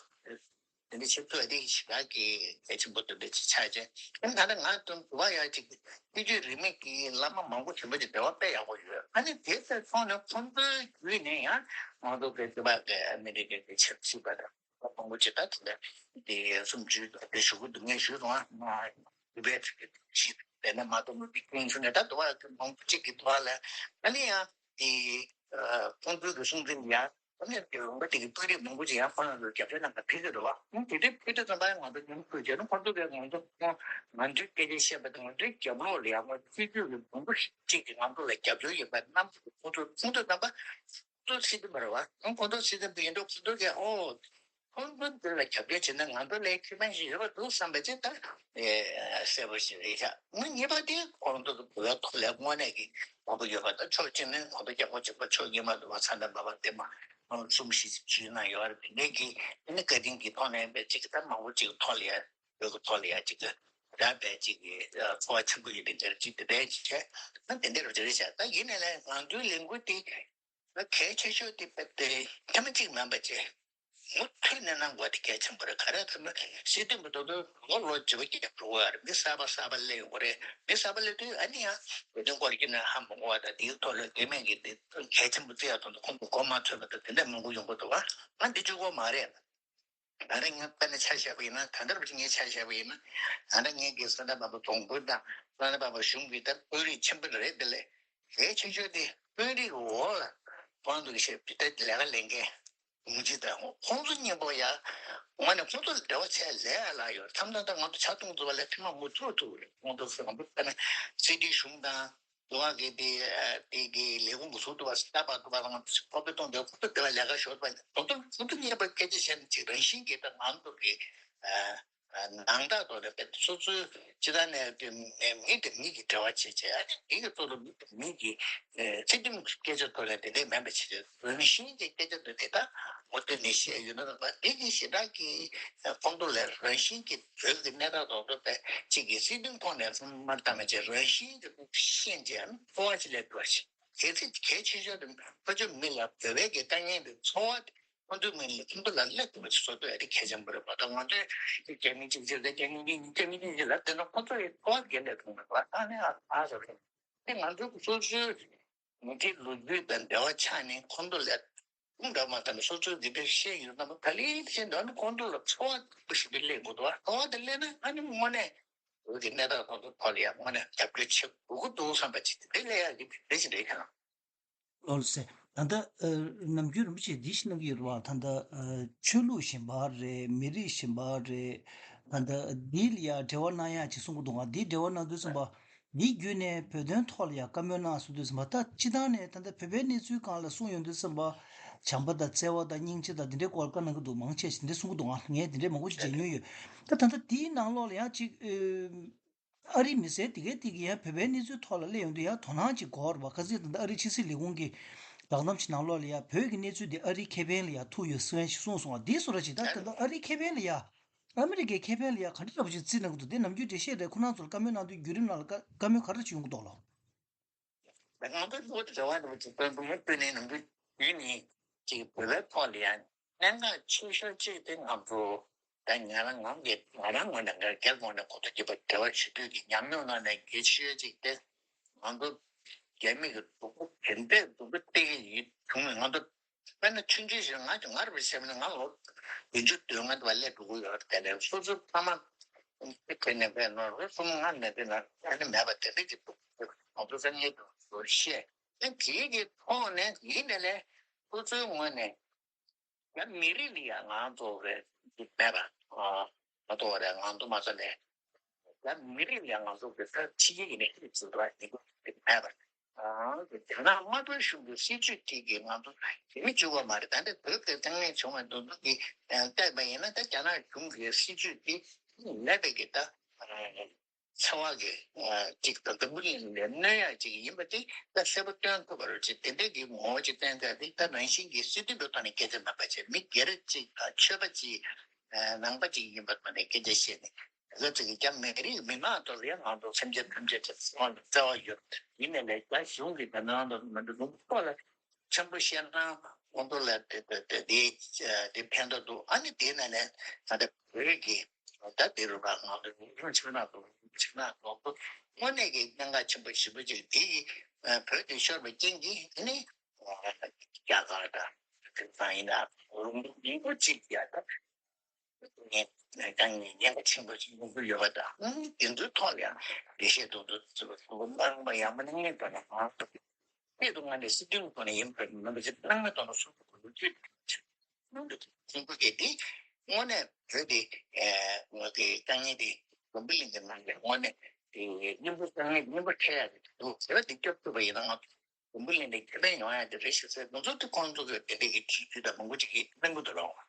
དེ་འདྲ་ཆེ་ཚོད་དེ་ཞེ་དྲག་གི་གལ་ཆེན་པོ་དེ་འདྲ་ཅིག་ཆགས་ཀྱི། ཨ་ནི་ད་ལྟ་ང་ཚོ་འདི་བ་ཡ་ཅིག་སྲིད་བྱུས་རིས་མེད་ཀྱི་བླ་མ་མང་པོ་ཆེན་པོ་ཅིག་འབྲེལ་བ་དཔེ་ཡག་པོ་ཡོད། ཨ་ནི་དེ་ཚོ་ཚང་ནས་ཁོང་ཚོའི་བརྒྱུད་ནས་ཡང་ང་ཚོ་གི་འདི་བ་གི་ཨ་མི་རི་ཀའི་གི་ཆབ་སྲིད་པ་དང་མང་པོ་ཅིག་ད་དེ་འདྲ་དེ་གསུམ་བཅུའི་དེ་ཞུ་གི་འདུག་ངས་ཞུས་སོང་ཨ། དེ་བས་ཅིག་གི་ཞིག་དེ་ནས་མ་གཏོགས་མི་ཕིག་ཀིང་ཚོ་ནས་ད་འདི་བ་གི་མང་པོ་ཅིག་གི་འདི་བ་ལ་ཨ་ནི་ཡང་དེ་ཁོང་ཚོའི་གི་གསུང་འཕྲིན་ཡང་། ད་ནས་དེ་ལུང་པ་དེ་གི་དཔོན་རིགས་མང་པོ་ཅིག་ཡང་ཁོ་རང་ཚོར་རྒྱབ་སྐྱོར་གནང་ག་ཕེབས་ཀྱི་རེད་བ། ཨང་དེ་འདྲའི་ཕེབས་དུས་ཙམ་པ་ཡང་ང་ཚོ་མཉམ་ཁུལ་བྱས་ན་ཁོ་ཚོ་གིས་ང་ཚོ་ང་ཚོའི་སྐད་ཆ་བཤད་པ་དང་ང་ཚོའི་རྒྱབ་ལོགས་ལ་ཡང་ང་ཚོའི་སྲིད་ཇུས་ཀྱི་མང་པོ་ཞིག་ཅིག་གིས་ང་ཚོ་ལ་རྒྱབ་སྐྱོར་ཡོད་པ་རྣམས་ཁོ་ཚོ་མཐོང་དུས་ཙམ་པ་ཁོ་ཚོ་སྲིད་དུ་མ་རེད་བ། ཨང་ཁོ་ཚོ་སྲིད་དུ་མ་ཡིན་འགྲོ་ཁོ་ཚོ་གིས་ཨོ། ཁོང་ཚོ་འདི་ལ་རྒྱབ་སྐྱོར་བྱས་ན་ང་ཚོ་ལས་ཁེ་ཕན་ཞིག་ཡོད་པ་འདུག་བསམ་པ་ཅིག་ད་གསལ་པོ་ཞིག་རེད་ཤག་ངོ་གཉིས་པ་དེ་ཁོང་ཚོ་གི་བོད་ཐོག་ལ་དངོས་གནས་ཀྱི་དགོས་པ་ཡོད་པ་དང་ཕྱོགས་གཅིག་ནས་ཁོང་ཚོ་རྒྱབ་སྐྱོར་བྱེད་པ་ཕྱོགས་གཉིས་མ་གཏོགས་པ་ས་མཐའ་མ་པ་དེ་མ་ཁོང་གསུམ་བཞི་ཞུས་ན་ཡོད་རེད། དེ་འདྲའི་གི་དེ་ནི་བཀའ་དྲིན་གྱི་ཐོག་ནས་བས་ཅིག་ད་མང་པོ་ཅིག་ཐོག་ལ་ཡ་བོད་ཀྱི་ཐོག་ལ་ཡ་ཅིག་གི་ར་བས་ཅིག་གི་ཚོར་བ་ཆེན་པོ་ཡོད་དེ་འདྲ་ཅིག་དེ་འདྲའི་ཅིག་བྱས་ན་དེ་འདྲའི་རོ་ཅིག་རེད་ཤག་ད་ཡིན་ནའི་ལས་ང་ཚོའི་ལས་འགུལ་དེ་གལ་ཆེ་ཤོས་དེ་དཔེ་དེ་ཐེངས་མ་གཅིག་མིན་པ་བྱས། མུ་མཐུད་ནས་གནང་དགོས་དེ་གལ་ཆེན་པོ་རེད། ག་རེ་ལྟར་ན་སྲིད་དོན་པ་དེ་ཚོ་ལོ་ལོ་བརྗེ་པོ་སྐྱེལ་འགྲོ་གི་ཡོད་རེད། མི་གསར་པ་གསར་པ་སླེབས་ཡོང་གི་རེད། མི་གསར་པ་སླེབས་དུས་ཨ་ནི་ཡང་བོད་དོན་སྐོར་སྐྱོད་ན་ཧ་མ་གོ་བ་དང་དེའི་ཐོག་ལ་དེ་མིན་གྱི་དེ་གལ་ཆེན་པོ་བརྩི་ཡག་དོན་དུ་ཁོང་ཚོ་མགོ་མ་ཚོས་པ་དང་དེ་འདྲ་མང་པོ་ཡོང་གི་འདུག་བ། ང་འདི་བཅུ་གོ་མ་རེད། ད་ལྟ་ངས་དཔེར་ན་ཆ་བཞག་པ་ཡིན་ན། ད་ལྟ་བར་ངས་ཆ་བཞག་པ་ཡིན་ན། ད་ལྟ་ངས་ཀྱི་ས་ན་བབ་པ་རྫོང་དཔོན་དང་ས་ན་བབ་པ་གཞུང་གི་ད་དཔོན་རིགས་ཆེན་པོ་རེད། དེ་ལས་གལ་ཆེ་ཤོས་དེ་དཔོན་རིགས་འོག་ལ་དབང་དུ་བྱས་པའི་ད་ལས་ཀ་ལས་མཁན་དགོངས་གཅིག་དང་ཁོང་ཚོ་མཉམ་པོ་ཡ། ངོ་ནས་ཁོང་ཚོ་ལ་འབྲེལ་བ་བྱས་ལས་ཡ་ལ་ཡོད། མཚམས་མཚམས་ད་ང་ཚོ་ཆ་ཚང་ཚོ་བ་ལས་ཐེངས་མ་མུ་ཚུགས་ཐུབ་རེད། ཁོང་ཚོ་ཟེར་བ་ལྟར་ན་སྲིད་འཛིན་གཞུང་དང་། འདུ་བ་གི་དེ་དེ་གི་ལས་ཁུངས་ཀྱི་ཟུར་དུ་བ་སྟབས་བདེ་བ་དང་ཕོ་བྲང་དུ་ཁོ་ཚོ་དེ་བ་ལས་ཀ་ཞོར་དུ་བ་ཁོ་ཚོ་ཁོ་ཚོ་གཉིས་པ་སྐད་ཆ་བཤད་ན་ཅིག་རང་བཞིན་གྱིས་ད་ང་ཚོ་གི་ནང་རྟགས་ཐོག་ནས་དཔེ་སོ་སོའི་སྤྱི་བཏང་ནས་དེ་མི་དེ་མི་གི་འབྲེལ་བ་བྱེད་བྱེད། ཨ་ནི་མི་གི་ཐོག་ཏུ་མི་དེ་མི་གི་ཚིག་དུམ་སྐད་ཆ་ཐོག་ནས་དེ་འདྲས་མེད་པ་བྱེད་བྱེད། རང་བཞིན་གྱི་སྐད་ཆ་འདི་དེ་དག་ངོ་སྤྲོད་ནས་བཤད་ཡོད་ན་རེད་པ། འདི་གི་ཞེ་དྲག་གི་ཁོང་ཚོ་ལས་རང་བཞིན་གྱི་བོད་ཀྱི་གནས་སྟངས་ཐོག་ཏུ་དཔེ་གཅིག་གི་སྲིད་དོན་ཐོག་ནས་མ་བཏང་བ་བྱས་རང་བཞིན་གྱི་ཤེས་བྱས་ཨ་ནི་འཚོ་བ་ཅིག་ལས་འགྲོ་བ་ཞིག་གལ་སྲིད་གལ་ཆེ་ཤོས་དེ་ཕར་ཕྱོགས་མི་ལ་བོད་པའི་གི་དཀའ་ངལ་དེ་འཚོ་བ་དེ་ཁོང་ཚོའི་མི་ལ་ཁོང་ཚོ་ལ་སླེབས་ཐུབ་པ་ཞིག་བཟོ་ཐུབ་ཡ་དེ་གལ་ཆེན་པོ་རེད་པ། ད་ང་ཚོས་རྒྱ་མི་གཅིག་བྱས་ཏེ་རྒྱ་མི་གཉིས་རྒྱ་མི་གཉིས་ཀྱིས་ལབ་བསྡད་ན་ཁོང་ཚོ་ཡི་འཚོ་བ་དགེ་ལས་ཐོག་ནས་ལ་ཨ་ནི་ཨ་ཨ་ཟེར་རེད། དེ་ང་ཚོ་སོ་སོའི་མི་ཚེའི་ལོ་རྒྱུས་དང་འབྲེལ་བ་ཆགས་ནས་ཁོང་ཚོ་ལ་དཔུང་འགྲོ་མ་ཐག་ནས་སོ་སོའི་འདི་འདྲ་བཤད་ཡོད་ན་མ་ག་ལེ་བཤད་འདུག་ཨ་ནི་ཁོང་ཚོ་ལ་འཚོ་བ་སྐྱིད་པོ་ཞིག་སླེབས་དགོས་འདུག་ཨ་འཚོ་བ་དེ་སླེབས་ན་ཨ་ནི་དངོས་གནས་བོད་ཀྱི་གནས་སྟངས་ཁོང་ཚོ་ཐོག་ལ་ཡང་དངོས་གནས་རྒྱབ་སྐྱོར་བྱེད་དགོས་ཀྱི་འདུག་བསམ་པ་ཅིག་དེ་ལས་ཡག་གི་རེད་ཅེས་རེད་ཁྱེད་རང་། ལགས་སོ། ད་ལྟ་ནམ་རྒྱུན་རིན་པོ་ཆེས་འདི་ཞིག་གནང་གི་ཡོད་རེད་བ། ད་ལྟ་ཆོས་ལུགས་གཞན་པ་རེད། མི་རིགས་གཞན་པ་རེད། ད་ལྟ་འདི་ལ་ཡང་འབྲེལ་བ་གནང་ཡག་ཅིག་གསུང་གི་འདུག་ང་འདི་འབྲེལ་བ་གནང་དུས་ཙམ་པ། འདི་བརྒྱུད་ནས་བོད་དོན་ཐོག་ལ་ཡང་བཀའ་མོལ་གནང་སོང་དུས་ཙམ་པ། ད་སྤྱི་བཏང་ནས་ད་ལྟ་བོད་པའི་གནས་ཚུལ་སྒང་ལ་གསུངས་ཡོང་དུས་ཙམ་པ། བྱམས་པ་དང་བརྩེ་བ་དང་སྙིང་རྗེ་དང་འདི་འདྲའི་སྐོར་བཀའ་གནང་གི་འདུག་མང་ཆེ་ཞིག་འདི་གསུང་གི་འདུག་ང་ངས་འདི་འདྲའི་མང་པོ་ཞིག་མཇལ་མྱོང་ཡོད། ད་ད་ལྟ་འདིའི་ནང་ལོགས་ལ་ཡང་ཅིག་ཨ་རིའི་མི་སེར་དེ་གའི་དེ་གི་ཡང་བོད་པའི་གནས་ཚུལ་ཐོག་ལ་སླེབས་ཡོང་དུས་ཡང་དོ་སྣང་ཅིག་དགོས་རེད་བ། ག་ཚོད་ད་ལྟ་ཨ་རིའི་ཕྱི་སྲིད་ལས་ཁུངས་ཀྱི་བསྒྲགས་གཏམ་ཞིག་ནང་ལོགས་ལ་ཡང་བོད་ཀྱི་གནས་ཚུལ་འདི་ཨ་རིའི་ཁེ་ཕན་ལ་ཡང་ཐུག་ཡོད་ཟེར་མཁན་ཞིག་གསུངས་སོང་བ། འདི་སོ་ར་ཅིག་ད་ད་ལྟ་ཨ་རིའི་ཁེ་ཕན་ལ་ཡང་ཨ་མི་རི་ཀའི་ཁེ་ཕན་ལ་ཡང་ག་འདྲ་འདྲ་པོ་ཅིག་བརྩིས་གནང་གི་འདུག་དེ་ནམ་རྒྱུན་འགྲེལ་བཤད་རེ་ཁོ་རང་ཚོར་བཀའ་མོལ་གནང་དུས་བརྒྱུད་རིམ་ནང་ལ་བཀའ་བཀའ་མོལ་ག་འདྲ་ཅིག་ཡོང་གི་འདུག་ལགས། ང་ཚོ་ལོ་དྲི་བ་འདྲ་པོ་ཅིག་དཔོན་པོ་མི་དཔོན་ནས་ནམ་རྒྱུན་ཡུལ་ནས་ཅིག་བོད་པའི་ཐོག་ལ་ཡང་གནད་འགག་ཆེ་ཤོས་གཅིག་དེ་ང་ཚོ་ད་ང་རང་ང་གི་ང་རང་ངོས་ནས་ང་རྒྱལ་ངོས་ནས་གོ་ཐོས་ཀྱི་བ་འབྲེལ་བ་ཞུ་དུས་ཀྱི་ཉམས་མྱོང་ནང་ནས་གལ་ཆེ་ཤོས་གཅིག་དེ་ང་ཚོ་རྒྱ་མི་གི་སྡུག་པོ་དེ་འདྲས་སྡུག་པོ་སྟེར་གྱི་ཡིན་བྱུང་ནས་ང་ཚོ་དཔེར་ན་ཆུང་ཆུང་ཞིག་ང་ང་རུ་བྱས་པ་ན་ང་ལོ་བདུན་ཅུ་དོན་ལྔ་དུ་བ་སླེབས་འགྲོ་གི་ཡོད་རེད། དེ་ནས་སོ་སོའི་ཕ་མ་དེ་ནས་བས་ནོར་བུ་གསུམ་ལྔ་ནས་དེ་ན་ཨ་ནི་མེད་པ་དེ་འདྲ་གི་འདུག་ང་ཚོ་སང་ཉིན་དུ་བཤད། ཨ་དེའི་གི་ཐོག་ནས་ཡིན་ནས་ལས་སོ་སོའི་ངོས་ནས་ཡང་མི་རིགས་ལ་ཡང་ང་ཚོ་རེད་མེད་པ། ང་ཚོ་རེད་ང་ཚོ་མ་ཚོ་ལས་ཡང་མི་རིགས་ལ་ཡང་ང་ཚོ་གི་ས་ཕྱི་རྒྱལ་གྱི་ནས་ཁྱེད་ཚོ་ར་ཡིན་གོ་མེད་པ། རྒྱ་ནག་དམར་པོའི་གཞུང་གི་སྲིད་བྱུས་དེ་གི་ང་ཚོ་རྒྱ་མི་བཅུག་པ་མ་རེད། ད་ལྟ་བོད་ཀྱི་དཀའ་ངལ་བྱུང་བའི་དོན་དུ་གི་བལྟས་པ་ཡིན་ན་ད་རྒྱ་ནག་གཞུང་གི་སྲིད་བྱུས་དེ་མེད་པའི་གི་ད་འཚེ་བ་གི་ཅིག་ད་འཛམ་བུ་གླིང་ལ་གནོད་ཡག་ཅིག་ཡིན་པ་དེ་ད་གསལ་པོ་སྟོན་ཐུབ་པ་རེད། ཅིག་དེ་འདྲའི་གི་ངོ་བོ་ཅིག་བསྟན་ཚར་དེ་ད་རང་བཞིན་གྱི་སྲིད་དོན་པའི་ཐོག་ནས་སྐད་ཆ་མེད་པ་བྱས་མི་སྒེར་ཅིག་དང་ཆོས་པ་ཅིག་ནང་པ་ཅིག་ཡིན་པ་ཐོག་ནས་སྐད་ཆ་བཤད་ནས། ད་ཅིག་རྒྱ་མི་རིགས་མི་མང་ཐོག་ལ་ཡང་ང་ཚོ་སེམས་ཅན་ཐམས་ཅད་ཀྱི་སྲིད་དབང་ལ་བརྩེ་བ་ཡོད། ཡིན་ནའི་ལས་རྒྱ་གཞུང་གིས་ད་ནང་དུ་མི་འདུག་ལུང་ཐོག་ལ་ཆེན་པོ་བཤད་ན་ཁོང་ཚོ་ལ་དེ་དེ་དེ་དེ་དེ་ཕན་ཐོགས་འདུག་ཨ་ནི་དེ་ནས་ནས་ད་ལྟ་བོད་ཀྱི་ད་དེ་རུ་ར་ང་ཚོ་ཉིན་ཆུང་ཆུང་ན་ཐོག་ཆུང་ན་ཐོག་དངོས་གནས་ཀྱི་གནད་འགག་ཆེན་པོ་ཞེ་པོ་ཅིག་དེ་ཡི་བོད་དེ་ཤོར་བའི་རྐྱེན་གྱིས་ཨ་ནི་རྒྱ་གར་དང་དེང་སང་ཡིན་ན་ལུང་མང་པོ་ཅིག་ཡ་ད། ངས་ཀྱང་ཉེན་ཁ་ཆེན་པོ་ཞིག་ཡོང་གི་ཡོད་པ་དང་། དེ་ཚོའི་ཐོག་ལ་ཡང་འགྲེལ་བཤད་དུ་དུ་ཚུར་ཚུར་གནང་པ་ཡང་མིན་ན་ངས་ད་ནས་མང་དུ་ཁྱེད་དུ་ང་ནས་སྲིད་དོན་ཐོག་ནས་ཡིན་པར་མིན་པ་ཞིག་གནང་མེད་དོ་ན་སུ་དུ་གུ་ལུ་ཁྱོད་ཀྱི་ཁྱོད་ཀྱི་དེ་དངོས་གནས་བོད་དེ་ངོས་ཀྱི་དཀའ་ངལ་དེ་འཛམ་བུ་གླིང་གི་ནང་ལ་དངོས་གནས་དེ་སྙིང་པོ་དཀའ་ངལ་སྙིང་པོ་འཕྲད་ཡག་གི་འདུག་ཟེར་བ་དེ་སྐྱོབ་ཐུབ་པ་ཡིན་ན་ང་ཚོ་འཛམ་བུ་གླིང་ལ་ཁེ་ཕན་ཡོང་ཡག་དེ་རེད་ཤག་ཟེར། དེ་ཚོ་དེ་ཁོང་ཚོ་གི་དེ་འདྲ་གི་ཁྲིད་རྒྱུ་དང་མང་པོ་ཅིག་གིས་གནང་གི་འདུག་རོགས།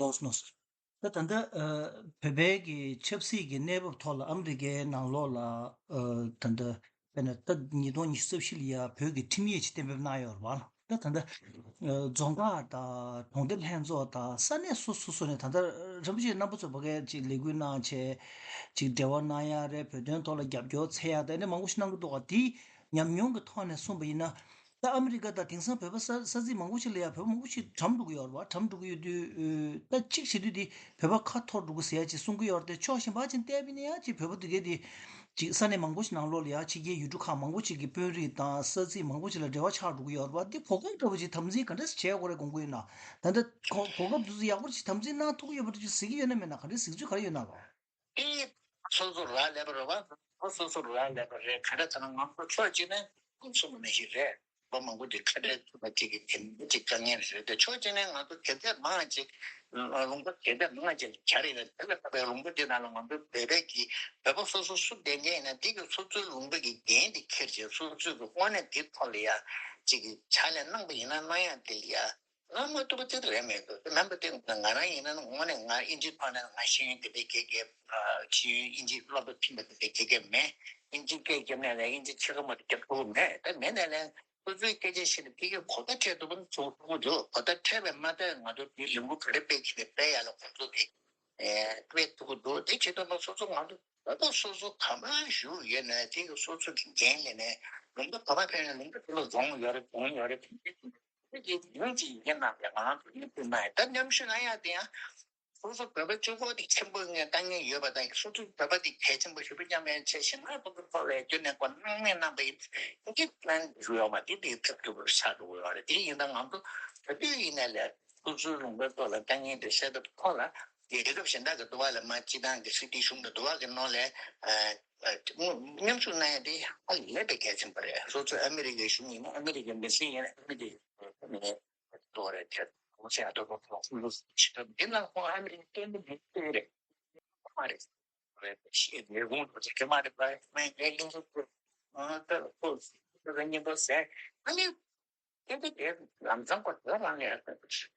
ལགས་སོ་ལགས་སོ། ད་ད་ལྟ་ཨ་བོད་པའི་གི་ཆབ་སྲིད་ཀྱི་གནས་བབ་ཐོག་ལ་ཨ་མི་རི་ཀའི་ནང་ལོགས་ལ་ཨ་ད་ལྟ་དཔེར་ན་ད་ཉིས་སྟོང་ཉི་ཤུ་རྩ་བཞི་ལ་ཡ་བོད་ཀྱི་ཁྲིམས་ཡིག་ཅིག་གཏན་འབེབས་གནང་ཡོད་རེད་བ། ད་ད་ལྟ་ཨ་རྫོང་ཁག་དང་གྲོང་སྡེ་ལྷན་ཚོགས་དང་ས་གནས་སོ་སོ་སོ་ནས་ད་ལྟ་རིན་པོ་ཆེ་རྣམ་པ་ཚོ་ཕ་གིར་ཅིག་ལས་འགུལ་གནང་བྱས་ཅིག་འབྲེལ་བ་གནང་ཡ་རེད། བོད་དོན་ཐོག་ལ་རྒྱབ་སྐྱོར་འཚོལ་ཡ་དང་ཨ་ནི་མང་པོ་ཞིག་གནང་གི་འདུག་ག་དེའི་ཉམས་མྱོང་གི་ཐོག་ནས་གསུངས་པ་ཡིན་ན། ད་ཨ་མི་རི་ཀ་དང་དེང་སང་བོད་པ་ས་ས་ཚིགས་མང་པོ་ཞིག་ལ་ཡང་བོད་པ་མང་པོ་ཞིག་གྲམ་འགྲོ་གི་ཡོད་རེད་བ། གྲམ་འགྲོ་གི་ཡོད་དུས་ཨ་ད་གཅིག་བྱེད་དུས་དེ་བོད་པ་ཁ་འཐོར་འགྲོ་གི་ཟེར་ཡ་ཅིག་གསུང་གི་ཡོད་རེད་དེ། ཕྱོགས་གཞན་པ་ཅིག་བལྟས་པ་ཡིན་ན་ཡང་ཅིག་བོད་པ་དེ་གས་དེ་ཅིག་ས་གནས་མང་པོ་ཞིག་ནང་ལོགས་ལ་ཡང་ཕྱི་རྒྱལ་ཡུལ་གྲུ་ཁག་མང་པོ་ཞིག་གི་དཔོན་རིགས་དང་ས་ཚིགས་མང་པོ་ཞིག་ལ་འབྲེལ་བ་ཆགས་འགྲོ་གི་ཡོད་རེད་བ། དེ་གོ་སྐབས་འདྲ་བོ་ཅིག་དམ་འཛིན་ག་འདྲ་བྱེད་དགོས་རེད་དགོངས་ཀྱི་ཡོད་ན། ད་ལྟ་གོ་གོ་སྐབས་དེ་ཚོ་ཡག་པོ་ཅིག་དམ་འཛིན་གནང་ཐུབ་ཀྱི་ཡོད་པ་འདྲ་ཅིག་གཟིགས་ཀྱི་ཡོད་ན་མེད་ན། ག་འདྲ་གཟིགས་ཚུལ་ག་རེ་ཡོད་ན་ལགས། དེ་སོ་སོ་རག་ལས་པ་རེད་བ། སོ་སོ་རག་ལས་པ་རེད། ག་རེ་ཟེར་ན་ང་ཚོ་ཕྱོགས་གཅིག་ནས་ཁོང་ཚོ་མི་ནས་ཞིག་རེད། བོད་མང་པོ་དེ་ཁ་བྲལ་ཐུབ་པ་ཅིག་གི་དེ་འདྲ་ཅིག་དཀའ་ངལ་རེད་དེ། ཕྱོགས་གཅིག་ནས་ང་ཚོ་གལ་ཆེ་མང་ཅིག་ལུང་པ་གལ་ཆེ་མང་ཅིག་གྱ་རེ་རེད། དེ་ལ་ད་བའི་ལུང་པ་དེ་ནང་ལ་ང་ཚོ་བོད་པའི་གི་བོད་པ་སོ་སོ་སུ་བསྡད་མཁན་ཡིན་ན་དེ་གི་སོ་སོའི་ལུང་པ་གི་འགན་དེ་འཁྱེར་བྱས་སོ་སོའི་གི་དངོས་གནས་དེ་ཐོག་ལ་ཡ་ཅིག་གི་ཕྱག་ལས་གནང་པ་ཡིན་ན་གནང་ཡ་དེ་ལ་ཡ། ང་མ་ཐུབ་པ་ཅི་རེད་མེད་འདུག་དེ་མིན་པ་དེ་ང་རང་ཡིན་ན་དངོས་གནས་ང་ཨིན་ཇིའི་ཐོག་ནས་ང་ཤེས་ཡོན་དེ་འདྲའི་དགེ་རྒན། ཤེས་ཡོན་ཨིན་ཇིའི་སློབ་གྲྭ་ཕྱིན་པ་དེ་འདྲའི་དགེ་རྒན་མེད། ཨིན་ཇིའི་སྐད་རྒྱབ་ནས་ལས་ཨིན་ཇི་ཕྱེད་ཀ་མ་གཏོགས་རྒྱབ་ཐུབ་ཀྱི་མེད། དེ་མེད་ནས་ལས་སོ་སོའི་སྐད་ཆ་བཤད་ནས་ཕ་གིར་གོ་བརྡ་འཕྲོད་ཐུབ་པ་ཚོ་ཐུབ་ཀྱི་འདུག་གོ་བརྡ་འཕྲོད་པ་མ་ཐག་ང་ཚོ་དེའི་ལས་འགུལ་ག་རེ་སྤེལ་གྱི་རེད། སྤེལ་ཡ་ལ་ཁོང་ཚོ་གིས་སྤེལ་ཐུབ་ཀྱི་འདུག་དེ་བྱེད་ཐུབ་ན་སོ་སོ་ང་ཚོ་ད་ལྟ་སོ་སོ་ག་པར་བཞུགས་ཡོད་ན་དེ་གི་སོ་སོ་གི་འགན་ལེན་ནས་ལུང་པ་ག་པར་ཕེབས་ན་ལུང་པ་དེ་ལ་རྫོང་ཡོད་རེད། རྫོང་ཡོད་རེད། དེ་གི་ཡོད་ཅིག་ཡིན་ན་ཡང་ང་རང་ཚོ་ཡིན་ཐུབ་ན་ཡང་ད་མཉམ་ཞུགས་གནང་ཡག་དེ་ཡང་སོ་སོ་བོད་པ་གཅིག་པོ་དེ་ཆེན་པོ་ངས་ལྟ་མཁན་ཡོད་པ་དང་། སོ་སོ་བོད་པ་དེ་གལ་ཆེན་པོ་ཞེ་པོ་མཉམ་ཡང་བྱས་ཤིང་ང་ཚོ་གི་ཐོག་ལ་རྒྱུན་ནས་ཁོ་སྣང་མེད་གནང་པ་ཡིན་གྱི་ལན་ཞུ་ཡོད་མ་དེ་དེ་ཐབས་སྐྱོ་པོ་ཆགས་འགྲོ་གི་ཡོད་རེད། དེ་ཡིན་ད་ང་ཚོ་བོད་དུས་ཡིན་ན་ལས་སོ་སོའི་ལུང་པའི་ཐོག་ལ་ལྟ་མཁན་དེ་བཤད་ཐབས་ཐོག་ལ་རྒྱལ་ཁབ་གཞན་དག་གི་འདུ་བ་ལ་མ་སྤྱི་བཏང་གི་སྲིད་དེ་གཞུང་གི་འདུ་བ་གི་ནང་ལས། མཉམ་ཞུགས་གནང་ཡ་དེ་ཧ་ལས་པའི་གལ་ཆེན་པོ་རེད། སོ་སོ་ཨ་མི་རི་ཀའི་གཞུང་ཡིན་ན་ཨ་མི་རི་ཀའི་མི་སེར་ཡིན་ན་ཨ་མི་རི་ཀའི་ཏོ་རེད་དེ་ཁོང་ཚོས་ཨ་ཏོ་ཏོ་ཁོང་ཚོ་ཆེ་ཏོ་འདི་ན་ཁོང་ཨ་མི་རི་ཀའི་མི་སེར་རེད། མ་རེད། རེད་ཤེས་ལས་ཁུངས་དུ་ཅིག་མ་རེད་པ། མེད་ངའི་གླིང་ཚོ་ཁོ་ཨ་ཏོ་ཁོ་ཁོ་གཉིས་པོ་ཟེར་ཨ་ནི། དེ་དེ་དེ་ལམ་སང་ཁོ་དེ་རང་ནས་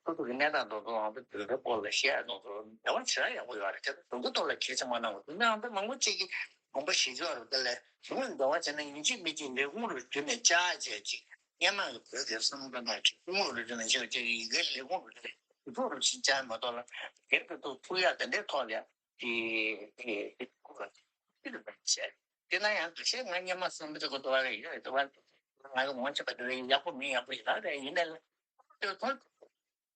ཁོ་ཚོ་གི་གནས་སྟངས་དེ་ཚོ་ཨང་དེ་བོད་པའི་སྐོར་ལ་བཤད་ཡ་དེ་ཚོ་འདྲ་བ་ཆེ་ར་ཡག་པོ་ཡོད་རེད། དེ་ཚོ་དེ་ཚོ་ཐོག་ལ་གལ་ཆེན་པོ་གནང་དགོས། དེ་ནས་ཨང་དེ་མང་པོ་ཅིག་གིས་དགོངས་པ་བཞེས་ཆོག་རེད། དེ་ལས་གཞུང་ལ་འབྲེལ་བ་བྱས་ན་ཡིན་གཅིག་མིན་གཅིག་ལས་ཁུངས་རུ་བརྒྱུད་ནས་བཅར་བྱས་ཅིག་སྔོན་མ་གི་བོད་ཀྱི་བསམ་བློ་ནང་ཅིག་ཁུངས་རུ་བརྒྱུད་ནས་བཅར་བྱས་ཡི་གེ་ལས་ཁུངས་རུ་བརྒྱུད་ནས་དེ་ཚོ་རུ་ཅིག་བཅར་མ་གཏོགས་ལ་སྒེར་གྱི་ཐོག་ཐུག་ཡ་དེ་འདྲའི་ཐོག་ལ་ཡ། དེ་དེ་དེ་ཁུ་ག་ཅི་རེད་པ་བྱས། དེ་ན་ཡང་འདུ་ཤེས་ང་སྔོན་མ་བསམ་པའི་ཚོད་དུ་བ་རེ་ཡོད་རེད་བ། ང་གི་ངོ་ཤེས་པ་དེ་རེ་ཡག་པོ་མི་ཡག་པོ་ཞིག་རག་རེད། ཡིན་ནའི་དེ་ཐོག་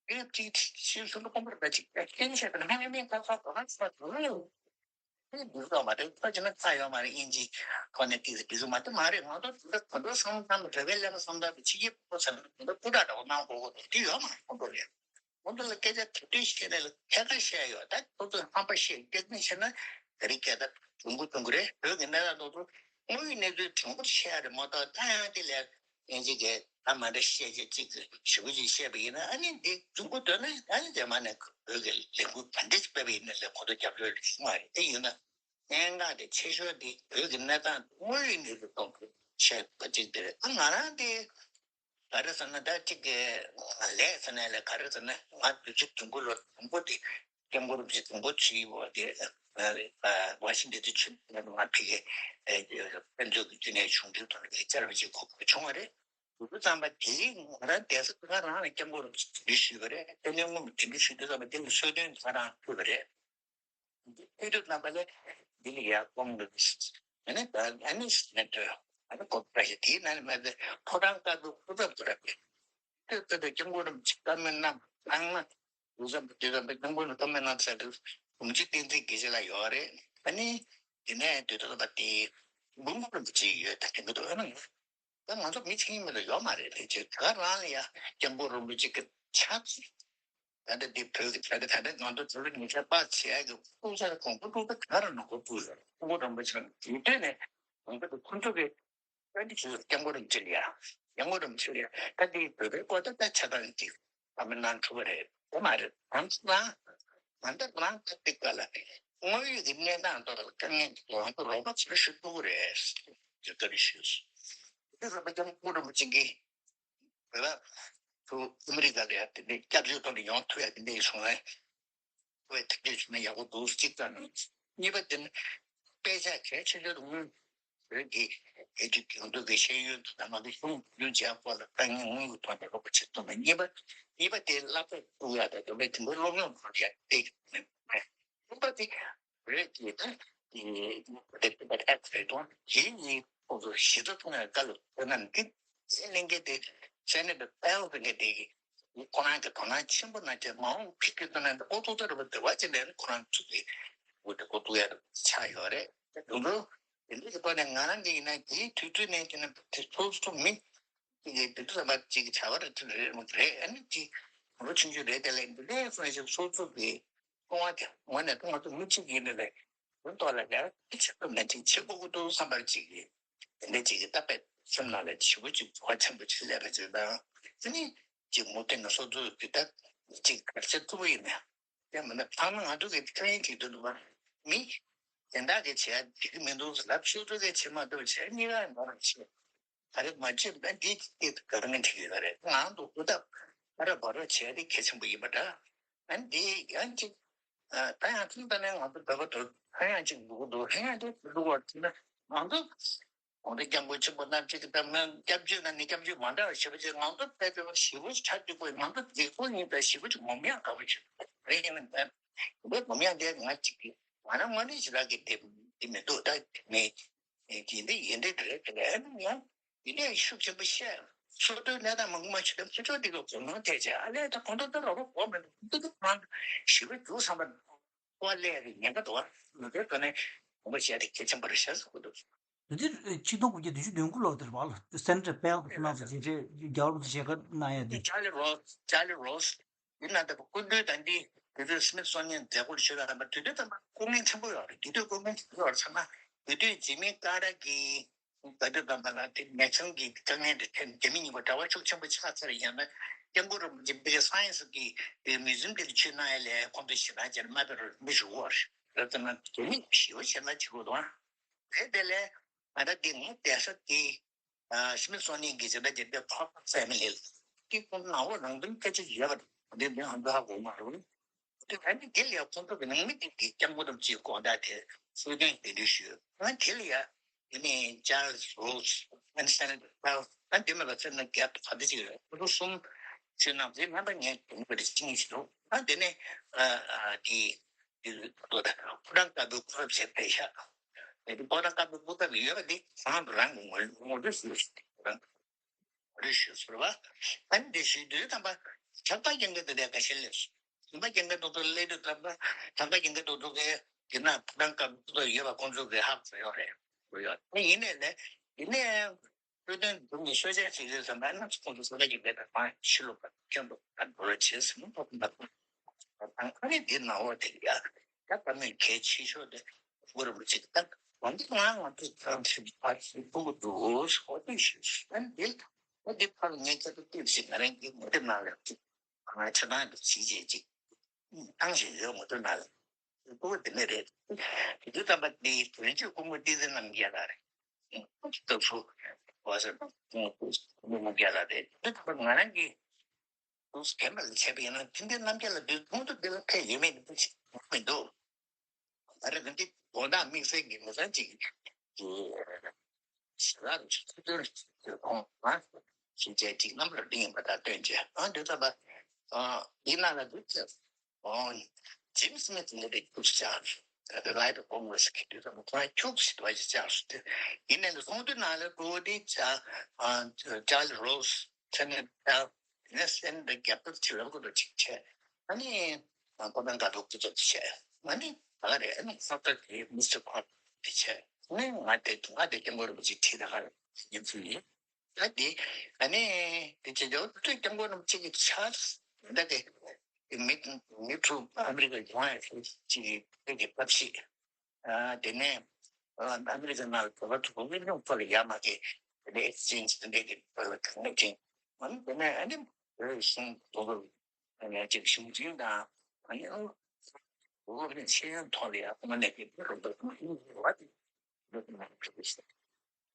དེ་ཅིག་ཤེས་སུ་ལ་ཁོང་པར་ད་ཅིག་སྐྱེན་ཆེད་དུ་ཧ་ལས་མིན་ཁ་ཁ་གོ་ཧ་ཚ་དུ་ལ་ཡོད། དེ་འདུག་ལ་མ་དེ་ཚོ་ཅི་ན་ཚ་ཡོད་མ་རེད། ཨིན་ཇི་ཁོ་ནས་དེ་དེ་ཚོ་མ་དེ་མ་རེད། ང་ཚོ་དེ་འདྲ་གོ་འདྲ་བསམ་བསམ་རེ་བའི་ལས་ཀ་བསམ་ད་དེ་ཕྱི་རྒྱལ་པོ་ཚ་ན་དེ་འདྲ་སྤུ་དྲག་འདྲ་བོ་གནང་དགོས་དགོས་དེ་ཡོད་མ་རེད། ཁོང་ཚོ་ལ་སྐད་ཆ་དེ་དུས་བཤད་ནས་ལ་ཐད་ཀར་བཤད་ཡོད། ད་ཁོ་ཚོས་ཧམ་པ་བཤད་སྐད་ཆ་བཤད་ན་ག་རེ་སྐད་ད་དྲང་པོ་དྲང་པོ་རེད། བོད་ཀྱི་གནས་སྟངས་དེ་ཚོ་དངོས་ཡོད་གནས་ཚུལ་དྲང་པོ་བཤད་ཡ་རེད་མ་གཏོགས། ད་ཡང་དེ་ལས་ཡིན་གཅིག་གིས་ད་མ་འདྲ་བཤད་བྱས་གཅིག་གིས་ཞེ་པོ་ཅིག་བཤད་པ་ཡིན་ན་ཨ་ནི་འདི་དྲང་པོ་འདོད་ན་ཨ་ནི་རྗེས་མ་ནས་བོད་ཀྱི་ལས་འགུལ་ག་འདྲ་ཅིག་སྤེལ་བ་ཡིན་ན་ལས་ཁོ་ཚོ་རྒྱབ་སྐྱོར་ལས་ཤིག་མ་རེད། དེ་ཡིན་ན་གནད་འགག་དེ་ཆེ་ཤོས་དེ་བོད་ཀྱི་གནས་སྟངས་དངོས་ཡོད་གནས་ཚུལ་ཐོག་གི་བཤད་པ་གཅིག་དེ་རེད། ད་ང་རང་དེ། ག་རེ་ཟེར་ན་ད་གཅིག་གི་ལས་ཟེར་ནས་ལས་ག་རེ་ཟེར་ན་ང་དུས་ཚོད་དུམ་བུ་ལོ་དུམ་བུ་དེ་སྐྱབས་མགོན་རིན་པོ་ཆེ་དུམ་བུ་ཚུད་ཡོད་དེ། ཝ་ཤིང་ཏན་དུ་ཆུ་ང་ཕ་གི་དཔལ་འབྱོར་གྱི་རྒྱུན་ལས་ཆུང་དུས་དང་ལས་བཅར་བ་ཅིག་གོ་སྐབས་བྱུང་བ་རེད། དུས་ཚོད་ཙམ་པ་དེ་ང་རང་བསྡད་ས་ང་རང་ལ་སྐྱབས་མགོན་རིན་པོ་ཆེ་དེ་འདྲ་ཞུས་པ་རེད། དེ་ནས་སྔོན་མ་དེ་འདྲ་ཞུས་དུས་ཙམ་པ་དེ་ལ་གསོལ་སྟོན་ང་རང་ཕུལ་བ་རེད། དེ་དུས་རྣམ་པ་ལ་འདི་ལ་ཡར་སྐོང་གི་ཨ་ནི་ད་ཨ་ནི་ནི་དོ་ཨ་ནི་ཀོ་པ་ཞིག་དེའི་ནང་ནས་མ་ཟད་ཕོ་བྲང་དཀར་པོའི་ཕོ་བྲང་དུ་རབ་དེ་ལྟ་དུ་སྐྱབས་མགོན་རིན་པོ་ཆེ་བཀའ་མོལ་གནང་གནང་ན་དུས་ཙམ་དུས་ཙམ་སྐྱབས་མགོན་ལ་བཀའ་མོལ་གནང་ཚར་དུས་གུང་ཆེན་བསྟན་འཛིན་དགེ་ཆེ་ལགས་ཡོད་རེད། ཨ་ནི་དེ་ནས་དུས་ཚོད་པ་དེ་མགོན་པོ་རིན་པོ་ཆེ་ཡོད་ད་དེ་འདྲ་འདུག་ཨ་ནི། ད་ང་ཚོ་མི་ཚེ་རིང་མི་ལ་ཡོད་མ་རེད་ལས་བྱེད་ག་རང་ལ་ཡ་སྐྱབས་མགོན་རིན་པོ་ཆེ་གི་ཕྱག་ད་ལྟ་འདི་བོད་ཀྱི་ད་ལྟ་ད་ལྟ་ང་ཚོ་བོད་ཀྱི་ཉེ་ཆར་པ་བྱེད་ཡ་གི་ཕུགས་ས་གོང་བུ་ཕུགས་ས་ག་ར་ནང་གོ་ཕུགས་ཡོད་སྐྱབས་མགོན་རིན་པོ་ཆེ་ལ་དེ་དུས་ནས་ང་ཚོ་གི་ཁོང་ཚོ་གི་ད་འདི་ཚོ་སྐྱབས་མགོན་རིན་པོ་ཆེ་ལ་ཡ་སྐྱབས་མགོན་རིན་པོ་ཆེ་ལ་ཡ་ད་འདི་བོད་པའི་སྐོར་ད་ད་ཆ་ཚང་གི་བཀའ་མོལ་གནང་ཐུབ་པ་རེད། དེ་མ་རེད། ང་ཚོ་རང་ང་ཚོ་རང་ད་ལྟའི་སྐབས་ལ་དངོས་ཡོད་ཀྱི་གནས་སྟངས་ཐོག་ལ་དཀའ་ངལ་འདི་ང་ཚོ་རོགས་པ་བྱེད་ཤེས་ཐུབ་ཀྱི་རེད་ཅེས་བཀའ་འདྲི་ཞུས་སོང་། དེ་ཚོ་སྐྱབས་མགོན་རིན་པོ་ཆེ་གིས་བོད་པ་ཚོ་ཨ་མི་རི་ཀ་ལ་ཡ་དེ་འདྲའི་སྐྱབས་བཅོལ་ཐོག་ནས་ཡོང་ཐུབ་ཡ་དེ་འདྲ་ཡིན་སོང་ན་བོད་ཐུགས་རྗེ་ཆེ་ན་ཡག་པོ་འདུག་གཅིག་ཙམ་ནས། གཉིས་པ་དེ་ནི་དཔེ་ཆ་གལ་ཆེ་ཤོས་དེ་སྔོན་བོད་ཀྱི་རྒྱལ་སྤྱི་སྒང་ཏོག་གི་ཤེས་ཡོན་དང་མ་གི་གཞུང་རྒྱུན་འཇགས་སྐོར་ལ་དཀའ་ངལ་དངོས་ཀྱི་ཐོག་ནས་རོགས་པ་བྱེད་ཐུབ་ན། གཉིས་པ་གཉིས་པ་དེ་བསླབ་གྲྭ་བཙུགས་ཡ་དང་དེ་འདྲའི་དེ་འདྲའི་སློབ་སྦྱོང་ཐོག་ཡ་དེ་གཉིས་པ་དེ་བོད་ཀྱི་ད་དེ་དེ་དེ་ཨེ་ཁ་རེད་དང་དེ་གཉིས་ཁོང་ཚོ་གཞི་རྩ་ཐོག་ནས་བཀའ་སློབ་དེ་རྣམས་ཀྱི་གླེང་མཁན་དེ་ སེ་ནེ་ཊར་པེལ་ཟེར་མཁན་དེ་གིས་ཁོ་རང་གི་དོ་སྣང་ཆེན་པོ་གནང་བྱས་མ་འོངས་ཕི་གི་དོན་ལ་འདི་ཨོ་ཐུག་ཐུག་རེད་པ། དེ་བ་ཅི་འདྲ་ནི་ཁོ་རང་ཚུགས་ཀྱི་འོ་དེ་ཨོ་ཐུག་ཡ་ཆགས་ཡོད་རེད། དེ་དུང་དུ་དེ་འདྲ་གི་ཐོག་ནས་ང་རང་གི་ཡིན་ན་དེའི་དུས་ཚོད་ནས་དེ་ནི་དེ་ཚོ་ཚོ་མི་གཅིག་གིས་དེ་དུས་ཙམ་པ་གཅིག་གི་བྱ་བ་རེད། དེ་རེད་མ་རེད། ཨ་ནི་གཅིག་ལོ་ཆུང་ཆུང་རེད། དེ་ལས་འདི་ལས་སོང་ཞིག་སོ་ཚུགས་ཀྱི་སྐུ་ངོ་དེ་ངོ་ནས་སྐུ་ངོ་ཚོ་མི་གཅིག་ཡིན་ནི་རེད། དོན་ཐོག་ལ་ཡང་ཆེད་དུ་ནན་ཅིང་བྱེད་དགོས་ཀྱི་འདུག་བསམ་པར་ཅིག་གིས་དེ་འདྲ་ཅིག་གིས་ད་དཔེ་སེམས་ནང་ལ་ཞེ་པོ་ཅིག་གོ་བ་ཆེན་པོ་ཅིག་སླེབས་པ་ཅིག་དང་། དེ་ནི་ཅིག་མུ་མཐུད་ནས་སོ་ཚུགས་ཀྱི་ད་ཅིག་ག་རེ་བྱེད་ཐུབ་ཀྱི་ཡིན་ན། དེ་མིན་ན་ཕངས་ན་ང་ཚོ་གི་ཁ་ཡིན་ཅིག་འདུག་འདུག་བ། མི་གཞན་དག་གིས་བྱས་འགྲིག་གི་མི་འདུག་ལབ། སོ་ཚུགས་གིས་བྱེད་མ་ཐུབ་བྱས་གཉིས་ཀ་ཡང་མ་རེད་བྱས། ད་རེས་མ་བྱེད་ན་འདི་འདི་ག་རེ་ངན་འགྲིག་ཡོད་ན་རེད། ང་འདུག་འདུག་སྟབས་ཨ་ར་བ་ར་བྱས་དེ་གལ་ཆེན་པོ་ཡིན་པ་འདྲ། ཨ་འདི་ཡང་ཅིག་ཨ་ད་ཡང་ཐུག་ད་ནས་ང་ཚོ་བོད་པ་དོ་ཧ་ཡང་ཅིག་འདུག་འདུག་ཧ་ཡང་དེ་འདུག་བར་ཐུག་ན་ང་ཚོ་གོང་དུ་སྐྱབས་མགོན་ཆེན་པོ་རྣམ་གཅིག་གི་ད་ང་སྐྱབས་བཅོལ་ན་ནི་སྐྱབས་བཅོལ་མ་འདྲ་བ་ཞེ་པོ་ཅིག་ང་ཚོ་ཕལ་ཆེར་ཞེ་པོ་ཆ་འགྲིག་པོ་ང་ཚོ་འགྲིག་པོ་ཡིན་ད་ཞེ་པོ་ཅིག་ངོམ་ཡག་དགའ་པོ་ཅིག་རེད། ཡིན་ན་ད་ངོམ་ཡག་དེ་ང་ཅིག་གི་ང་རང་ངོས་ནས་ཞེ་དྲག་གི་དེ་དེ་མི་འདུག་ད་དེ་མི། ཨེ་དེ་འདྲ་ཡིན་འདྲ་རེད་དེ་ལས་ཨ་ནི་ཡང་དེ་འདྲ་ཤུགས་ཆེན་པོ་བཤད། སོ་ཏོའི་གནས་སྟངས་མང་པོ་མ་ཞིག་དང་ཕྱི་ཕྱོགས་འདི་ག་གོ་ནོར་ཐེབས་བྱས་ཨ་ལས་ད་གོང་དུ་ད་རོགས་པ་གོ་མི་འདུག་འདུག་འདུག་ང་ཞི་བ་རྒྱུགས་བསམ་པ་ཀོ་ལས་རེད་ཉེན་ཁ་འདུག་བ། ལོ་དེ་ད་ནས་གོང་པ་བཤད་དེ་གལ་ཆེན་པོ་རེད་ཤག་ཟེར་གོ་འདུག་དེ་ཆིག་སྟོང་དགུ་བརྒྱ་བདུན་ཅུ་དོན་དགུ་ལོ་དེར་བ་ལ་སེ་ནེ་ཊར་པེལ་གྱི་ནང་དུ་རྗེས་འབྲེལ་རྒྱལ་བ་རིན་པོ་ཆེ་མཇལ་ཁ་གནང་ཡ་དེ། ཅར་ལི་རོ་སི་ཅར་ལི་རོ་སི། ཡིན་ན་ད་སྐུ་མདུན་དང་འདི་དུས་ཚོད་སི་མིད་སོ་ནི་ཡན་མཛད་སྒོར་ཞུ་ཡ་ལ་དུས་ཚོད་ཙམ་པ་སྐུ་ངལ་ཆེན་པོ་ཡོད་རེད། དུས་ཚོད་སྐུ་ངལ་ཆེན་པོ་ཡོད་རེད་ཚང་མ་དུས་ཚོད་རྗེས་མའི་ཀ་ར་གི་ད་དུས་ཙམ་པ་ལ་དེ་ནད་ཚང་གི་དཀའ་ངལ་དེ་ཐེབས་རྒྱ་མི་གཉིས་པོ་གྲྭ་བ་ཤུགས་ཆེན་པོ་ཆགས་ཚར་ཡང་ན་སྐྱབས་མགོན་རིན་པོ་ཆེ་འདི་སའེན་སི་གི་དེ་མིའུ་ཛིམ་དེ་ལ་ཆུ་གནང་ཡ་ལས་ཁོང་ཚོ་ཞེ་དྲག་ཅིག་མ་པེ་རུ་མི་ཞུ་བར་རེད་ཙང་ན་རྒྱ་མི་ཞེ་པོ་ཞེ་དྲག་ཅིག་རུ་དང་རེད། དེ་ལས་ང་ད་འདི་ངའི་བསྡད་ས་དེ། སི་མིད་སོ་ནི་ཡན་གྱི་སྦྱིན་བདག་སྦྱིན་པའི་ཕོར་པ་ཕེ་མི་ལི་ལ་ཀི་ཀུན་ནང་ལོགས་ནང་དོན་སྐད་ཆ་ཡོད་པ་འདི་འདི་ཧང་ག་ཧ་གོ་མ་རུང་། དེ་ཨ་ནི་དེ་ལ་ཡང་ཁོང་ཚོ་གི་ནང་མི་དེ་དེ་སྐྱབས་མགོན་རིན་པོ་ཆེའི་དགོངས་དག་དེ་གསོལ་སྟོན་དེ་འདྲ་ཞུས། ང་དེ་ལ་ཡང་དེ་ནས་ཅཱརལ་སི་རོ་སི་ཨན་སན་ད་ཨ་དེ་མེད་པ་ཚེ་ན་རྒྱབ་ཏུ་ག་དེ་ཅིག་རེད། ཁོ་ཚོ་གསུམ་ཞུས་ནང་དེ་རྣམ་པ་ངས་དེ་འདྲ་ཅིག་ཞུས་འདུག་ཨ་དེ་ནས་ཨ་ཨ་དེ། དེ་ལྟོ་དང་ཕོ་བྲང་དཀར་པོའི་སྐུ་ཚབ་བྱས་ཕེབས་ཤག་དེ་ཕོ་བྲང་དཀར་པོའི་སྐུ་ཚབ་ཡོད་པ་འདི་ཚང་མ་རང་གི་ངོ་ངོ་སྤྲོད་ཞུས་ཤིག་རང་ངོ་སྤྲོད་ཞུས་ཟེར་བ། ཨ་ནི་དེ་ཞུས་དུས་ཙམ་པ་ཇག་པ་རྒྱག་མཁན་དེ་འདྲ་འགའ་ཤས་སླེབས་སོང་། ཇག་པ་རྒྱག་མཁན་དེ་ཚོ་སླེབས་དུས་ཙམ་པ་ཇག་པ་རྒྱག་མཁན་དེ་ཚོ་གིས་དེ་ན་ཕོ་བྲང་དཀར་པོའི་སྐུ་ཚབ་ཡོད་པ་ཁོང་ཚོ་གིས་ཧ་གོ་ཡོད་རེད། གོ་ཡོད་ཡིན་ནའི་ལས་ཡིན་ནའི། སྲོལ་རྒྱུན་འཛུགས་ནས་ཤོད་བྱ་བྱེད་ཀྱི་ཟེར་ན་ནི་ཁོང་ཚོ་ས་ཆ་གི་ལས་དང་མང་ཕྱི་ལོགས་པ་ཁྱོན་དུ་ད་འགྲོ་རོགས་བྱེད་ཟེར་ནས་ཐོབ་ཐང་ཨ་ནི་འདི་ནང་འོག་དེ་ཡ་ད་ད་མོས་གལ་ཆེ་ཤོས་དེ་གུ་རུ་མི་ཚིག་ད་འོན་ཏེ་ང་ང་ཚོ་ཚང་ཞིག་ཕར་ཞིག་ཕུ་གུ་འདུག་ཧོ་ཏེ་ཞུ་ཨ་ནི་འདི་ད་འདི་ཕར་ངས་ཁྱེད་ཚོ་ལྟོས་ཤིག་ང་རང་གི་མི་དེ་ནང་ལ་ཅིག་ང་ཆ་ཚང་གི་ཕྱི་རྗེས་ཅིག་བཏང་བཞིན་ཡོད་མ་གཏོགས་ན་ལ། ལྐུགས་པ་དེ་ནས་རེད། དེ་དུས་ཙམ་པ་དེ་བོན་ཆོས་སྐུ་ངོ་བསྟན་འཛིན་རྣམ་རྒྱལ་ལགས་རེད། སྐབས་སུ་བ་ཟེར་སྐུ་ངོ་བསྟན་འཛིན་རྣམ་རྒྱལ་ལགས་རེད། དེ་དུས་ཙམ་པ་ང་རང་གིས་དུས་སུ་རྒན་པ་ལ་བྱས་པ་ཡིན་ན་དེ་འདྲའི་རྣམ་རྒྱལ་ལགས་དུས་ཚོད་དེ་ལ་ཕེབས་ཡོད་མེད་དེ་ཅིག་མི་འདུག་ད་རེས་འདི་དགོང་དག་དམིགས་བསལ་གྱི་མི་ཚང་གཅིག་གིས་ཞེ་དྲག་ཐུགས་འདུན་ཁོང་ང་ཞིག་བྱས་ཅིག་གནམ་ལ་ལྡིང་བ་དང་བསྟན་བྱས་ཨ་འདི་ལྟ་བ་འདི་ནང་ལ་འདུག་ཅེས་ཨོ་ཇིམ་སི་མི་ཐི་ནི་རེ་ཁྱུག་ཅིག་ཅག་རེ་ལའི་རེ་ཀོང་རེ་ཟེར་གི་འདུག་ཙམ་ཁོ་རང་ཁྱུག་ཅིག་འདུག་ཅིག་ཅག་སུ་དེ་ཡིན་ནའི་ཚོགས་འདུའི་ནང་ལ་གོ་བདེ་ཅག་ཅཱལ་རོ་སི་ཆ་ནས་ད་ནས་སེམས་འདི་རྒྱབ་སྐྱོར་བྱེད་རོགས་དགོས་ཅིག་བྱས་ཨ་ནི། ཁོ་ན་འགའ་འདུག་ཏུ་ཏུ་བྱས། ང་ནི་ད་ག་རེ་ཨ་ནི་ས་ཏ་དེ་མི་སི་ཊར་ཁོ་དེ་བྱས། ནི་ང་དེ་ང་དེ་སྐྱབས་མགོན་རིན་པོ་ཆེ་ཁྲིད་ད་ག་རེ་ཉིན་ཚུལ་ཡིན། ད་དེ་ཨ་ནི་དེ་བྱས་ཀྱང་དུས་སྐྱབས་མགོན་རིན་པོ་ཆེ་གི་ཆ་ད་དེ་མི་མི་ཕྲུག་ཨ་མི་རི་ཀ་ཡོང་ཡ་ཅིག་གི་དེ་གི་ཐབས་ཤེས། དེ་ནས་ཨ་མི་རི་ཀ་ནང་བོད་པ་ཚོ་དབུས་གཞུང་ཐོག་ལ་ཡར་མར་གྱི་དེ་ནས་ཨེག་སི་ཅེན་ཇི་དེ་འདྲའི་གི་བོད་ལ་གང་ལ་ཅིང་ཨ་ནི་དེ་ནས་ཨ་ནི་བོད་གཞུང་དོ་དོ་ཨ་ནི་ཅིག་གཞུང་འཛིན་དང་ཨ་ནི་བོད་ཀྱི་ཤེས་ཡོན་ཐོག་ལ་ཡར་ཐོག་མ་ནས་ཀྱི་བོད་རོགས་པ་ཚོ་ཡིན་བ་དེ་བོད་ནང་ཁྲིད་པའི་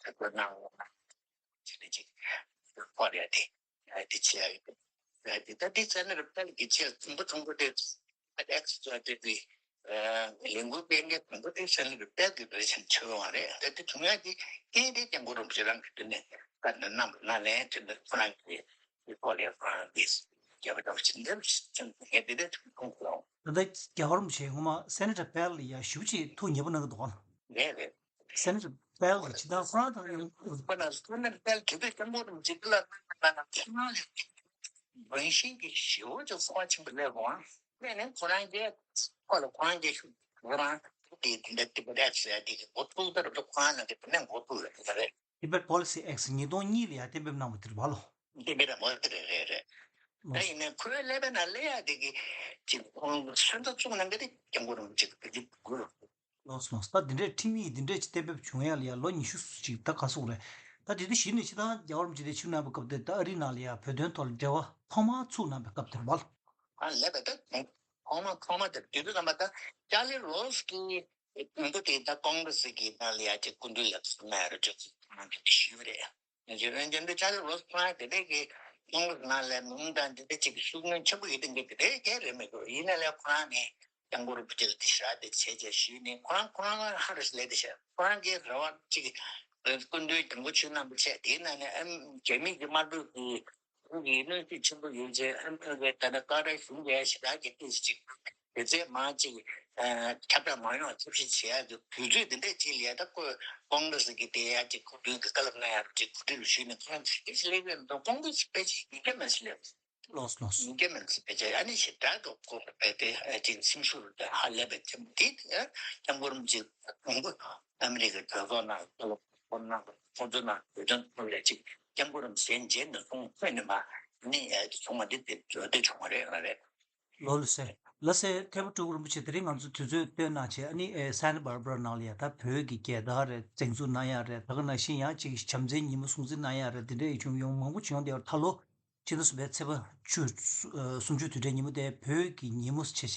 ཐད་ཀར་གནང་བ་ཅི་ནས་ཅིག་ཕོག་ཡ་དེ་ཨ་དེ་བྱེད་ཡ་ཡོད། ཨ་དེ་ད་དེ་ས་གནས་རུ་པལ་གྱི་ཆེད་དུམ་བུ་དུམ་བུ་དེ་ཨ་ཨེག་སི་ཙོ་དེ་དེ་ལས་འགུལ་སྤེལ་མཁན་དུམ་བུ་དེ་ས་གནས་རུ་པལ་གྱི་རེ་ཆེན་ཆེ་བ་རེད། ད་དེ་ཐུང་ཡ་དེ་སྐད་དེ་ཀྱང་གོ་རུ་ཅི་རང་གི་དེ་ནས་ད་ནི་རྣམ་པ་ན་ལན་དེ་ནི་ཁོ་རང་གི་དེ་ཁོ་ལས་ཁོ་རང་གི་རྒྱབ་ཏོ་ཅི་འདེབས་ཅི་ངས་དེ་དེ་ཐུང་ཐུང་ཁོ་རང་། ད་ལྟ་རྒྱལ་བ་རིན་པོ་ཆེ་སྔོན་མ་སེ་ནེ་ཊར་པེལ་ལ་ཡ་ཞུ་ཅིག་ཐུགས་མཉེས་པོ་གནང་གི་འདུག་ག་ལ། རེད་རེད། སེ་ནེ་ཊར་ དཔལ་གྱི་ཕྱི་ཐང་ཁོ་རང་དང་ཡང་། པ་ན་སོ་ནམ་དཔལ་དེ་དུས་སྐྱབས་མགོན་རིན་པོ་ཆེ་འདི་ལ་ན་ན་ཁྱིམ་ནང་ལ་རང་བཞིན་གྱི་ཞི་བ་ཅིག་གསང་བ་ཆེན་པོ་སླེབས་འོང་། ནས་ནས་ཁོ་རང་གིས་ཁོ་ལ་ཁོ་རང་གིས་ཤུགས་ཁོ་རང་དེ་དེ་འདྲ་དེ་འདྲ་ཟེར་དེ་གི་འགོ་ཚུགས་ལྟར་དུ་ཁོ་རང་ནང་གི་དེ་ནས་འགོ་ཚུགས་ལ་དེ་རེད། Tibet Policy X ཉིས་སྟོང་གཉིས་ལ་ཡང་གཏན་འབེབས་གནང་བ་དེ་རེད་པ་ལོ། དེ་འདྲ་མོ་དེ་རེད་རེད་རེད། ད་ཡིན་ནའི་ཁོའི་ཀླད་པའི་ནང་སླེབས་ཡ་དེ་གི་ཅིག་ཁོང་སོན་རྩ་བཙུགས་གནང་གི་དེ་སྐྱབས་མགོན་རིན་པོ་ཆེ་གི་བོད་ཀྱི་དགོས། ལགས་སོ་ལགས་སོ། ད་འདི་འདྲའི་ཁྲིམས་ཡིག་འདི་འདྲ་ཅིག་གཏན་འབེབས་བྱུང་ཡ་ལ་ཡ་ལོ་ཉི་ཤུ་ཅིག་ད་ག་སོང་རེད། ད་དེ་དུས་གཞི་ནས་ཕྱི་ཐང་རྒྱལ་བ་རིན་པོ་ཆེ་དེ་ཆིབས་གནང་བའི་སྐབས་དེ་ད་ཨ་རིའི་ནང་ལ་ཡ་བོད་དོན་ཐོག་ལ་འབྲེལ་བ་ཐོག་མར་ཚུགས་གནང་བའི་སྐབས་དེ་རེད་པ་ལ། ཨ་ལས་པ་ད་ཐོག་མ་ཐོག་མ་དེ་དུས་དུས་ཙམ་པ་ད་ཅར་ལི་རོ་སི་གི་དགོངས་པ་དེ་ད་ཀོང་རེ་སི་གི་ནང་ལ་ཡ་ཅིག་སྐུ་མདུན་ལ་ཚུགས་གནང་ཡ་རེད་ཅེས་ཚུགས་གནང་གི་དེ་ཞུས་པ་རེད། ང་ཚོའི་འོན་ཀྱང་འདི་ཅར་ལི་རོ་སི་ཁོ་རང་དེ་འདྲའི་གི་ཀོང་རེ་སི་ནང་ལ་མི་མང་དང་འདི་འདྲ་ཅིག་གི་ཤུགས་སྣོན་ཆེན་པོ་ཡོད་དེ་འདྲ་གི་དེ་གས་རེད་མི་དགོས། ཡིན་ན་ལས་ཁོ་རང་ནས་སྐྱབས་མགོན་རིན་པོ་ཆེ་ལ་དེ་ཞེ་དྲག་དེ་བྱས་བྱས་ཞུས་ནས་ཁོ་རང་ཁོ་རང་ཧ་རེ་སི་ལས་དེ་བྱས་ཁོ་རང་གི་རེ་བ་ཅིག་སྐུ་མདུན་དུ་གོ་ཆོད་གནང་བ་བྱས་དེའི་ནང་ནས་ཨ་རྒྱ་མི་གི་དམར་པོའི་གི་ཁོང་གི་གནོན་ཤུགས་ཆེན་པོ་ཡོད་ཚེ་ཨ་མི་རི་ཀའི་ད་ལྟ་ཀ་ར་གཞུང་གིས་ཞེ་དྲག་གི་ཏོག་ཙམ་ཅིག་དེ་ཚེ་མང་ཅིག་ཁྱབ་བསྒྲགས་མ་ཡོང་བ་ཚབ་ཞིབ་བྱེད་ཡག་གི་དུས་ཚོད་འདི་འདྲ་ཅིག་ལ་ད་ཁོས་ཀོང་རེ་སི་གི་དེ་ཡ་ཅིག་གོ་མདུན་གི་བཀའ་སློབ་གནང་ཡག་ཅིག་གོ་སྒྲིག་ཞུས་ནས་ཁོ་རང་ཚིག་གེ་ཞིག་ལས་ཀྱི་འདུག་ཀོང་རེ་སི་ཕལ་ཆེར་ཡིན་གྱི་མ་རེད་ལབ། ལགས་ལགས། ཡིན་གྱི་མ་རེད་ཕལ་ཆེར་ཨ་ནི་ཞེ་དྲག་གི་ཁོ་རེ་པས་དེ་ཨ་ཅིག་སེམས་ཤུགས་རུ་དེ་ཧ་ལས་པའི་ཐེམ་དེ་སྐྱབས་མགོན་རིན་པོ་ཆེ་དང་པོ་ཨ་མི་རི་ཀའི་གྲོས་ཚོགས་ནང་ཁོ་ལ་ཁོ་ནང་ཁོ་ཚོ་ནང་གྲོས་ཚོགས་ནང་ལས་ཅིག་སྐྱབས་མགོན་རིན་པོ་ཆེ་མཇལ་ནས་སོང་ཁོས་ནི་མ་ནི་ཨ་ཅིག་སོང་བ་འདི་དེ་བརྗོད་དེ་བྱུང་བ་རེད་ང་རེད། ལོ་ལོ་སེ། ལ་སེ་ཐེ་བོ་ཀྲུའུ་རིན་པོ་ཆེ་དེ་རིང་ང་ཚོ་དུས་ཚོད་བཏོན་གནང་བྱས་ཨ་ནི་ཨེ་སན་ཊ་བྷར་བྷ་ར་ནང་ལ་ཡ་ད་བོད་ཀྱི་རྒྱལ་དར་རེད་བཙན་འཛུལ་གནང་ཡ་རེད་ད་ག་ནང་བཞིན་ཡང་ཅིག་བྱམས་བརྩེའི་ཉིན་མོ་སྲུང་བརྩི་གནང་ཡ་རེད་དེ་འདྲ་ཡི་བྱུང་ཡོང་མང་པོ་བྱུང་བསྡད་ཡོད་ད་ལོ་ཕྱི་ཟླ་གསུམ་པའི་ཚེས་པ་བཅུ་ཨ་གསུམ་བཅུའི་དུས་དྲན་ཉིན་མོ་དེ་བོད་ཀྱི་ཉིན་མོ་བྱས་བྱས་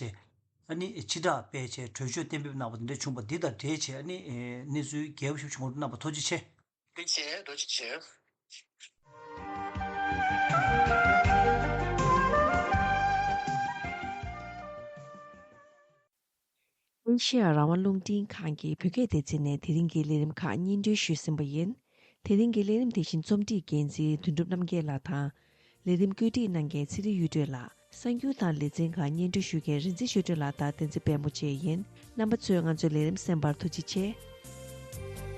ཨ་ནི་ཕྱི་བསྒྲགས་སྤེལ་བྱས་གྲོས་ཆོད་གཏན་འབེབས་གནང་བ་དེ་འདྲ་བྱུང་བ་འདི་དང་འབྲེལ་བྱས་ཨ་ནི་ཨེ་གནས་ཚུལ་རྒྱས་པ་ཞིག་བྱུང་བ་རེད་གནང་བ་ཐུགས་རྗེ་ཆེ། ཐུགས་རྗེ་ཆེ། ཐུགས་རྗེ་ཆེ། ཨེ་ཤེ་ཡ་རང་དབང་རླུང་འཕྲིན་ཁང་གི་བོད་སྐད་སྡེ་ཚན་ནས་དེ་རིང་གི་ལས་རིམ་ཁག་སྙན་སྒྲོན་ཞུས་ཟིན་པ་ཡིན། དེ་རིང་གི་ལས་རིམ་དེ་བཞིན་རྩོམ་སྒྲིག་འགན་འཛིན་དོན་གྲུབ་རྣམ་རྒྱལ་ལགས་དང་། ལས་རིམ་བཀོད་སྒྲིག་གནང་མཁན་ཚེ་རིང་གཡུ་སྒྲོན་ལགས། གསར་འགྱུར་དང་ལེ་ཚན་ཁག་སྙན་སྒྲོན་ཞུ་མཁན་རིན་ཆེན་ཆོས་སྒྲོན་ལགས་དང་བསྟན་འཛིན་དཔལ་མོ་བཅས་ཡིན། རྣམ་པ་ཚོས་ང་ཚོའི་ལས་རིམ་གསན་པར་ཐུགས་རྗེ་ཆེ།